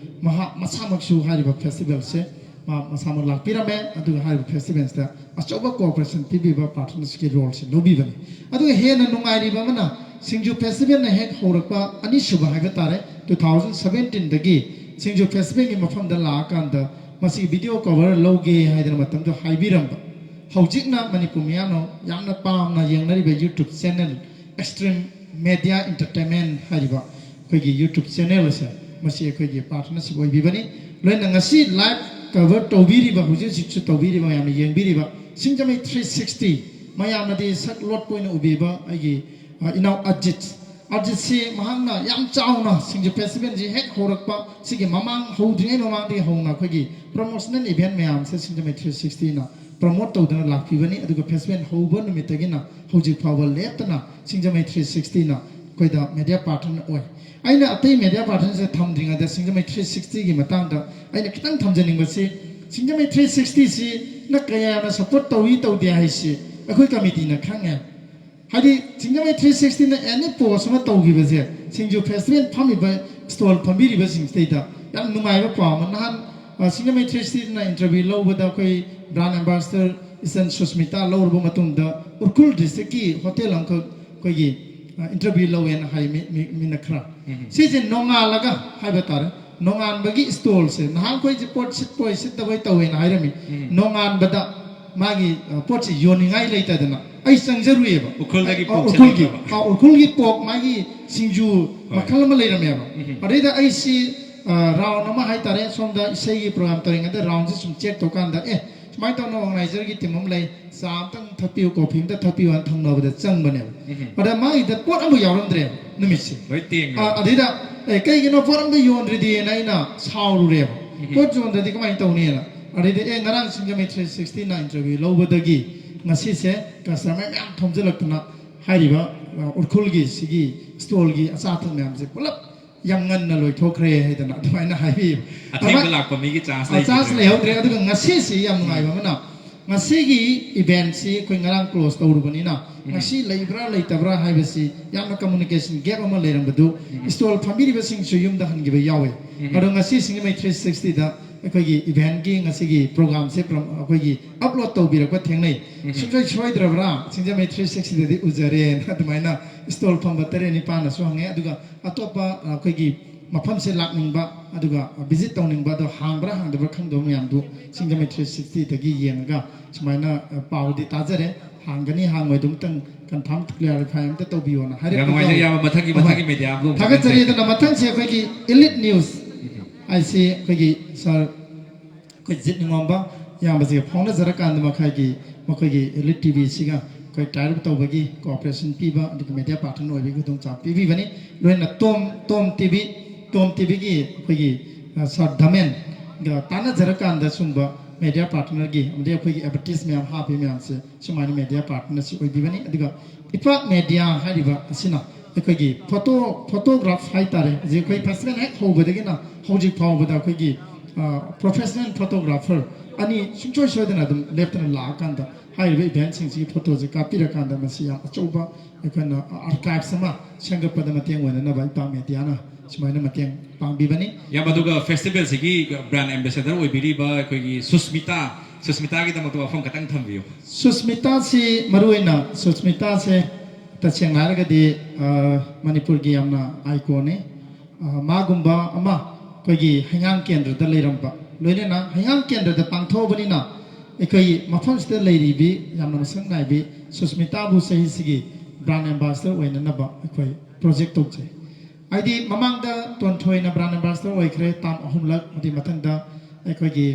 ꯃꯍꯥꯛ ꯃꯁꯥꯃꯛꯁꯨ ꯍꯥꯏꯔꯤꯕ ꯐꯦꯁꯇꯤꯚꯦꯜꯁꯦ ꯃꯥ ꯃꯁꯥꯃꯛ ꯂꯥꯛꯄꯤꯔꯝꯃꯦ꯫ ꯑꯗꯨꯒ ꯍꯥꯏꯔꯤꯕ ꯐꯦꯁꯇꯤꯚꯦꯜꯁꯤꯗ ꯑꯆꯧꯕ ꯀꯣꯑꯣꯄꯔꯦꯁꯟ ꯄꯤꯕꯤꯕ ꯄꯥꯔꯠꯅꯔꯁꯤꯞꯀꯤ ꯔꯣꯜꯁꯤ ꯂꯧꯕꯤꯕꯅꯤ꯫ ꯑꯗꯨꯒ ꯍꯦꯟꯅ ꯅꯨꯡꯉꯥꯏꯔꯤꯕ ꯑꯃꯅ ꯁꯤꯡꯖꯨ ꯐꯦꯁꯇꯤꯚꯦꯜꯅ ꯍꯦꯛ ꯍꯧꯔꯛꯄ ꯑꯅꯤꯁꯨꯕ ꯍꯥꯏꯕ ꯇꯥꯔꯦ, ꯇꯨ ꯊꯥꯎꯖꯟ ꯁꯕꯦꯟꯇꯤꯟꯗꯒꯤ ꯁꯤꯡꯖꯨ ꯐꯦꯁꯇꯤꯚꯦꯜꯒꯤ ꯃꯐꯝꯗ ꯂꯥꯛꯑꯀꯥꯟꯗ ꯃꯁꯤꯒꯤ ꯚꯤꯗꯤꯑꯣ ꯀꯣꯚꯔ ꯂꯧꯒꯦ ꯍꯥꯏꯗꯅ ꯃꯇꯝꯗꯨ ꯍꯥꯏꯕꯤꯔꯝꯕ꯫ ꯍꯧꯖꯤꯛꯅ ꯃꯅꯤꯄꯨꯔ ꯃꯤꯌꯥꯝꯅ ꯌꯥꯝꯅ ꯄꯥꯝꯅ ꯌꯦꯡꯅꯔꯤꯕ YouTube channel extreme media entertainment ꯍꯥꯏꯔꯤꯕ ꯑꯩꯈꯣꯏꯒꯤ ꯌꯨꯇ꯭ꯌꯨꯕ ꯆꯦꯅꯦꯜ ꯑꯁꯦ ꯃꯁꯤ ꯑꯩꯈꯣꯏꯒꯤ ꯄꯥꯔꯠꯅꯔꯁꯤꯞ ꯑꯣꯏꯕꯤꯕꯅꯤ꯫ ꯂꯣꯏꯅ ꯉꯁꯤ ꯂꯥꯏꯚ ꯀꯚꯔ ꯇꯧꯕꯤꯔꯤꯕ, ꯍꯧꯖꯤꯛ ꯍꯧꯖꯤꯛꯁꯨ ꯇꯧꯕꯤꯔꯤꯕ, ꯃꯌꯥꯝꯅ ꯌꯦꯡꯕꯤꯔꯤꯕ ꯁꯤꯡꯖꯃꯩ ꯊ꯭ꯔꯤ ꯁꯤꯛꯁꯇꯤ, ꯃꯌꯥꯝꯅꯗꯤ ꯁꯛ ꯂꯣꯠꯄ ꯑꯣꯏꯅ ꯎꯕꯤꯕ ꯑꯩꯒꯤ ꯑ, ꯏꯅꯥꯎ ꯑꯖꯤꯠ, ꯑꯖꯤꯠꯁꯤ ꯃꯍꯥꯛꯅ ꯌꯥꯝ ꯆꯥꯎꯅ ꯁꯤꯡꯖꯨ ꯐꯦꯁꯇꯤꯚꯦꯜꯁꯤ ꯍꯦꯛ ꯍꯧꯔꯛꯄ ꯁꯤꯒꯤ ꯃꯃꯥꯡ, ꯍꯧꯗ꯭ꯔꯤꯉꯩ ꯃꯃꯥꯡꯗꯒꯤ ꯍꯧꯅ ꯑꯩꯈꯣꯏꯒꯤ ꯄ꯭ꯔꯣꯃꯣꯁꯅꯦꯜ ꯏꯚꯦꯟꯠ ꯃꯌꯥꯝꯁꯦ ꯁꯤꯡꯖꯃꯩ ꯊ꯭ꯔꯤ ꯁꯤꯛꯁꯇꯤꯅ ꯄ꯭ꯔꯃꯣꯠ ꯇꯧꯗꯨꯅ ꯂꯥꯛꯄꯤꯕꯅꯤ꯫ ꯑꯗꯨꯒ ꯐꯦꯁꯇꯤꯚꯦꯜ ꯍꯧꯕ ꯅꯨꯃꯤꯠꯇꯒꯤꯅ ꯍꯧꯖꯤꯛ ꯐꯥꯎꯕ ꯂꯦꯞꯇꯅ ꯁꯤꯡꯖꯃꯩ ꯊ꯭ꯔꯤ ꯁꯤꯛꯁꯇꯤꯅ ꯑꯩꯈꯣꯏꯗ ꯃꯦꯗꯤꯌꯥ ꯄꯥꯔꯇꯅꯔ ꯑꯣꯏ꯫ ꯑꯩꯅ ꯑꯇꯩ ꯃꯦꯗꯤꯌꯥ ꯄꯥꯔꯇꯅꯔꯁꯦ ꯊꯝꯗ꯭ꯔꯤꯉꯩꯗ ꯁꯤꯡꯖꯃꯩ ꯊ꯭ꯔꯤ ꯁꯤꯛꯁꯇꯤꯒꯤ ꯃꯇꯥꯡꯗ ꯑꯩꯅ ꯈꯤꯇꯪ ꯊꯝꯖꯅꯤꯡꯕꯁꯤ, ꯁꯤꯡꯖꯃꯩ ꯊ꯭ꯔꯤ ꯁꯤꯛꯁꯇꯤꯁꯤꯅ ꯀꯌꯥ ꯌꯥꯝꯅ ꯁꯞꯄꯣꯔꯠ ꯇꯧꯏ ꯇꯧꯗꯦ ꯍꯥꯏꯁꯤ ꯑꯩꯈꯣꯏ ꯀꯃꯤꯇꯤꯅ ꯈꯪꯉꯦ꯫ ꯍꯥꯏꯗꯤ ꯁꯤꯡꯖꯃꯩ ꯊ꯭ꯔꯤ ꯁꯤꯛꯁꯇꯤꯅ ꯑꯦꯅꯤ ꯄꯣꯁ ꯑꯃ ꯇꯧꯈꯤꯕꯁꯦ, ꯁꯤꯡꯖꯨ ꯐꯦꯁꯇꯤꯚꯦꯜ ꯐꯝꯃꯤꯕ, ꯁ꯭ꯇꯣꯜ ꯐꯝꯕꯤꯔꯤꯕꯁꯤꯡꯁꯤꯗꯩꯗ ꯌꯥꯝ ꯅꯨꯡꯉꯥꯏꯕ ꯄꯥꯎ ꯑꯃ, ꯅꯍꯥꯟ ꯑ, ꯁꯤꯡꯖꯃꯩ ꯊ꯭ꯔꯤ ꯁꯤꯛꯁꯇꯤꯅ ꯏꯟꯇꯔꯚ꯭ꯌꯨ ꯂꯧꯕꯗ ꯑꯩꯈꯣꯏ ꯕ꯭ꯔꯥꯟ ꯑꯦꯝꯕꯥꯁꯗꯔ ꯏꯆꯟ ꯁꯨꯁꯃꯤꯇꯥ ꯂꯧꯔꯕ ꯃꯇꯨꯡꯗ ꯎꯈ꯭ꯔꯨꯜ ꯗꯤꯁꯇ꯭ꯔꯤꯛꯀꯤ ꯍꯣꯇꯦꯜ ꯑꯃꯈꯛ ꯑꯩꯈꯣꯏꯒꯤ ꯏꯟꯇꯔꯚ꯭ꯌꯨ ꯂꯧꯋꯦꯅ ꯍꯥꯏ ꯃꯤ, ꯃꯤ, ꯃꯤꯅ ꯈꯔ꯫ ꯁꯤꯁꯦ ꯅꯣꯡꯉꯥꯜꯂꯒ ꯍꯥꯏꯕ ꯇꯥꯔꯦ, ꯅꯣꯡꯉꯥꯟꯕꯒꯤ ꯁ꯭ꯇꯣꯜꯁꯦ ꯅꯍꯥꯟꯈꯣꯏꯁꯦ ꯄꯣꯠ ꯁꯤꯠꯄꯣꯏ ꯁꯤꯠꯇꯕꯣꯏ ꯇꯧꯋꯦꯅ ꯍꯥꯏꯔꯝꯃꯤ꯫ ꯅꯣꯡꯉꯥꯟꯕꯗ ꯃꯥꯒꯤ ꯑ, ꯄꯣꯠꯁꯦ ꯌꯣꯟꯅꯤꯡꯉꯥꯏ ꯂꯩꯇꯗꯅ ꯑꯩ ꯆꯪꯖꯔꯨꯏꯌꯦꯕ꯫ ꯎꯈ꯭ꯔꯨꯜꯗꯒꯤ ꯑ, ꯄꯣꯛꯁꯦ ꯎꯈ꯭ꯔꯨꯜꯒꯤ ꯂꯩꯇꯕ꯫ ꯑ, ꯎꯈ꯭ꯔꯨꯜꯒꯤ ꯄꯣꯛ ꯃꯥꯒꯤ ꯁꯤꯡꯖꯨ ꯍꯣꯏ꯫ ꯃꯈꯜ ꯑꯃ ꯂꯩꯔꯝꯃꯦꯕ꯫ ꯑꯗꯩꯗ ꯑꯩꯁꯤ ꯑ, ꯔꯥꯎꯟ ꯑꯃ ꯍꯥꯏꯇꯥꯔꯦ, ꯁꯣꯝꯗ ꯏꯁꯩꯒꯤ ꯄ꯭ꯔꯣꯒ꯭ꯔꯥꯝ ꯇꯧꯔꯤꯉꯩꯗ ꯔꯥꯎꯟꯁꯦ ꯁꯨꯝ ꯆꯦꯛ ꯇꯧꯀꯥꯟꯗ, "ꯑꯦ, ꯁꯨꯃꯥꯏꯅ ꯇꯧꯅ ꯑꯣꯔꯒꯅꯥꯏꯖꯔꯒꯤ ꯇꯤꯝ ꯑꯃ ꯂꯩ, ꯆꯥ ꯑꯝꯇꯪ ꯊꯛꯄꯤꯌꯨ, ꯀꯣꯐꯤ ꯑꯝꯇ ꯊꯛꯄꯤꯌꯨ" ꯍꯥꯏꯅ ꯊꯪꯅꯕꯗ ꯆꯪꯕꯅꯦꯕ꯫ ꯑꯗ ꯃꯥꯒꯤꯗ ꯄꯣꯠ ꯑꯃ ꯌꯥꯎꯔꯝꯗ꯭ꯔꯦ ꯅꯨꯃꯤꯠꯁꯦ꯫ ꯂꯣꯏ ꯇꯦꯡꯉꯦ꯫ ꯑ, ꯑꯗꯩꯗ, "ꯑꯦ, ꯀꯩꯒꯤꯅꯣ ꯄꯣꯠ ꯑꯝꯇ ꯌꯣꯟꯗ꯭ꯔꯤꯗꯤꯅ?" ꯑꯩꯅ ꯁꯥꯎꯔꯨꯔꯦꯕ꯫ ꯄꯣꯠ ꯌꯣꯟꯗ꯭ꯔꯗꯤ ꯀꯃꯥꯏꯅ ꯇꯧꯅꯤꯅ꯫ ꯑꯗꯩꯗ, "ꯑꯦ, ꯉꯔꯥꯡ ꯁꯤꯡꯖꯃꯩ ꯊ꯭ꯔꯤ ꯁꯤꯛꯁꯇꯤꯅ ꯏꯟꯇꯔꯚ꯭ꯌꯨ ꯂꯧꯕꯗꯒꯤ ꯉꯁꯤꯁꯦ ꯀꯁꯇꯃꯔ ꯃꯌꯥꯝ ꯊꯣꯝꯖꯤꯜꯂꯛꯇꯅ ꯍꯥꯏꯔꯤꯕ, ꯑ, ꯎꯈ꯭ꯔꯨꯜꯒꯤ ꯁꯤꯒꯤ ꯁ꯭ꯇꯣꯜꯒꯤ ꯑꯆꯥ ꯑꯊꯛ ꯃꯌꯥꯝꯁꯦ ꯄꯨꯂꯞ ꯌꯥꯝ ꯉꯟꯅ ꯂꯣꯏꯊꯣꯛꯈ꯭ꯔꯦ" ꯍꯥꯏꯗꯅ ꯑꯗꯨꯃꯥꯏꯅ ꯍꯥꯏꯕꯤꯌꯦꯕ꯫ ꯑꯊꯦꯡꯕ ꯑꯗꯨꯃꯥꯏ-, ꯂꯥꯛꯄ ꯃꯤꯒꯤ ꯆꯥꯟꯁ ꯑ, ꯆꯥꯟꯁ ꯂꯩꯈꯤꯗ꯭ꯔꯦ꯫ ꯂꯩꯍꯧꯗ꯭ꯔꯦ꯫ ꯑꯗꯨꯒ ꯉꯁꯤꯁꯤ ꯌꯥꯝ ꯅꯨꯡꯉꯥꯏꯕ ꯑꯃꯅ, ꯉꯁꯤꯒꯤ ꯏꯚꯦꯟꯠꯁꯤ ꯑꯩꯈꯣꯏ ꯉꯔꯥꯡ ꯀ꯭ꯂꯣꯖ ꯇꯧꯔꯨꯕꯅꯤꯅ, ꯉꯁꯤ ꯂꯩꯕ꯭ꯔꯥ ꯂꯩꯇꯕ꯭ꯔꯥ ꯍꯥꯏꯕꯁꯤ ꯌꯥꯝꯅ ꯀꯝꯃꯨꯅꯤꯀꯦꯁꯟ ꯒꯦꯞ ꯑꯃ ꯂꯩꯔꯝꯕꯗꯨ ꯁ꯭ꯇꯣꯜ ꯐꯝꯕꯤꯔꯤꯕꯁꯤꯡꯁꯨ ꯌꯨꯝꯗ ꯍꯟꯈꯤꯕ ꯌꯥꯎꯋꯦ꯫ ꯑꯗꯣ ꯉꯁꯤ ꯁꯤꯡꯖꯃꯩ ꯊ꯭ꯔꯤ ꯁꯤꯛꯁꯇꯤꯗ ꯑꯩꯈꯣꯏꯒꯤ ꯏꯚꯦꯟꯠꯀꯤ ꯉꯁꯤꯒꯤ ꯄ꯭ꯔꯣꯒ꯭ꯔꯥꯝꯁꯦ ꯄ꯭ꯔꯣ-, ꯑꯩꯈꯣꯏꯒꯤ ꯑꯞꯂꯣꯗ ꯇꯧꯕꯤꯔꯛꯄ ꯊꯦꯡꯅꯩ꯫ ꯁꯨꯡꯁꯣꯏ ꯁꯣꯏꯗ꯭ꯔꯕ꯭ꯔꯥ? ꯁꯤꯡꯖꯃꯩ ꯊ꯭ꯔꯤ ꯁꯤꯛꯁꯇꯤꯗꯗꯤ ꯎꯖꯔꯦꯅ ꯑꯗꯨꯃꯥꯏꯅ ꯁ꯭ꯇꯣꯜ ꯐꯝꯕ ꯇꯔꯦꯠ ꯅꯤꯄꯥꯜꯅꯁꯨ ꯍꯪꯉꯦ꯫ ꯑꯗꯨꯒ ꯑꯇꯣꯞꯄ ꯑꯩꯈꯣꯏꯒꯤ ꯃꯐꯝꯁꯦ ꯂꯥꯛꯅꯤꯡꯕ, ꯑꯗꯨꯒ ꯚꯤꯖꯤꯠ ꯇꯧꯅꯤꯡꯕ, ꯑꯗꯣ ꯍꯥꯡꯕ꯭ꯔꯥ ꯍꯥꯡꯗꯕ꯭ꯔꯥ ꯈꯪꯗꯕ ꯃꯌꯥꯝꯗꯨ ꯁꯤꯡꯖꯃꯩ ꯊ꯭ꯔꯤ ꯁꯤꯛꯁꯇꯤꯗꯒꯤ ꯌꯦꯡꯉꯒ ꯁꯨꯃꯥꯏꯅ, ꯑ, ꯄꯥꯎꯗꯤ ꯇꯥꯖꯔꯦ꯫ ꯍꯥꯡꯒꯅꯤ ꯍꯥꯡꯉꯣꯏꯗꯨ ꯑꯃꯨꯛꯇꯪ ꯀꯟꯐꯥꯔꯝ ꯀ꯭ꯂꯦꯔꯤꯐꯥꯏ ꯑꯝꯇ ꯇꯧꯕꯤꯌꯣꯅ ꯌꯥꯝ ꯍꯥꯏꯔꯛꯄ ꯅꯨꯡꯉꯥꯏꯖꯩ, ꯌꯥꯎꯋꯦ꯫ ꯏꯌꯥꯝꯕ꯫ ꯃꯊꯪꯒꯤ, ꯍꯣꯏ꯫ ꯃꯊꯪꯒꯤ ꯃꯦꯗꯤꯌꯥ ꯑꯃꯗ ꯑꯃꯨꯛ ꯊꯥꯒꯠꯆꯔꯤ꯫ ꯊꯦꯡꯅꯁꯤ꯫ ꯑꯗꯨꯅ ꯃꯊꯪꯁꯦ ꯑꯩꯈꯣꯏꯒꯤ ꯏꯂꯤꯠ ꯅ꯭ꯌꯨꯁ ꯍꯥꯏꯁꯤ ꯑꯩꯈꯣꯏꯒꯤ ꯁꯥꯔ ꯑꯩꯈꯣꯏ ꯖꯤꯠ ꯅꯤꯉꯣꯝꯕ ꯏꯌꯥꯝꯕꯁꯤꯒ ꯐꯥꯎꯅꯖꯔꯀꯥꯟꯗ ꯃꯈꯥꯒꯤ ꯃꯈꯣꯏꯒꯤ ꯏꯂꯤꯠ ꯇꯤ ꯚꯤꯁꯤꯒ ꯑꯩꯈꯣꯏ ꯇꯥꯏ ꯑꯞ ꯇꯧꯕꯒꯤ ꯀꯣꯑꯣꯄꯔꯦꯁꯟ ꯄꯤꯕ, ꯑꯗꯨꯒ ꯃꯦꯗꯤꯌꯥ ꯄꯥꯔꯇꯅꯔ ꯑꯣꯏꯕꯒꯤ ꯈꯨꯗꯣꯡꯆꯥꯕ ꯄꯤꯕꯤꯕꯅꯤ꯫ ꯂꯣꯏꯅ ꯇꯣꯝ, ꯇꯣꯝ ꯇꯤ ꯚꯤ, ꯇꯣꯝ ꯇꯤ ꯚꯤꯒꯤ ꯑꯩꯈꯣꯏꯒꯤ, ꯑ, ꯁꯥꯔ ꯙꯃꯦꯟꯒ ꯇꯥꯟꯅꯖꯔꯀꯥꯟꯗ ꯁꯨꯝꯕ ꯃꯦꯗꯤꯌꯥ ꯄꯥꯔꯇꯅꯔꯒꯤ ꯑꯃꯗꯤ ꯑꯩꯈꯣꯏꯒꯤ ꯑꯦꯗꯚꯔꯇꯤꯁ ꯃꯌꯥꯝ ꯍꯥꯞꯄꯤ ꯃꯌꯥꯝꯁꯦ ꯁꯨꯃꯥꯏꯅ ꯃꯦꯗꯤꯌꯥ ꯄꯥꯔꯇꯅꯔꯁꯤ ꯑꯣꯏꯕꯤꯕꯅꯤ꯫ ꯑꯗꯨꯒ ꯏꯄꯥꯛ ꯃꯦꯗꯤꯌꯥ ꯍꯥꯏꯔꯤꯕ ꯑꯁꯤꯅ ꯑꯩꯈꯣꯏꯒꯤ ꯐꯣꯇꯣ ꯐꯣꯇꯣꯒ꯭ꯔꯥꯐ ꯍꯥꯏꯇꯥꯔꯦ, ꯍꯧꯖꯤꯛ ꯑꯩꯈꯣꯏ ꯐꯦꯁꯇꯤꯚꯦꯜ ꯍꯦꯛ ꯍꯧꯕꯗꯒꯤꯅ ꯍꯧꯖꯤꯛ ꯐꯥꯎꯕꯗ ꯑꯩꯈꯣꯏꯒꯤ ꯄ꯭ꯔꯣꯐꯦꯁꯅꯦꯜ ꯐꯣꯇꯣꯒ꯭ꯔꯥꯐꯔ ꯑꯅꯤ ꯁꯨꯡꯁꯣꯏ ꯁꯣꯏꯗꯅ ꯑꯗꯨꯝ ꯂꯦꯞꯇꯅ ꯂꯥꯛꯑꯀꯥꯟꯗ ꯍꯥꯏꯔꯤꯕ ꯏꯚꯦꯟꯁꯤꯡꯁꯤꯒꯤ ꯐꯣꯇꯣꯁꯦ ꯀꯥꯞꯄꯤꯔꯀꯥꯟꯗ ꯃꯁꯤ ꯌꯥꯝ ꯑꯆꯧꯕ ꯑꯩꯈꯣꯏꯅ ꯑꯥꯔꯀꯥꯏꯚꯁ ꯑꯃ ꯁꯦꯝꯒꯠꯄꯗ ꯃꯇꯦꯡ ꯑꯣꯏꯅꯅꯕ ꯏꯄꯥ ꯃꯦꯗꯤꯌꯥꯅ ꯁꯨꯃꯥꯏꯅ ꯃꯇꯦꯡ ꯄꯥꯡꯕꯤꯕꯅꯤ꯫ ꯌꯥꯝ ꯑꯗꯨꯒ ꯐꯦꯁꯇꯤꯚꯦꯜꯁꯤꯒꯤ ꯕ꯭ꯔꯥꯟ ꯑꯦꯝꯕꯦꯁꯦꯗꯔ ꯑꯣꯏꯕꯤꯔꯤꯕ ꯑꯩꯈꯣꯏꯒꯤ ꯁꯨꯁꯃꯤꯇꯥ, ꯁꯨꯁꯃꯤꯇꯥꯒꯤꯗꯃꯛꯇ ꯋꯥꯐꯝ ꯈꯇꯪ ꯊꯝꯕꯤꯌꯨ꯫ ꯁꯨꯁꯃꯤꯇꯥꯁꯤ ꯃꯔꯨꯑꯣꯏꯅ ꯁꯨꯁꯃꯤꯇꯥꯁꯦ ꯇꯁꯦꯡꯅ ꯍꯥꯏꯔꯒꯗꯤ ꯃꯅꯤꯄꯨꯔꯒꯤ ꯌꯥꯝꯅ ꯑꯥꯏꯀꯣꯟꯅꯤ꯫ ꯃꯥꯒꯨꯝꯕ ꯑꯃ ꯑꯩꯈꯣꯏꯒꯤ ꯍꯩꯉꯥꯡ ꯀꯦꯟꯗ꯭ꯔꯗ ꯂꯩꯔꯝꯕ, ꯂꯣꯏꯅꯅ ꯍꯩꯉꯥꯡ ꯀꯦꯟꯗ꯭ꯔꯗ ꯄꯥꯡꯊꯣꯛꯑꯕꯅꯤꯅ ꯑꯩꯈꯣꯏ ꯃꯐꯝꯁꯤꯗ ꯂꯩꯔꯤꯕꯤ ꯌꯥꯝꯅ ꯃꯁꯛ ꯅꯥꯏꯕꯤ ꯁꯨꯁꯃꯤꯇꯥꯕꯨ ꯆꯍꯤꯁꯤꯒꯤ ꯕ꯭ꯔꯥꯟ ꯑꯦꯝꯕꯥꯁꯗꯔ ꯑꯣꯏꯅꯅꯕ ꯑꯩꯈꯣꯏ ꯄ꯭ꯔꯣꯖꯦꯛ ꯇꯧꯖꯩ꯫ ꯍꯥꯏꯗꯤ ꯃꯃꯥꯡꯗ ꯇꯣꯟꯊꯣꯏꯅ ꯕ꯭ꯔꯥꯟ ꯑꯦꯝꯕꯥꯁꯗꯔ ꯑꯣꯏꯈ꯭ꯔꯦ ꯇꯥꯝ ꯑꯍꯨꯝꯂꯛ, ꯑꯗꯨꯒꯤ ꯃꯊꯪꯗ ꯑꯩꯈꯣꯏꯒꯤ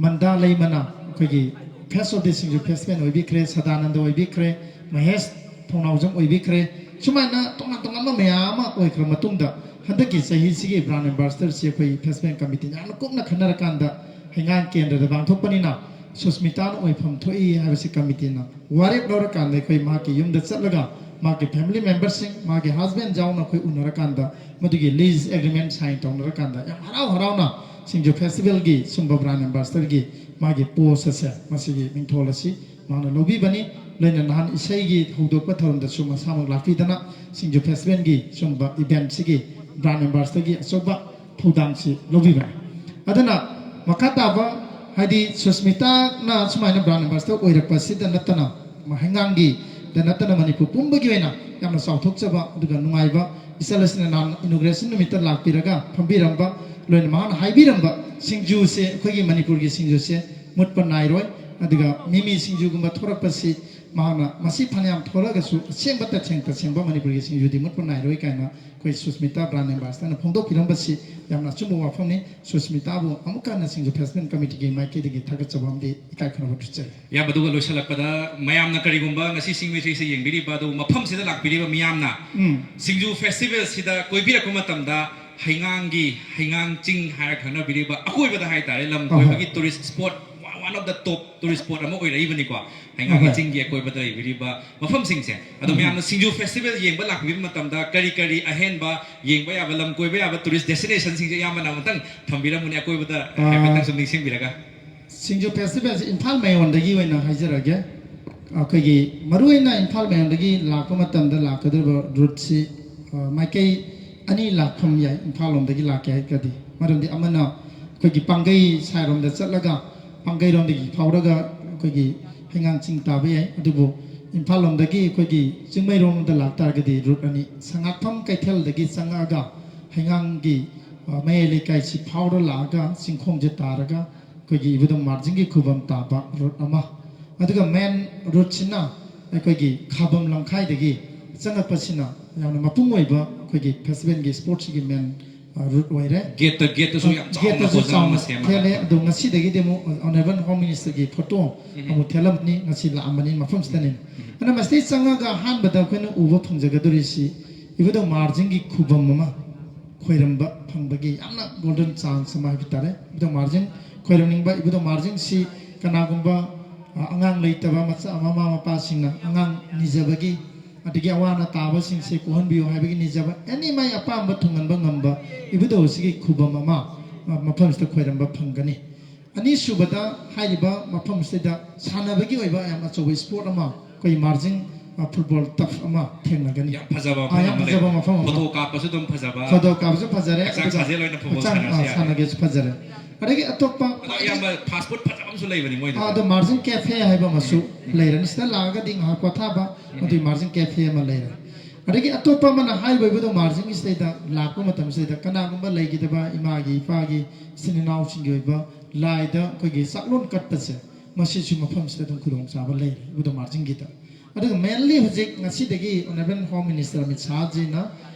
ꯃꯟꯗꯥ ꯂꯩꯃꯅ ꯑꯩꯈꯣꯏꯒꯤ face of the Singju festival ꯑꯣꯏꯕꯤꯈ꯭ꯔꯦ, ꯁꯗꯥꯅꯟꯗ ꯑꯣꯏꯕꯤꯈ꯭ꯔꯦ, ꯃꯍꯦꯁ ꯊꯣꯡꯅꯥꯎꯖꯝ ꯑꯣꯏꯕꯤꯈ꯭ꯔꯦ꯫ ꯁꯨꯃꯥꯏꯅ ꯇꯣꯉꯥꯟ ꯇꯣꯉꯥꯟꯕ ꯃꯌꯥꯝ ꯑꯃ ꯑꯣꯏꯈ꯭ꯔ ꯃꯇꯨꯡꯗ ꯍꯟꯗꯛꯀꯤ ꯆꯍꯤꯁꯤꯒꯤ ꯕ꯭ꯔꯥꯟ ꯑꯦꯝꯕꯥꯁꯗꯔꯁꯤ ꯑꯩꯈꯣꯏ ꯐꯦꯁꯇꯤꯚꯦꯜ ꯀꯃꯤꯇꯤꯅ ꯌꯥꯝꯅ ꯀꯨꯞꯅ ꯈꯟꯅꯔꯀꯥꯟꯗ ꯍꯩꯉꯥꯡ ꯀꯦꯟꯗ꯭ꯔꯗ ꯄꯥꯡꯊꯣꯛꯄꯅꯤꯅ ꯁꯨꯁꯃꯤꯇꯥꯅ ꯑꯣꯏꯐꯝ ꯊꯣꯛꯏ ꯍꯥꯏꯕꯁꯤ ꯀꯃꯤꯇꯤꯅ ꯋꯥꯔꯦꯞ ꯂꯧꯔꯀꯥꯟꯗ ꯑꯩꯈꯣꯏ ꯃꯍꯥꯛꯀꯤ ꯌꯨꯝꯗ ꯆꯠꯂꯒ ꯃꯍꯥꯛꯀꯤ ꯐꯦꯃꯤꯂꯤ ꯃꯦꯝꯕꯔꯁꯤꯡ, ꯃꯥꯒꯤ ꯍꯁꯕꯦꯟ ꯌꯥꯎꯅ ꯑꯩꯈꯣꯏ ꯎꯅꯔꯀꯥꯟꯗ ꯃꯗꯨꯒꯤ ꯂꯤꯖ ꯑꯦꯒ꯭ꯔꯤꯃꯦꯟ ꯁꯥꯏꯟ ꯇꯧꯅꯔꯀꯥꯟꯗ ꯌꯥꯝ ꯍꯔꯥꯎ ꯍꯔꯥꯎꯅ ꯁꯤꯡꯖꯨ ꯐꯦꯁꯇꯤꯚꯦꯜꯒꯤ ꯁꯨꯝꯕ ꯕ꯭ꯔꯥꯟ ꯑꯦꯝꯕꯥꯁꯗꯔꯒꯤ ꯃꯥꯒꯤ ꯄꯣꯁ ꯑꯁꯦ ꯃꯁꯤꯒꯤ ꯃꯤꯡꯊꯣꯜ ꯑꯁꯤ ꯃꯥꯅ ꯂꯧꯕꯤꯕꯅꯤ꯫ ꯂꯣꯏꯅ ꯅꯍꯥꯟ ꯏꯁꯩꯒꯤ ꯍꯧꯗꯣꯛꯄ ꯊꯧꯔꯝꯗꯁꯨ ꯃꯁꯥꯃꯛ ꯂꯥꯛꯄꯤꯗꯅ ꯁꯤꯡꯖꯨ ꯐꯦꯁꯇꯤꯚꯦꯜꯒꯤ ꯁꯨꯝꯕ ꯏꯚꯦꯟꯠꯁꯤꯒꯤ ꯕ꯭ꯔꯥꯟ ꯑꯦꯝꯕꯥꯁꯗꯔꯒꯤ ꯑꯆꯧꯕ ꯊꯧꯗꯥꯡꯁꯤ ꯂꯧꯕꯤꯕꯅꯤ꯫ ꯑꯗꯨꯅ ꯃꯈꯥ ꯇꯥꯕ ꯍꯥꯏꯗꯤ ꯁꯨꯁꯃꯤꯇꯥꯅ ꯁꯨꯃꯥꯏꯅ ꯕ꯭ꯔꯥꯟ ꯑꯦꯝꯕꯥꯁꯗꯔ ꯑꯣꯏꯔꯛꯄꯁꯤꯗ ꯅꯠꯇꯅ ꯍꯩꯉꯥꯡꯒꯤꯗ ꯅꯠꯇꯅ ꯃꯅꯤꯄꯨꯔ ꯄꯨꯝꯕꯒꯤ ꯑꯣꯏꯅ ꯌꯥꯝꯅ ꯆꯥꯎꯊꯣꯛꯆꯕ ꯑꯗꯨꯒ ꯅꯨꯡꯉꯥꯏꯕ ꯏꯆꯜ ꯑꯁꯤꯅ ꯅꯍꯥꯟ ꯏꯅꯣꯒ꯭ꯔꯦꯁꯟ ꯅꯨꯃꯤꯠꯇ ꯂꯥꯛꯄꯤꯔꯒ ꯐꯝꯕꯤꯔꯝꯕ, ꯂꯣꯏꯅ ꯃꯍꯥꯛꯅ ꯍꯥꯏꯕꯤꯔꯝꯕ ꯁꯤꯡꯖꯨꯁꯦ, ꯑꯩꯈꯣꯏꯒꯤ ꯃꯅꯤꯄꯨꯔꯒꯤ ꯁꯤꯡꯖꯨꯁꯦ ꯃꯨꯠꯄ ꯅꯥꯏꯔꯣꯏ꯫ ꯑꯗꯨꯒ ꯃꯤꯃꯤ ꯁꯤꯡꯖꯨꯒꯨꯝꯕ ꯊꯣꯔꯛꯄꯁꯤ ꯃꯍꯥꯛꯅ ꯃꯁꯤ ꯐꯅꯌꯥꯝ ꯊꯣꯔꯛꯑꯒꯁꯨ ꯑꯁꯦꯡꯕ ꯇꯁꯦꯡ ꯇꯁꯦꯡꯕ ꯃꯅꯤꯄꯨꯔꯒꯤ ꯁꯤꯡꯖꯨꯗꯤ ꯃꯨꯠꯄ ꯅꯥꯏꯔꯣꯏ ꯀꯥꯏꯅ ꯑꯩꯈꯣꯏ ꯁꯨꯁꯃꯤꯇꯥ ꯕ꯭ꯔꯥꯟ ꯑꯦꯝꯕꯥꯁꯗꯔꯅ ꯐꯣꯡꯗꯣꯛꯄꯤꯔꯝꯕꯁꯤ ꯌꯥꯝꯅ ꯑꯆꯨꯝꯕ ꯋꯥꯐꯝꯅꯤ꯫ ꯁꯨꯁꯃꯤꯇꯥꯕꯨ ꯑꯃꯨꯛꯀ ꯍꯟꯅ ꯁꯤꯡꯖꯨ ꯐꯦꯁꯇꯤꯚꯦꯜ ꯀꯃꯤꯇꯤꯒꯤ ꯃꯥꯏꯀꯩꯗꯒꯤ ꯊꯥꯒꯠꯆꯕ ꯑꯃꯗꯤ ꯏꯀꯥꯏ ꯈꯨꯝꯅꯕ ꯎꯠꯆꯔꯤ꯫ ꯌꯥꯝ ꯑꯗꯨꯒ ꯂꯣꯏꯁꯤꯜꯂꯛꯄꯗ ꯃꯌꯥꯝꯅ ꯀꯔꯤꯒꯨꯝꯕ ꯉꯁꯤ ꯆꯤꯡꯃꯩ ꯏꯁꯩꯁꯦ ꯌꯦꯡꯕꯤꯔꯤꯕ ꯑꯗꯨꯒ ꯃꯐꯝꯁꯤꯗ ꯂꯥꯛꯄꯤꯔꯤꯕ ꯃꯤꯌꯥꯝꯅ ꯎꯝ꯫ ꯁꯤꯡꯖꯨ ꯐꯦꯁꯇꯤꯚꯦꯜꯁꯤꯗ ꯀꯣꯏꯕꯤꯔꯛꯄ ꯃꯇꯝꯗ ꯍꯩꯉꯥꯡꯒꯤ ꯍꯩꯉꯥꯡ ꯆꯤꯡ ꯍꯥꯏꯔ ꯈꯪꯅꯕꯤꯔꯤꯕ ꯑꯀꯣꯏꯕꯗ ꯍꯥꯏꯇꯥꯔꯦ ꯂꯝ ꯑꯍꯣꯏ꯫ ꯀꯣꯏꯕꯒꯤ ꯇꯨꯔꯤꯁ ꯁ꯭ꯄꯣꯠ ꯋꯥꯡ One of the top tourist spot ꯑꯃ ꯑꯣꯏꯔꯛꯏꯕꯅꯤꯀꯣ꯫ ꯍꯩꯉꯥꯡꯒꯤ ꯆꯤꯡꯒꯤ ꯑꯀꯣꯏꯕꯗ ꯂꯩꯕꯤꯔꯤꯕ ꯃꯐꯝꯁꯤꯡꯁꯦ꯫ ꯑꯗꯣ ꯃꯌꯥꯝꯅ ꯁꯤꯡꯖꯨ festival ꯌꯦꯡꯕ ꯂꯥꯛꯄꯤꯕ ꯃꯇꯝꯗ ꯀꯔꯤ ꯀꯔꯤ ꯑꯍꯦꯟꯕ ꯌꯦꯡꯕ ꯌꯥꯕ, ꯂꯝ ꯀꯣꯏꯕ ꯌꯥꯕ tourist destinationꯁꯤꯡꯁꯦ ꯏꯌꯥꯝꯕꯅ ꯑꯃꯨꯛꯇꯪ ꯊꯝꯕꯤꯔꯝꯃꯨꯅꯦ, ꯑꯀꯣꯏꯕꯗ ꯍꯥꯏꯐꯦꯠꯇꯪ ꯁꯨꯝ ꯅꯤꯡꯁꯤꯡꯕꯤꯔꯒ꯫ ꯁꯤꯡꯖꯨ festivalꯁꯦ ꯏꯝꯐꯥꯜ ꯃꯌꯣꯟꯗꯒꯤ ꯑꯣꯏꯅ ꯍꯥꯏꯖꯔꯒꯦ꯫ ꯑꯩꯈꯣꯏꯒꯤ ꯃꯔꯨꯑꯣꯏꯅ ꯏꯝꯐꯥꯜ ꯃꯌꯣꯟꯗꯒꯤ ꯂꯥꯛꯄ ꯃꯇꯝꯗ ꯂꯥꯛꯀꯗꯧꯔꯤꯕ routeꯁꯤ, ꯑ, ꯃꯥꯏꯀꯩ ꯑꯅꯤ ꯂꯥꯛꯐꯝ ꯌꯥꯏ, ꯏꯝꯐꯥꯜ ꯂꯣꯝꯗꯒꯤ ꯂꯥꯛꯀꯦ ꯍꯥꯏꯔꯒꯗꯤ꯫ ꯃꯔꯝꯗꯤ ꯑꯃꯅ ꯑꯩꯈꯣꯏꯒꯤ ꯄꯥꯡꯒꯩ ꯁꯥꯏꯔꯣꯝꯗ ꯆꯠꯂꯒ, ꯄꯥꯡꯒꯩꯔꯣꯝꯗꯒꯤ ꯐꯥꯎꯔꯒ ꯑꯩꯈꯣꯏꯒꯤ ꯍꯩꯉꯥꯡ ꯆꯤꯡ ꯇꯥꯕ ꯌꯥꯏ꯫ ꯑꯗꯨꯕꯨ ꯏꯝꯐꯥꯜ ꯂꯣꯝꯗꯒꯤ ꯑꯩꯈꯣꯏꯒꯤ ꯆꯤꯡꯃꯩꯔꯣꯡꯗ ꯂꯥꯛꯇꯥꯔꯒꯗꯤ route ꯑꯅꯤ, ꯁꯉꯥꯛꯐꯝ ꯀꯩꯊꯦꯜꯗꯒꯤ ꯆꯪꯉꯛꯑꯒ ꯍꯩꯉꯥꯡꯒꯤ, ꯑ, ꯃꯌꯥꯏ ꯂꯩꯀꯥꯏꯁꯤ ꯐꯥꯎꯔ ꯂꯥꯛꯑꯒ ꯆꯤꯡꯈꯣꯡꯁꯦ ꯇꯥꯔꯒ ꯑꯩꯈꯣꯏꯒꯤ ꯏꯕꯨꯙꯧ ꯃꯥꯔꯖꯤꯡꯒꯤ ꯈꯨꯕꯝ ꯇꯥꯕ route ꯑꯃ, ꯑꯗꯨꯒ main routeꯁꯤꯅ ꯑꯩꯈꯣꯏꯒꯤ ꯈꯥꯕꯝ ꯂꯝꯈꯥꯏꯗꯒꯤ ꯆꯪꯉꯛꯄꯁꯤꯅ ꯌꯥꯝꯅ ꯃꯄꯨꯡ ꯑꯣꯏꯕ ꯑꯩꯈꯣꯏꯒꯤ festivalꯒꯤ spotꯁꯤꯒꯤ main, ꯑ, route ꯑꯣꯏꯔꯦ꯫ Gateꯇ, gateꯇꯁꯨ ꯌꯥꯝ ꯆꯥꯎꯅ ꯒꯦꯠꯇꯁꯨ ꯍꯣꯜ ꯑꯃ ꯆꯥꯎꯅ ꯁꯦꯝꯃꯒ꯫ ꯊꯦꯠꯂꯦ꯫ ꯑꯗꯣ ꯉꯁꯤꯗꯒꯤꯗꯤ ꯑꯃꯨꯛ Honourable Home Ministerꯒꯤ photo ꯎꯝ꯫ ꯑꯃꯨꯛ ꯊꯦꯠꯂꯝꯃꯅꯤ, ꯉꯁꯤ ꯂꯥꯛꯑꯝꯕꯅꯤ ꯃꯐꯝꯁꯤꯗꯅꯤ꯫ ꯎꯝ꯫ ꯑꯗꯨꯅ ꯃꯁꯤꯗꯩ ꯆꯪꯉꯒ ꯑꯍꯥꯟꯕꯗ ꯑꯩꯈꯣꯏꯅ ꯎꯕ ꯐꯪꯖꯒꯗꯧꯔꯤꯁꯤ ꯏꯕꯨꯙꯧ ꯃꯥꯔꯖꯤꯡꯒꯤ ꯈꯨꯕꯝ ꯑꯃ ꯈꯣꯏꯔꯝꯕ ꯐꯪꯕꯒꯤ ꯌꯥꯝꯅ golden chance ꯑꯃ ꯍꯥꯏꯕ ꯇꯥꯔꯦ꯫ ꯏꯕꯨꯙꯧ ꯃꯥꯔꯖꯤꯡ ꯈꯣꯏꯔꯝꯅꯤꯡꯕ, ꯏꯕꯨꯙꯧ ꯃꯥꯔꯖꯤꯡꯁꯤ ꯀꯅꯥꯒꯨꯝꯕ, ꯑ, ꯑꯉꯥꯡ ꯂꯩꯇꯕ ꯃꯆꯥ, ꯃꯃꯥ ꯃꯄꯥꯁꯤꯡꯅ ꯑꯉꯥꯡ ꯅꯤꯖꯕꯒꯤ, ꯑꯗꯒꯤ ꯑꯋꯥ ꯑꯅꯥ ꯇꯥꯕꯁꯤꯡꯁꯦ ꯀꯣꯛꯍꯟꯕꯤꯌꯨ ꯍꯥꯏꯕꯒꯤ ꯅꯤꯖꯕ, any ꯃꯥꯏ ꯑꯄꯥꯝꯕ ꯊꯨꯡꯍꯟꯕ ꯉꯝꯕ ꯏꯕꯨꯙꯧ ꯑꯁꯤꯒꯤ ꯈꯨꯕꯝ ꯑꯃ, ꯑ, ꯃꯐꯝꯁꯤꯗ ꯈꯣꯏꯔꯝꯕ ꯐꯪꯒꯅꯤ꯫ ꯑꯅꯤꯁꯨꯕꯗ, ꯍꯥꯏꯔꯤꯕ ꯃꯐꯝꯁꯤꯗ ꯁꯥꯟꯅꯕꯒꯤ ꯑꯣꯏꯕ ꯌꯥꯝ ꯑꯆꯧꯕ spot ꯑꯃ, ꯑꯩꯈꯣꯏ ꯃꯥꯔꯖꯤꯡ, ꯑ, football turf ꯑꯃ ꯊꯦꯡꯅꯒꯅꯤ꯫ ꯌꯥꯝ ꯐꯖꯕ ꯑ, ꯃꯐꯝ ꯌꯥꯝ ꯑꯃ ꯐꯖꯕ ꯂꯩꯕ꯫ ꯃꯐꯝ ꯑꯃ꯫ Photo ꯀꯥꯞꯄꯁꯨ ꯑꯗꯨꯝ ꯐꯖꯕ꯫ Photo ꯀꯥꯞꯄꯁꯨ ꯐꯖꯔꯦ, ꯍꯛꯆꯥꯡ ꯑꯗꯨꯒ ꯁꯥꯖꯦꯜ ꯑꯣꯏꯅ football ꯍꯛꯆꯥꯡ, ꯁꯥꯟꯅꯔꯁꯨ ꯑ, ꯌꯥꯔꯦ꯫ ꯁꯥꯟꯅꯒꯦꯁꯨ ꯐꯖꯔꯦ꯫ ꯑꯗꯒꯤ ꯑꯇꯣꯞꯄ ꯑꯗꯣ ꯑꯌꯥꯝꯕ fast food ꯐꯖꯕ ꯑꯃꯁꯨ ꯂꯩꯕꯅꯤ ꯃꯣꯏꯗꯨꯗ꯫ ꯑ, ꯑꯗꯣ ꯃꯥꯔꯖꯤꯡ cafe ꯍꯥꯏꯕ ꯑꯃꯁꯨ ꯎꯝ꯫ ꯂꯩꯔꯅꯤ꯫ ꯁꯤꯗ ꯂꯥꯛꯑꯒꯗꯤ ꯉꯥꯏꯍꯥꯛ ꯄꯣꯊꯥꯕ, ꯎꯝ꯫ ꯑꯗꯨꯒꯤ ꯃꯥꯔꯖꯤꯡ cafe ꯑꯃ ꯂꯩꯔꯦ꯫ ꯑꯗꯒꯤ ꯑꯇꯣꯞꯄ ꯑꯃꯅ ꯍꯥꯏꯔꯤꯕ ꯏꯕꯨꯙꯧ ꯃꯥꯔꯖꯤꯡꯒꯤꯁꯤꯗꯩꯗ ꯂꯥꯛꯄ ꯃꯇꯝꯁꯤꯗꯩꯗ ꯀꯅꯥꯒꯨꯝꯕ ꯂꯩꯈꯤꯗꯕ ꯏꯃꯥꯒꯤ, ꯏꯄꯥꯒꯤ, ꯏꯆꯤꯟ ꯏꯅꯥꯎꯁꯤꯡꯒꯤ ꯑꯣꯏꯕ ꯂꯥꯏꯗ ꯑꯩꯈꯣꯏꯒꯤ ꯆꯥꯛꯂꯣꯟ ꯀꯠꯄꯁꯦ, ꯃꯁꯤꯁꯨ ꯃꯐꯝꯁꯤꯗ ꯑꯗꯨꯝ ꯈꯨꯗꯣꯡꯆꯥꯕ ꯂꯩꯔꯦ ꯏꯕꯨꯙꯧ ꯃꯥꯔꯖꯤꯡꯒꯤꯗ꯫ ꯑꯗꯨꯒ mainly ꯍꯧꯖꯤꯛ ꯉꯁꯤꯗꯒꯤ Honourable Home Minister ꯑꯃꯤꯠ ꯁꯥꯍꯖꯤꯅ,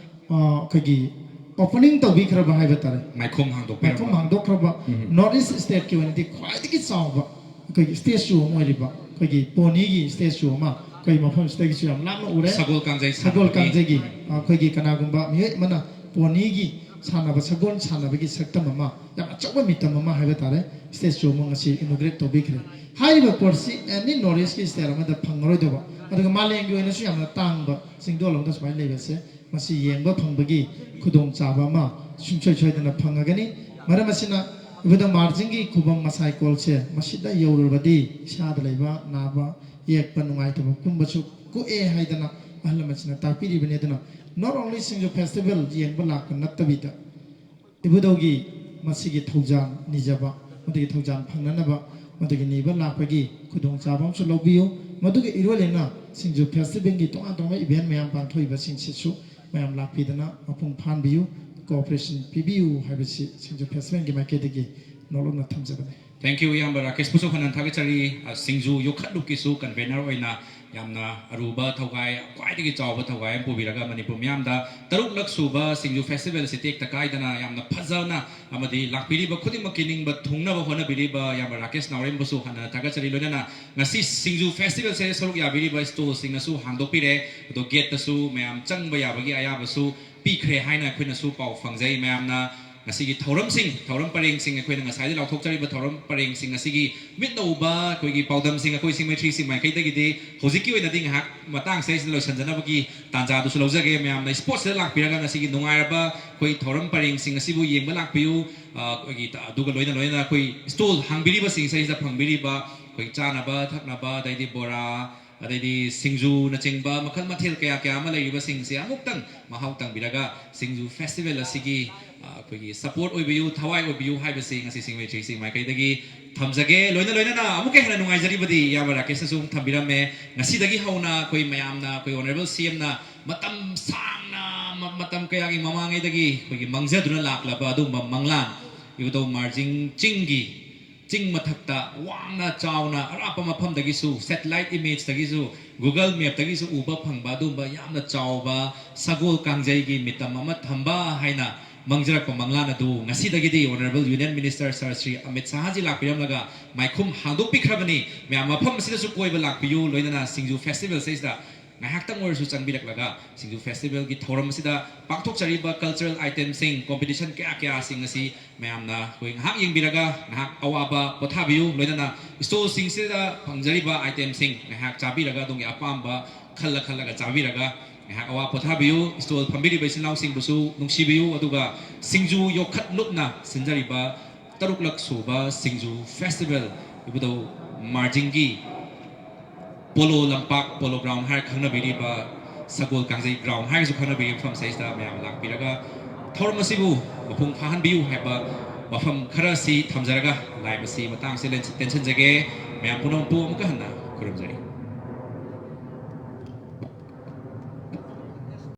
ꯑ, ꯑꯩꯈꯣꯏꯒꯤ opening ꯇꯧꯕꯤꯈ꯭ꯔꯕ ꯍꯥꯏꯕ ꯇꯥꯔꯦ꯫ ꯃꯥꯏꯈꯨꯝ ꯍꯥꯡꯗꯣꯛꯄꯤꯔꯝꯕ꯫ ꯃꯥꯏꯈꯨꯝ ꯍꯥꯡꯗꯣꯛꯈ꯭ꯔꯕ꯫ ꯎꯝ꯫ North East stateꯀꯤ ꯑꯣꯏꯅꯗꯤ ꯈ꯭ꯋꯥꯏꯗꯒꯤ ꯆꯥꯎꯕ ꯑꯩꯈꯣꯏꯒꯤ statue ꯑꯃ ꯑꯣꯏꯔꯤꯕ ꯑꯩꯈꯣꯏꯒꯤ ꯄꯣꯅꯤꯒꯤ statue ꯑꯃ ꯑꯩꯈꯣꯏ ꯃꯐꯝꯁꯤꯗꯒꯤꯁꯨ ꯌꯥꯝ ꯂꯥꯞꯅ ꯎꯔꯦ꯫ ꯁꯒꯣꯜ ꯀꯥꯡꯖꯩ ꯁꯒꯣꯜ ꯁꯥꯟꯅꯕꯒꯤ꯫ ꯀꯥꯡꯖꯩꯒꯤ, ꯑ, ꯑꯩꯈꯣꯏꯒꯤ ꯀꯅꯥꯒꯨꯝꯕ ꯃꯤꯑꯣꯏ ꯑꯃꯅ ꯄꯣꯅꯤꯒꯤ, ꯁꯥꯟꯅꯕ, ꯁꯒꯣꯜ ꯁꯥꯟꯅꯕꯒꯤ ꯁꯛꯇꯝ ꯑꯃ, ꯌꯥꯝ ꯑꯆꯧꯕ ꯃꯤꯇꯝ ꯑꯃ ꯍꯥꯏꯕ ꯇꯥꯔꯦ, ꯁ꯭ꯇꯦꯖ ꯁꯣ ꯑꯃ ꯉꯁꯤ ꯏꯅꯣꯒ꯭ꯔꯦꯠ ꯇꯧꯕꯤꯈ꯭ꯔꯦ꯫ ꯍꯥꯏꯔꯤꯕ ꯄꯣꯠꯁꯤ ꯑꯦꯅꯤ ꯅꯣꯔꯠ ꯏꯁꯀꯤ ꯁ꯭ꯇꯦꯠ ꯑꯃꯗ ꯐꯪꯉꯔꯣꯏꯗꯕ, ꯑꯗꯨꯒ ꯃꯥꯂꯦꯝꯒꯤ ꯑꯣꯏꯅꯁꯨ ꯌꯥꯝꯅ ꯇꯥꯡꯕ ꯆꯤꯡꯗꯣꯜ ꯑꯃꯗ ꯁꯨꯃꯥꯏꯅ ꯂꯩꯕꯁꯦ, ꯃꯁꯤ ꯌꯦꯡꯕ ꯐꯪꯕꯒꯤ ꯈꯨꯗꯣꯡꯆꯥꯕ ꯑꯃ ꯁꯨꯡꯁꯣꯏ ꯁꯣꯏꯗꯅ ꯐꯪꯉꯒꯅꯤ꯫ ꯃꯔꯝ ꯑꯁꯤꯅ ꯏꯕꯨꯙꯧ ꯃꯥꯔꯖꯤꯡꯒꯤ ꯈꯨꯕꯝ ꯃꯁꯥꯏꯀꯣꯜꯁꯦ ꯃꯁꯤꯗ ꯌꯧꯔꯨꯔꯕꯗꯤ ꯏꯁꯥꯗ ꯂꯩꯕ ꯅꯥꯕ ꯌꯦꯛꯄ ꯅꯨꯡꯉꯥꯏꯇꯕ ꯄꯨꯝꯕꯁꯨ ꯀꯣꯛꯑꯦ ꯍꯥꯏꯗꯅ ꯑꯍꯜ ꯂꯃꯟꯁꯤꯡꯅ ꯇꯥꯛꯄꯤꯔꯤꯕꯅꯤ꯫ ꯑꯗꯨꯅ not only ꯁꯤꯡꯖꯨ ꯐꯦꯁꯇꯤꯚꯦꯜ ꯌꯦꯡꯕ ꯂꯥꯛꯄ ꯅꯠꯇꯕꯤꯗ ꯏꯕꯨꯙꯧꯒꯤ ꯃꯁꯤꯒꯤ ꯊꯧꯖꯥꯜ ꯅꯤꯖꯕ, ꯃꯗꯨꯒꯤ ꯊꯧꯖꯥꯜ ꯐꯪꯅꯅꯕ ꯃꯗꯨꯒꯤ ꯅꯤꯕ ꯂꯥꯛꯄꯒꯤ ꯈꯨꯗꯣꯡꯆꯥꯕ ꯑꯃꯁꯨ ꯂꯧꯕꯤꯌꯨ꯫ ꯃꯗꯨꯒ ꯏꯔꯣꯏ ꯂꯣꯏꯅꯅ ꯁꯤꯡꯖꯨ ꯐꯦꯁꯇꯤꯚꯦꯜꯒꯤ ꯇꯣꯉꯥꯟ ꯇꯣꯉꯥꯟꯕ ꯏꯚꯦꯟ ꯃꯌꯥꯝ ꯄꯥꯡꯊꯣꯛꯏꯕꯁꯤꯡꯁꯤꯁꯨ ꯃꯌꯥꯝ ꯂꯥꯛꯄꯤꯗꯅ ꯃꯄꯨꯡ ꯐꯥꯍꯟꯕꯤꯌꯨ, ꯀꯣꯑꯣꯄꯔꯦꯁꯟ ꯄꯤꯕꯤꯌꯨ ꯍꯥꯏꯕꯁꯤ ꯁꯤꯡꯖꯨ ꯐꯦꯁꯇꯤꯚꯦꯜꯒꯤ ꯃꯥꯏꯀꯩꯗꯒꯤ ꯅꯣꯂꯨꯛꯅ ꯊꯝꯖꯕꯅꯤ꯫ Thank you, ꯏꯌꯥꯝꯕ ꯔꯥꯀꯦꯁꯄꯨꯁꯨ ꯍꯟꯅ ꯊꯥꯒꯠꯆꯔꯤ꯫ ꯑ, ꯁꯤꯡꯖꯨ ꯌꯣꯛꯈꯠꯂꯨꯞꯀꯤꯁꯨ ꯀꯟꯚꯦꯅꯔ ꯑꯣꯏꯅ ꯌꯥꯝꯅ ꯑꯔꯨꯕ ꯊꯧꯒꯥꯏ, ꯈ꯭ꯋꯥꯏꯗꯒꯤ ꯆꯥꯎꯕ ꯊꯧꯒꯥꯏ ꯑꯃ ꯄꯨꯕꯤꯔꯒ ꯃꯅꯤꯄꯨꯔ ꯃꯤꯌꯥꯝꯗ ꯇꯔꯨꯛꯂꯛ ꯁꯨꯕ ꯁꯤꯡꯖꯨ ꯐꯦꯁꯇꯤꯚꯦꯜ ꯑꯁꯤ ꯇꯦꯛꯇ ꯀꯥꯏꯗꯅ ꯌꯥꯝꯅ ꯐꯖꯅ ꯑꯃꯗꯤ ꯂꯥꯛꯄꯤꯔꯤꯕ ꯈꯨꯗꯤꯡꯃꯛꯀꯤ ꯅꯤꯡꯕ ꯊꯨꯡꯅꯕ ꯍꯣꯠꯅꯕꯤꯔꯤꯕ ꯏꯌꯥꯝꯕ ꯔꯥꯀꯦꯁ ꯅꯥꯎꯔꯦꯝꯕꯨꯁꯨ ꯍꯟꯅ ꯊꯥꯒꯠꯆꯔꯤ꯫ ꯂꯣꯏꯅꯅ ꯉꯁꯤ ꯁꯤꯡꯖꯨ ꯐꯦꯁꯇꯤꯚꯦꯜꯁꯦ ꯁꯔꯨꯛ ꯌꯥꯕꯤꯔꯤꯕ ꯁ꯭ꯇꯣꯜꯁꯤꯡꯅꯁꯨ ꯍꯥꯡꯗꯣꯛꯄꯤꯔꯦ, ꯑꯗꯣ ꯒꯦꯠꯇꯁꯨ ꯃꯌꯥꯝ ꯆꯪꯕ ꯌꯥꯕꯒꯤ ꯑꯌꯥꯕꯁꯨ ꯄꯤꯈ꯭ꯔꯦ ꯍꯥꯏꯅ ꯑꯩꯈꯣꯏꯅꯁꯨ ꯄꯥꯎ ꯐꯪꯖꯩ꯫ ꯃꯌꯥꯝꯅ ꯉꯁꯤꯒꯤ ꯊꯧꯔꯝꯁꯤꯡ, ꯊꯧꯔꯝ ꯄꯔꯦꯡꯁꯤꯡ, ꯑꯩꯈꯣꯏꯅ ꯉꯁꯥꯏꯗꯩ ꯂꯥꯎꯊꯣꯛꯆꯔꯤꯕ ꯊꯧꯔꯝ ꯄꯔꯦꯡꯁꯤꯡ ꯑꯁꯤꯒꯤ ꯃꯤꯠꯅ ꯎꯕ ꯑꯩꯈꯣꯏꯒꯤ ꯄꯥꯎꯗꯝꯁꯤꯡ ꯑꯩꯈꯣꯏ ꯁꯤꯡꯃꯩ ꯊ꯭ꯔꯤ ꯁꯤꯡꯃꯥꯏꯀꯩꯗꯒꯤꯗꯤ ꯍꯧꯖꯤꯛꯀꯤ ꯑꯣꯏꯅꯗꯤ ꯉꯥꯏꯍꯥꯛ ꯃꯇꯥꯡꯁꯦ ꯑꯩꯁꯤꯗ ꯂꯣꯏꯁꯤꯟꯖꯅꯕꯒꯤ ꯇꯥꯟꯖꯥꯗꯨꯁꯨ ꯂꯧꯖꯒꯦ꯫ ꯃꯌꯥꯝꯅ ꯁ꯭ꯄꯣꯠꯁꯤꯗ ꯂꯥꯛꯄꯤꯔꯒ ꯉꯁꯤꯒꯤ ꯅꯨꯡꯉꯥꯏꯔꯕ ꯑꯩꯈꯣꯏ ꯊꯧꯔꯝ ꯄꯔꯦꯡꯁꯤꯡ ꯑꯁꯤꯕꯨ ꯌꯦꯡꯕ ꯂꯥꯛꯄꯤꯌꯨ꯫ ꯑ, ꯑꯩꯈꯣꯏꯒꯤ, ꯑꯗꯨꯒ ꯂꯣꯏꯅ ꯂꯣꯏꯅꯅ ꯑꯩꯈꯣꯏ ꯁ꯭ꯇꯣꯜ ꯍꯥꯡꯕꯤꯔꯤꯕꯁꯤꯡ ꯁꯤꯗꯩꯁꯤꯗ ꯐꯪꯕꯤꯔꯤꯕ ꯑꯩꯈꯣꯏ ꯆꯥꯅꯕ ꯊꯛꯅꯕ, ꯑꯗꯩꯗꯤ ꯕꯣꯔꯥ, ꯑꯗꯩꯗꯤ ꯁꯤꯡꯖꯨꯅꯆꯤꯡꯕ ꯃꯈꯜ ꯃꯊꯦꯜ ꯀꯌꯥ ꯀꯌꯥ ꯑꯃ ꯂꯩꯔꯤꯕꯁꯤꯡꯁꯦ ꯑꯃꯨꯛꯇꯪ ꯃꯍꯥꯎ ꯇꯪꯕꯤꯔꯒ ꯁꯤꯡꯖꯨ ꯐꯦꯁꯇꯤꯚꯦꯜ ꯑꯁꯤꯒꯤ, ꯑ, ꯑꯩꯈꯣꯏꯒꯤ ꯁꯄꯣꯔꯠ ꯑꯣꯏꯕꯤꯌꯨ, ꯊꯋꯥꯏ ꯑꯣꯏꯕꯤꯌꯨ ꯍꯥꯏꯕꯁꯤ ꯉꯁꯤ ꯁꯤꯡꯃꯩ ꯊ꯭ꯔꯤ ꯁꯤꯡꯃꯥꯏꯀꯩꯗꯒꯤ ꯊꯝꯖꯒꯦ꯫ ꯂꯣꯏꯅ ꯂꯣꯏꯅꯅ ꯑꯃꯨꯛꯀ ꯍꯦꯟꯅ ꯅꯨꯡꯉꯥꯏꯖꯔꯤꯕꯗꯤ ꯏꯌꯥꯝꯕ ꯔꯥꯀꯦꯁꯅꯁꯨ ꯊꯝꯕꯤꯔꯝꯃꯦ꯫ ꯉꯁꯤꯗꯒꯤ ꯍꯧꯅ ꯑꯩꯈꯣꯏ ꯃꯌꯥꯝꯅ, ꯑꯩꯈꯣꯏ ꯑꯣꯅꯔꯦꯕꯜ ꯁꯤ ꯑꯦꯝꯅ ꯃꯇꯝ ꯁꯥꯡꯅ, ꯃ-, ꯃꯇꯝ ꯀꯌꯥꯒꯤ ꯃꯃꯥꯡꯉꯩꯗꯒꯤ ꯑꯩꯈꯣꯏꯒꯤ ꯃꯪꯖꯗꯨꯅ ꯂꯥꯛꯂꯕ ꯑꯗꯨꯒꯨꯝꯕ ꯃꯪꯂꯥꯟ, ꯏꯕꯨꯙꯧ ꯃꯥꯔꯖꯤꯡ ꯆꯤꯡꯒꯤ ꯆꯤꯡ ꯃꯊꯛꯇ ꯋꯥꯡꯅ ꯆꯥꯎꯅ ꯑꯔꯥꯞꯄ ꯃꯐꯝꯗꯒꯤꯁꯨ, ꯁꯦꯇꯦꯂꯥꯏꯠ ꯏꯃꯦꯖꯇꯒꯤꯁꯨ, ꯒꯨꯒꯜ ꯃꯦꯞꯇꯒꯤꯁꯨ ꯎꯕ ꯐꯪꯕ ꯑꯗꯨꯒꯨꯝꯕ ꯌꯥꯝꯅ ꯆꯥꯎꯕ ꯁꯒꯣꯜ ꯀꯥꯡꯖꯩꯒꯤ ꯃꯤꯇꯝ ꯑꯃ ꯊꯝꯕ ꯍꯥꯏꯅ ꯃꯪꯖꯔꯛꯄ ꯃꯪꯂꯥꯟ ꯑꯗꯨ ꯉꯁꯤꯗꯒꯤꯗꯤ ꯑꯣꯅꯔꯦꯕꯜ ꯌꯨꯅꯤꯌꯟ ꯃꯤꯅꯤꯁꯇꯔ ꯁꯥꯔ ꯁ꯭ꯔꯤ ꯑꯃꯤꯠ ꯁꯥꯍꯖꯤ ꯂꯥꯛꯄꯤꯔꯝꯂꯒ ꯃꯥꯏꯈꯨꯝ ꯍꯥꯡꯗꯣꯛꯄꯤꯈ꯭ꯔꯕꯅꯤ꯫ ꯃꯌꯥꯝ ꯃꯐꯝ ꯑꯁꯤꯗꯁꯨ ꯀꯣꯏꯕ ꯂꯥꯛꯄꯤꯌꯨ, ꯂꯣꯏꯅꯅ ꯁꯤꯡꯖꯨ ꯐꯦꯁꯇꯤꯚꯦꯜꯁꯤꯗ ꯉꯥꯏꯍꯥꯛꯇꯪ ꯑꯣꯏꯔꯁꯨ ꯆꯪꯕꯤꯔꯛꯂꯒ ꯁꯤꯡꯖꯨ ꯐꯦꯁꯇꯤꯚꯦꯜꯒꯤ ꯊꯧꯔꯝ ꯑꯁꯤꯗ ꯄꯥꯡꯊꯣꯛꯆꯔꯤꯕ ꯀꯜꯆꯔꯦꯜ ꯑꯥꯏꯇꯦꯝꯁꯤꯡ, ꯀꯣꯝꯄꯤꯇꯤꯁꯟ ꯀꯌꯥ ꯀꯌꯥꯁꯤꯡ ꯑꯁꯤ ꯃꯌꯥꯝꯅ ꯑꯩꯈꯣꯏ ꯉꯥꯏꯍꯥꯛ ꯌꯦꯡꯕꯤꯔꯒ ꯉꯥꯏꯍꯥꯛ ꯑꯋꯥꯕ ꯄꯣꯊꯥꯕꯤꯌꯨ, ꯂꯣꯏꯅꯅ ꯁ꯭ꯇꯣꯜꯁꯤꯡꯁꯤꯗ ꯐꯪꯖꯔꯤꯕ ꯑꯥꯏꯇꯦꯝꯁꯤꯡ ꯉꯥꯏꯍꯥꯛ ꯆꯥꯕꯤꯔꯒ ꯑꯗꯣꯝꯒꯤ ꯑꯄꯥꯝꯕ ꯈꯜꯂ ꯈꯜꯂꯒ ꯆꯥꯕꯤꯔꯒ ꯉꯥꯏꯍꯥꯛ ꯑꯋꯥ ꯄꯣꯊꯥꯕꯤꯌꯨ꯫ ꯁ꯭ꯇꯣꯜ ꯐꯝꯕꯤꯔꯤꯕ ꯏꯆꯤꯜ ꯏꯅꯥꯎꯁꯤꯡꯕꯨꯁꯨ ꯅꯨꯡꯁꯤꯕꯤꯌꯨ, ꯑꯗꯨꯒ ꯁꯤꯡꯖꯨ ꯌꯣꯛꯈꯠ ꯂꯨꯞꯅ ꯁꯤꯟꯖꯔꯤꯕ ꯇꯔꯨꯛꯂꯛ ꯁꯨꯕ ꯁꯤꯡꯖꯨ ꯐꯦꯁꯇꯤꯚꯦꯜ ꯏꯕꯨꯙꯧ ꯃꯥꯔꯖꯤꯡꯒꯤ ꯄꯣꯂꯣ ꯂꯝꯄꯥꯛ, ꯄꯣꯂꯣ ꯒ꯭ꯔꯥꯎꯟ ꯍꯥꯏꯔ ꯈꯪꯅꯕꯤꯔꯤꯕ, ꯁꯒꯣꯜ ꯀꯥꯡꯖꯩ ꯒ꯭ꯔꯥꯎꯟ ꯍꯥꯏꯔꯒꯁꯨ ꯈꯪꯅꯕꯤꯔꯤꯕ ꯃꯐꯝꯁꯤꯗꯩꯁꯤꯗ ꯃꯌꯥꯝ ꯂꯥꯛꯄꯤꯔꯒ ꯊꯧꯔꯝ ꯑꯁꯤꯕꯨ ꯃꯄꯨꯡ ꯐꯥꯍꯟꯕꯤꯌꯨ ꯍꯥꯏꯕ ꯋꯥꯐꯝ ꯈꯔ ꯑꯁꯤ ꯊꯝꯖꯔꯒ live ꯑꯁꯤ ꯃꯇꯥꯡ ꯑꯁꯤꯗ ꯇꯦꯟꯁꯤꯟꯖꯒꯦ꯫ ꯃꯌꯥꯝ ꯄꯨꯝꯅꯃꯛꯄꯨ ꯑꯃꯨꯛꯀ ꯍꯟꯅ ꯈꯨꯔꯨꯝꯖꯔꯤ꯫